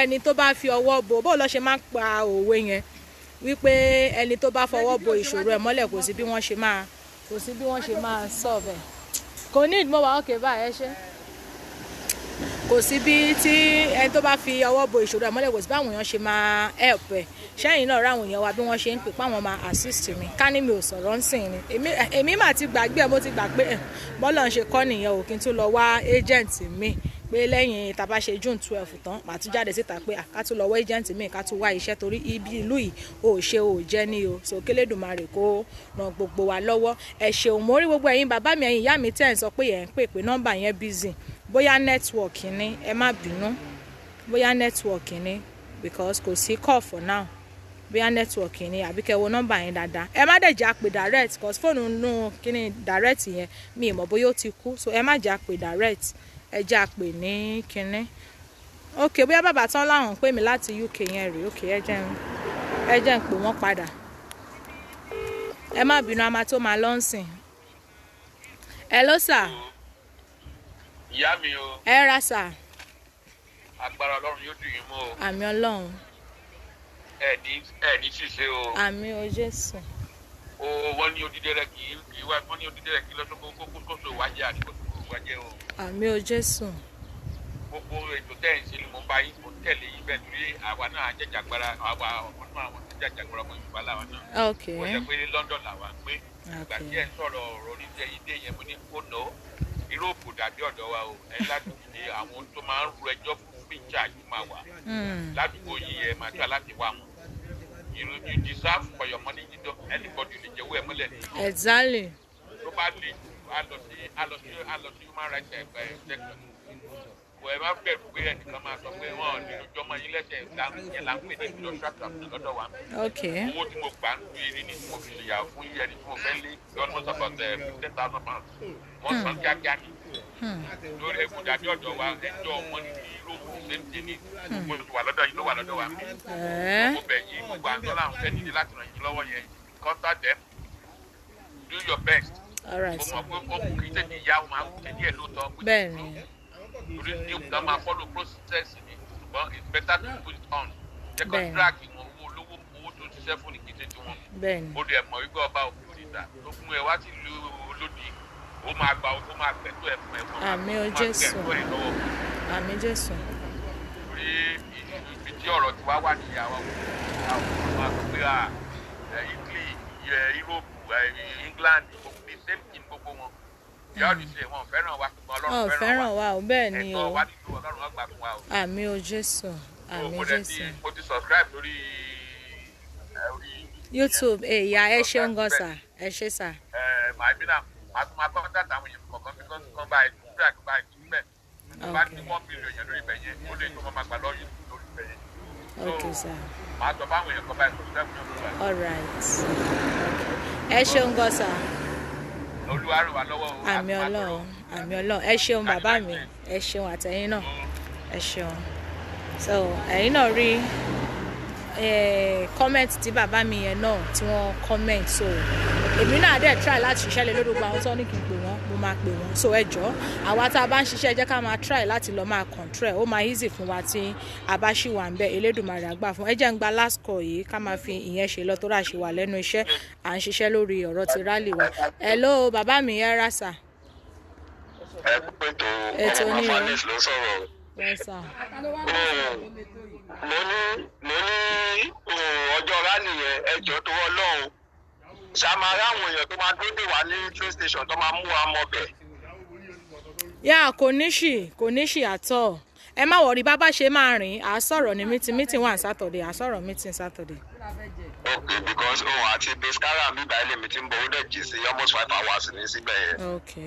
[SPEAKER 1] ẹni tó bá fi ọwọ́ bo, bó lọ ṣe máa ń pa òwe yẹn wípé ẹni tó bá fọwọ́ bo ìṣòro ẹ̀ mọ́lẹ̀, kò sí bí wọ́n ṣe máa, kò sí bí wọ́n ṣe máa solve ẹ̀. Kò ní ìdí mọ́ wa. Okay, báyìí, ẹ ṣe. Kò sí bí tí ẹni tó bá fi ọwọ́ bo ìṣòro ẹ̀ mọ́lẹ̀, kò sí báwọn èèyàn ṣe máa help ẹ̀. Sẹ́yìn náà ráwọn èèyàn wa bí wọ́n ṣe ń pè páwọn máa assist mi. Ká ní mi ò sọ̀rọ̀ ń sìn ni, èmi mà ti gbàgbé ẹ̀. Mo ti gbà pé bọ́lọ̀ ń ṣe kọ́ nìyẹn o, kí n tún lọ wá agent mi pé lẹ́yìn tá a bá ṣe June 12 tán, màá tún jáde síta pé ká tún lọ wá agent mi, ká tún wá iṣẹ́, torí ibi ìlú yìí ò ṣe ò jẹ́ ní o. So kélédùmarè kó ràn gbogbo wa lọ́wọ́. Ẹ ṣeun, mo rí gbogbo ẹ̀yin bàbá mi, ẹ̀yin ìyá mi tẹ́ ẹ̀ ń sọ pé ẹ̀ ń pè pé nọ́mbà yẹn busy. Bóyá network ni, ẹ má bínú, bóyá network ni, because kò sí call for now. Bóyá network ni, àbí kẹ́ wo nọ́mbà yẹn dáadáa. Ẹ má dẹ̀ já pè direct, cause fóònù nù kíní direct yẹn, mi ì mọ̀ bóyá ó ti kú. So ẹ má já pè direct, ẹ já pè ní kíní. Ok, bóyá bàbá tán láwọn ń pè mí láti UK yẹn rèé. Ok, ẹ jẹ́ ń pè wọ́n padà. Ẹ má bínú, a máa tó máa lọ́nsìn. Hello sir.
[SPEAKER 10] Ìyá mi o.
[SPEAKER 1] Ẹ ra sir.
[SPEAKER 10] Agbára Ọlọ́run yóò dùn yín mú o.
[SPEAKER 1] Àmín Ọlọ́run.
[SPEAKER 10] Ẹ ní ṣìṣe o.
[SPEAKER 1] Àmín o Jésù.
[SPEAKER 10] O wọ́n ní odidi rẹ kì í wá, wọ́n ní odidi rẹ kì í lọ́sọ́ kó kó kó wájẹ àti kó kó wájẹ o.
[SPEAKER 1] Àmín o Jésù.
[SPEAKER 10] Gbogbo ètò tẹ́ ẹ̀ ń ṣe ni mo ń bá yín, mo ń tẹ̀lé yín bẹ́ẹ̀, torí àwa náà jẹ́jàgbara, àwa ọ̀kan náà, àwọn tó jẹ́jàgbara ọmọ Yorùbá làwa náà. Wọ́n jẹ́ pé London làwa ń gbé. Ìgbà tí ẹ̀ ń sọ̀rọ̀ ọ̀rọ̀ oníṣẹ́ yìí dé yẹn, mo ní kó nà ó. Europe dàbí ọ̀dọ̀ wa o. Ẹ láti ṣe àwọn tó máa ń ru ẹjọ́ fún free charge máa wà. Ládùúgbò yìí, ẹ máa tó láti wá wọn. You deserve for your money. You don't, anybody lè jẹ́wọ́ ẹ mọ́lẹ̀ ní Europe. Tó bá le jù, á lọ sí human rights section. Kò ẹ má bẹ̀rù pé ẹnìkan máa sọ pé wọ́n ò ní lójọ́ mọ́ yín lẹ́sẹ̀. Yẹn là ń pè ní industrial traffic lọ́dọ̀ wa. Owó tí mo gbà ń lu irin ni tí mo fi ṣèyàwó fún yíyẹ ni tí mo fẹ́ lé almost about £15,000. Wọ́n san kíákíá ni. Lórí ẹ̀kú dàbí ọ̀dọ̀ wa, ẹjọ́ wọn ní Europe same thing ni. Mo ti wà lọ́dọ̀ yín ló wà lọ́dọ̀ wa. Mo bẹ̀ yín, gbogbo àwọn tó láwọn fẹ́ dìde láti ràn yín lọ́wọ́ yẹn, contact them, do your best.
[SPEAKER 1] All right
[SPEAKER 10] Mo
[SPEAKER 1] sir.
[SPEAKER 10] mọ̀ pé ó kù kí tètè yá, ó máa ń tètè díẹ̀ lóòótọ́.
[SPEAKER 1] Bẹ́ẹ̀ ni.
[SPEAKER 10] Torí ní ìgbà máa follow process ni, ṣùgbọ́n it's better to put it on. Jẹ́ kó
[SPEAKER 1] Bẹ́ẹ̀ni.
[SPEAKER 10] drag wọn, owó olówó, owó tó ṣiṣẹ́ fún ní kì í ṣe tiwọn.
[SPEAKER 1] Bẹ́ẹ̀ ni.
[SPEAKER 10] Ó dẹ̀ mọ̀ wípé ọba òkè òrìṣà tó fún ẹ wá sí ìlú olódì, ó máa gba, ó máa gbẹ̀tọ́ ẹ̀ fún ẹ fún
[SPEAKER 1] Àmín o
[SPEAKER 10] ó máa
[SPEAKER 1] Jésù.
[SPEAKER 10] gbẹ̀tọ́ ẹ̀ lọ́wọ́.
[SPEAKER 1] Àmín Jésù.
[SPEAKER 10] Torí ibi tí ọ̀rọ̀ ti wá wà níyàwó àwọn máa sọ pé Italy, Europe, England, gbogbo the same thing gbogbo wọn. Ìyá òdìsẹ́ wọn ò fẹ́ràn wa, ṣùgbọ́n
[SPEAKER 1] Ọ̀
[SPEAKER 10] Ọlọ́run
[SPEAKER 1] fẹ́ràn wa o, bẹ́ẹ̀ ni
[SPEAKER 10] ẹ̀tọ́
[SPEAKER 1] o.
[SPEAKER 10] wa nílùú Ọlọ́run á gbà fún wa o.
[SPEAKER 1] Àmín o Jésù. Àmín
[SPEAKER 10] Mo dẹ̀ ti
[SPEAKER 1] Jésù.
[SPEAKER 10] mo ti subscribe lórí orí
[SPEAKER 1] YouTube èyà, ẹ ṣeun gan sà, ẹ ṣé sà.
[SPEAKER 10] Màá bí náà, màá tún máa contact àwọn èèyàn kọ̀ọ̀kan bí kán bá ẹ̀ túbẹ̀ bá ẹ̀ túbẹ̀ tó bá ní 1 million yẹn lórí ibẹ̀ yẹn, ó lè tó máa gbà lọ́yìn lórí ibẹ̀ yẹn.
[SPEAKER 1] Ok sà.
[SPEAKER 10] Màá sọ fáwọn èèyàn kan bá ẹ̀ subscribe ní ọdún báyìí.
[SPEAKER 1] All right, okay. Ẹ ṣeun gan sà.
[SPEAKER 10] Olúwa ràn wá lọ́wọ́ o.
[SPEAKER 1] Àmín Ọlọ́run, àmín Ọlọ́run. Ẹ ṣeun bàbá mi, ẹ ṣeun àtẹ̀yin náà, ẹ ṣeun. So ẹ̀yin náà rí comment tí bàbá mi yẹn náà tí wọ́n comment. So èmi náà dẹ̀ try láti ṣiṣẹ́ lé lórí gbogbo àwọn tó ní kí n pè wọ́n, mo máa pè wọ́n. So ẹ jọ̀ọ́, àwa tá a bá ń ṣiṣẹ́, jẹ́ ká máa try láti lọ máa control. Ó máa easy fún wa tí a bá ṣì wà ń bẹ̀. Elédùmarè àgbà fún ẹ. Jẹ́ ń gba last call yìí, ká máa fi ìyẹn ṣe lọ, tó rà ṣe wà lẹ́nu iṣẹ́, à ń ṣiṣẹ́ lórí ọ̀rọ̀ ti rally wa. Hello bàbá mi, ẹ ra sà.
[SPEAKER 9] Ẹ kú ètò.
[SPEAKER 1] Ètò
[SPEAKER 9] Ọmọ
[SPEAKER 1] ni o.
[SPEAKER 9] Fanis ló sọ̀rọ̀.
[SPEAKER 1] Yes sir.
[SPEAKER 9] Mo ní ọjọ́ rally yẹn. Ẹjọ́ tó Ọlọ́run, ṣàmàrà àwọn èèyàn tó máa dúró dè wá ní train station tó máa mú wa mọ bẹ̀?
[SPEAKER 1] Yà, kò ní ṣì, kò ní ṣì àtọ̀. Ẹ má worry, bá ṣe máa rìn, à á sọ̀rọ̀ ní meeting. Meeting wà ní Saturday, à á sọ̀rọ̀ meeting Saturday.
[SPEAKER 9] Ok, because òun àti Pescara mi báyìí lèmi ti ń bọ̀, ó dẹ̀ jì sí almost 5 hours ní síbẹ̀ yẹn.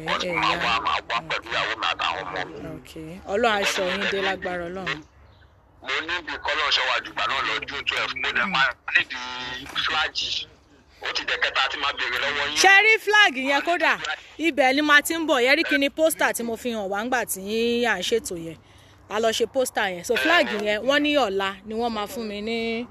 [SPEAKER 9] But máa wá pẹ̀lú ìyàwó mi àtàwọn ọmọ mi.
[SPEAKER 1] Ok, Ọlọ́run aṣọ yín dé lágbára Ọlọ́run.
[SPEAKER 9] Mo ní bí kọ́lọ́ ṣọwájú ìgbà náà lọ June 12, mo dẹ̀ máa nídìí flag. Ó ti dẹ̀ kẹta tí máa béèrè lọ́wọ́ yín.
[SPEAKER 1] Ṣe rí flag yẹn? Kódà ibẹ̀ ni màá ti ń bọ̀ yẹn rí. Kí ni poster tí mo fi hàn wá ńgbà tí à ń ṣètò yẹn, a lọ ṣe poster yẹn. So flag yẹn, wọ́n ní ọ̀la ni wọ́n máa fún mi ní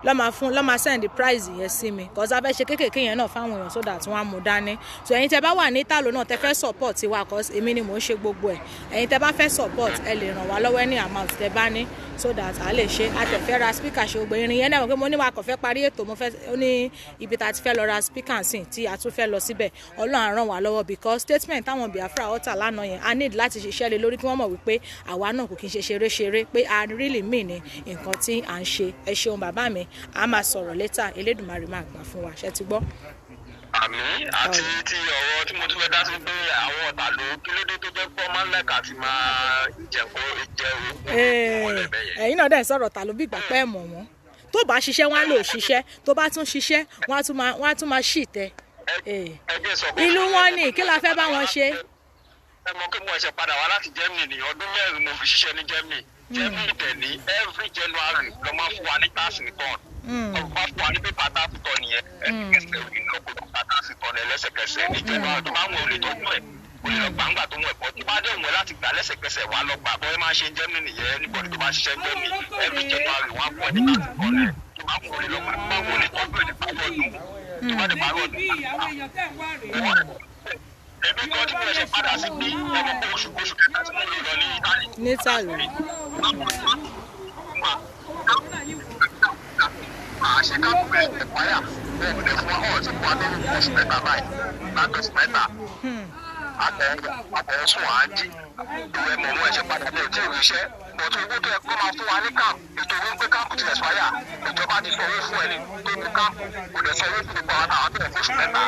[SPEAKER 1] lọ́ máa fún lọ́ máa send the price yẹn sí mi, cause a fẹ́ ṣe kéékèèké yẹn náà fáwọn èèyàn so that wọ́n á mú dání. So ẹ̀yin tẹ́ bá wà ní Ìtàló náà, tẹ́ fẹ́ support wa, cause èmi ni mò ń ṣe gbogbo ẹ̀, ẹ̀yin tẹ́ bá fẹ́ support, ẹ lè ràn wá lọ́wọ́ ní amount tẹ́ bá ní so that a lè ṣe. A tẹ̀ fẹ́ ra speaker, ṣe gbogbo irin yẹn náà pé mo ní wa kò fẹ́ parí ètò, mo fẹ́ ó ní ibi tá a ti fẹ́ lọ ra speaker sí tí a tún fẹ́ lọ síbẹ̀. Ọlọ́run á ràn wá lọ́wọ́, because statement táwọn Biafra ọ̀tà lánàá yẹn, a need láti ṣiṣẹ́ lé lórí kí wọ́n mọ̀ wípé àwa náà kò kí n ṣe ṣeré ṣeré, pé a really mean ní nǹkan tí à ń ṣe. Ẹ ṣeun, bàbá mi, a máa sọ̀rọ̀ later. Elédùmarè máa gbà fún wa. Ṣe ti gbọ́?
[SPEAKER 9] Àmì àti ti ọ̀rọ̀ tí mo tún fẹ́ dá sí pé àwọn ọ̀tà ló kí ló dé tó jẹ́ pé ọmọ ńlẹ̀ka ti máa jẹ̀kọ́ jẹ́ owó?
[SPEAKER 1] Ẹ̀yin náà dẹ̀ ń sọ̀rọ̀ tà ló bí ìgbà pẹ́ mọ̀ wọ́n. Tó bá ṣiṣẹ́, wọ́n á lò ṣiṣẹ́. Tó bá tún ṣiṣẹ́, wọ́n á tún máa ṣì tẹ ìlú wọn ni. Kí la fẹ́ bá wọn ṣe?
[SPEAKER 9] Ẹ mọ̀ pé mo ẹ̀ṣẹ̀ padà wá láti Germany ní ọdún 4 mo fi ṣiṣẹ́ ní Germany. Germany dẹ̀ ní every January ló máa fún wa ní tax return. Wọ́n máa fún wa ní paper tax return yẹn ẹsẹ̀kẹsẹ̀, ìnáwó tax return ẹ̀ lẹ́sẹ̀kẹsẹ̀ ní January. Tó bá wọn ò lè tọ́jú ẹ̀, o lè lọ gbàǹgbà tó mú ẹ̀kọ́. Tó bá dẹ̀ wọ́n láti gbà lẹ́sẹ̀kẹsẹ̀, wà lọ gbà. Bọ́ ẹ máa ṣe Germany nìyẹn. Anybody tó bá ṣiṣẹ́ Germany, every January wọ́n á fún ẹ ní tax return ẹ̀. Tó bá wọn ò lè lọ gbà, tó bá wọn ò lè tọ́jú ẹ̀ ní parí ọdún, tó bá dẹ̀ parí ọdún. Èmi kan tí mo ṣe padà sí bí ọmọ pé oṣù kẹta tí mo lò lọ ní Italy.
[SPEAKER 1] Ní Italy.
[SPEAKER 9] Àṣẹ káàpù ẹ̀ ẹ̀páyà wọn ò dẹ̀ fún wa ọ̀ tí fún wa lórí oṣù mẹ́ta báyìí, láti oṣù mẹ́ta. Àtẹ̀sùn à ń jí ìwé mọ̀ mọ́ ẹ̀ṣẹ̀ padà, mi ò tí ì ríṣẹ́, but owó tó yẹ kó máa fún wa ní camp, ètò owó pé camp ti expire, ìjọba ti sanwó fún ẹni tó ní camp, kò dẹ̀ sanwó fún gbogbo àwọn àwọn tó yẹ fóṣù mẹ́ta.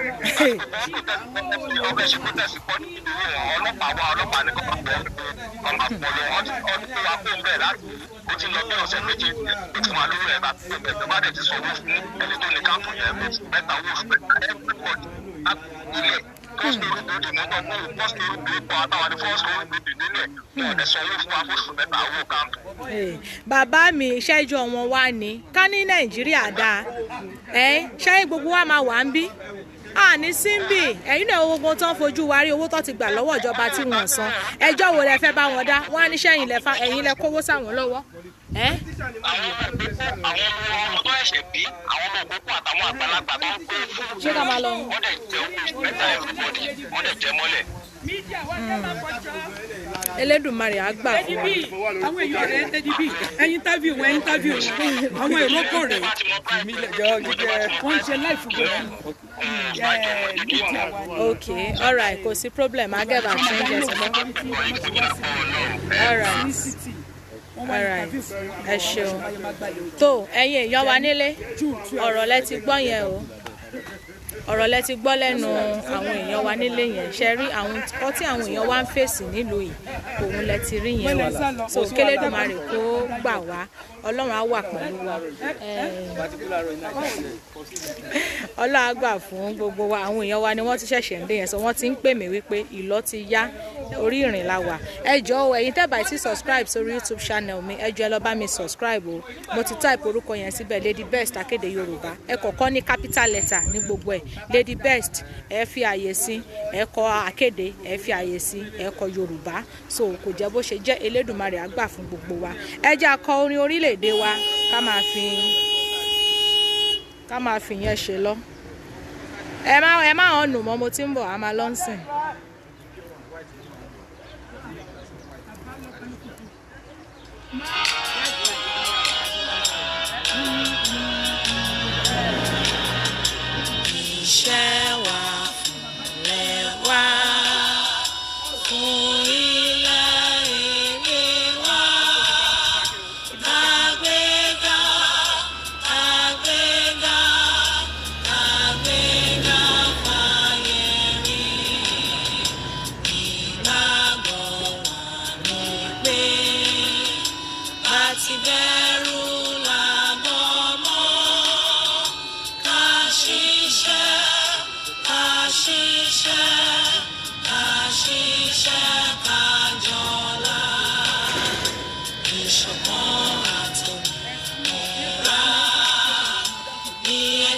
[SPEAKER 9] Ọbẹ̀ ṣe protest pọ̀ ní ìlú ọlọ́pàá wa, ọlọ́pàá ní kọ́kọ́ pọ̀ ọmọ àpọ̀lọ́ ọdún tó wá kó ń bẹ̀ láti ó ti lọ bí ọ̀sẹ̀ 2 ó ti wà lórí ẹ̀ bá tó bẹ̀. Tó bá dẹ̀ ti sanwó fún ẹni tó ní camp yẹn oṣù mẹ́ta, owó oṣù mẹ́ta, everybody láti ilẹ̀ first story building mọ́tò kó first story building pọ̀ àtàwọn ní first story building nílẹ̀, wọn ò dẹ̀ sanwó fún wa fóṣù mẹ́ta owó camp.
[SPEAKER 1] Bàbá mi, ìṣẹ́jọ́ wọn wá ní ká ní Nàìjíríà dáa ẹ ṣé gbogbo wa máa wà ń bí àní síbì. Ẹ̀yin náà, owó tó ń fojú wa rí, owó tó ti gbà lọ́wọ́ ìjọba tí wọ́n san, ẹjọ́ wo lẹ fẹ́ bá wọn dá? Wọ́n á ní sẹ́yìn lẹ fa, ẹ̀yin lẹ kówó sáwọn lọ́wọ́ ẹ́.
[SPEAKER 9] Àwọn ọmọ òkókó, àwọn ọmọ tó ẹ̀ṣẹ̀ bí, àwọn ọmọ òkókó àtàwọn àgbàlagbà tó ń kó fún
[SPEAKER 1] Ṣé ká máa lọ?
[SPEAKER 9] Wọ́n dẹ̀ jẹ owó oṣù mẹ́ta everybody, wọ́n dẹ̀ jẹ mọ́lẹ̀.
[SPEAKER 1] Elédùmarè á gbà fún wa.
[SPEAKER 2] Àwọn èèyàn rẹ̀ Lady B, ẹ interview wọn, ẹ interview wọn. Àwọn èrò kò rè, wọ́n ń ṣe live gbogbo media wa ni.
[SPEAKER 1] Ok, alright, kò sí problem, á get back sí ẹ ti gbọ́. Alright.
[SPEAKER 2] Ní city wọ́n wá
[SPEAKER 1] Alright.
[SPEAKER 2] interview fún
[SPEAKER 1] Ẹ ṣeun. Tó ẹ̀yin èèyàn wa nílé, ọ̀rọ̀ lẹ ti gbọ́ yẹn o, ọ̀rọ̀ lẹ ti gbọ́ lẹ́nu àwọn èèyàn wa nílé yẹn. Ṣe rí àwọn nǹkan tí àwọn èèyàn wa ń fèsì nílùú yìí, òun lẹ ti rí yẹn o. So kélédùmarè kó gbà wá, Ọlọ́run á wà pẹ̀lú wa. Ọlọ́run á gbà fún gbogbo wa. Àwọn èèyàn wa ni wọ́n ti ṣẹ̀ṣẹ̀ ń dé yẹn, so wọ́n ti ń pè mí wípé ìlọ ti yá, orí ìrìn la wà. Ẹ jọ̀ọ́ o, ẹ̀yin tẹ́ bá ti subscribe sórí YouTube channel mi, ẹ jọ̀ọ́, ẹ lọ bá mi subscribe o. Mo ti type orúkọ yẹn síbẹ̀, Lady Best Akéde Yorùbá. Ẹ kọ́kọ́ ní capital letter ní gbogbo ẹ̀, Lady Best, ẹ fi àyè sí, ẹ kọ Akéde, ẹ fi àyè sí, ẹ kọ Yorùbá. So kò jẹ́ bó ṣe jẹ́. Elédùmarè á gbà fún gbogbo wa. Ẹ jẹ́ a kọ orin orílẹ̀-èdè wa, ká máa fi yẹn ṣe lọ. Ẹ má hàn nù mọ́, mo ti ń bọ̀, a máa lọ sìn. Iṣẹ́ wa fúnlẹ̀ wa, fún ilẹ̀-èdè wa. Àgbéga, àgbéga.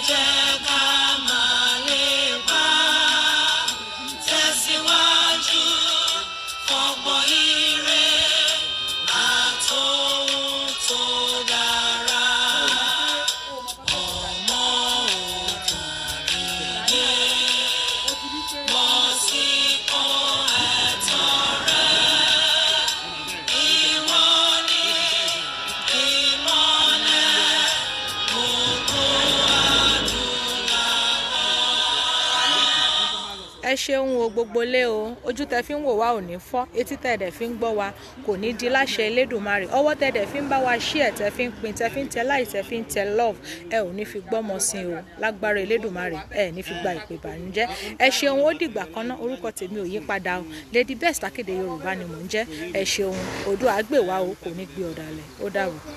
[SPEAKER 11] Jẹ́ ká máa lépa tẹ̀síwájú fọ́pọ̀ ire àtòhun tó dára. Ọmọ Oòduà dìde, bọ́ sípò ẹ̀tọ́ rẹ. Ìwọ ni ìmọ́lẹ̀ gbogbo adúláwọ̀.
[SPEAKER 1] Ẹ ṣeun o, gbogbo lé o. Ojú tẹ fi ń wò wá ò ní fọ́, etí tẹ dẹ̀ fi ń gbọ́ wa kò ní di láṣẹ Elédùmarè. Ọwọ́ tẹ dẹ̀ fi ń bá wa share, tẹ fi ń pín, tẹ fi ń tẹ like, tẹ fi ń tẹ love, ẹ ò ní fi gbọ́mọ sí o lágbára Elédùmarè. Ẹ ní fi gba ìpè ìbànújẹ́. Ẹ ṣeun, ó dìgbà kan náà. Orúkọ tèmi ò yí padà o, Lady Best Akéde Yorùbá ni mò ń jẹ́. Ẹ ṣeun. Oòduà á gbè wá o, kò ní gbé ọ̀dàlẹ̀. Ó dàbọ̀.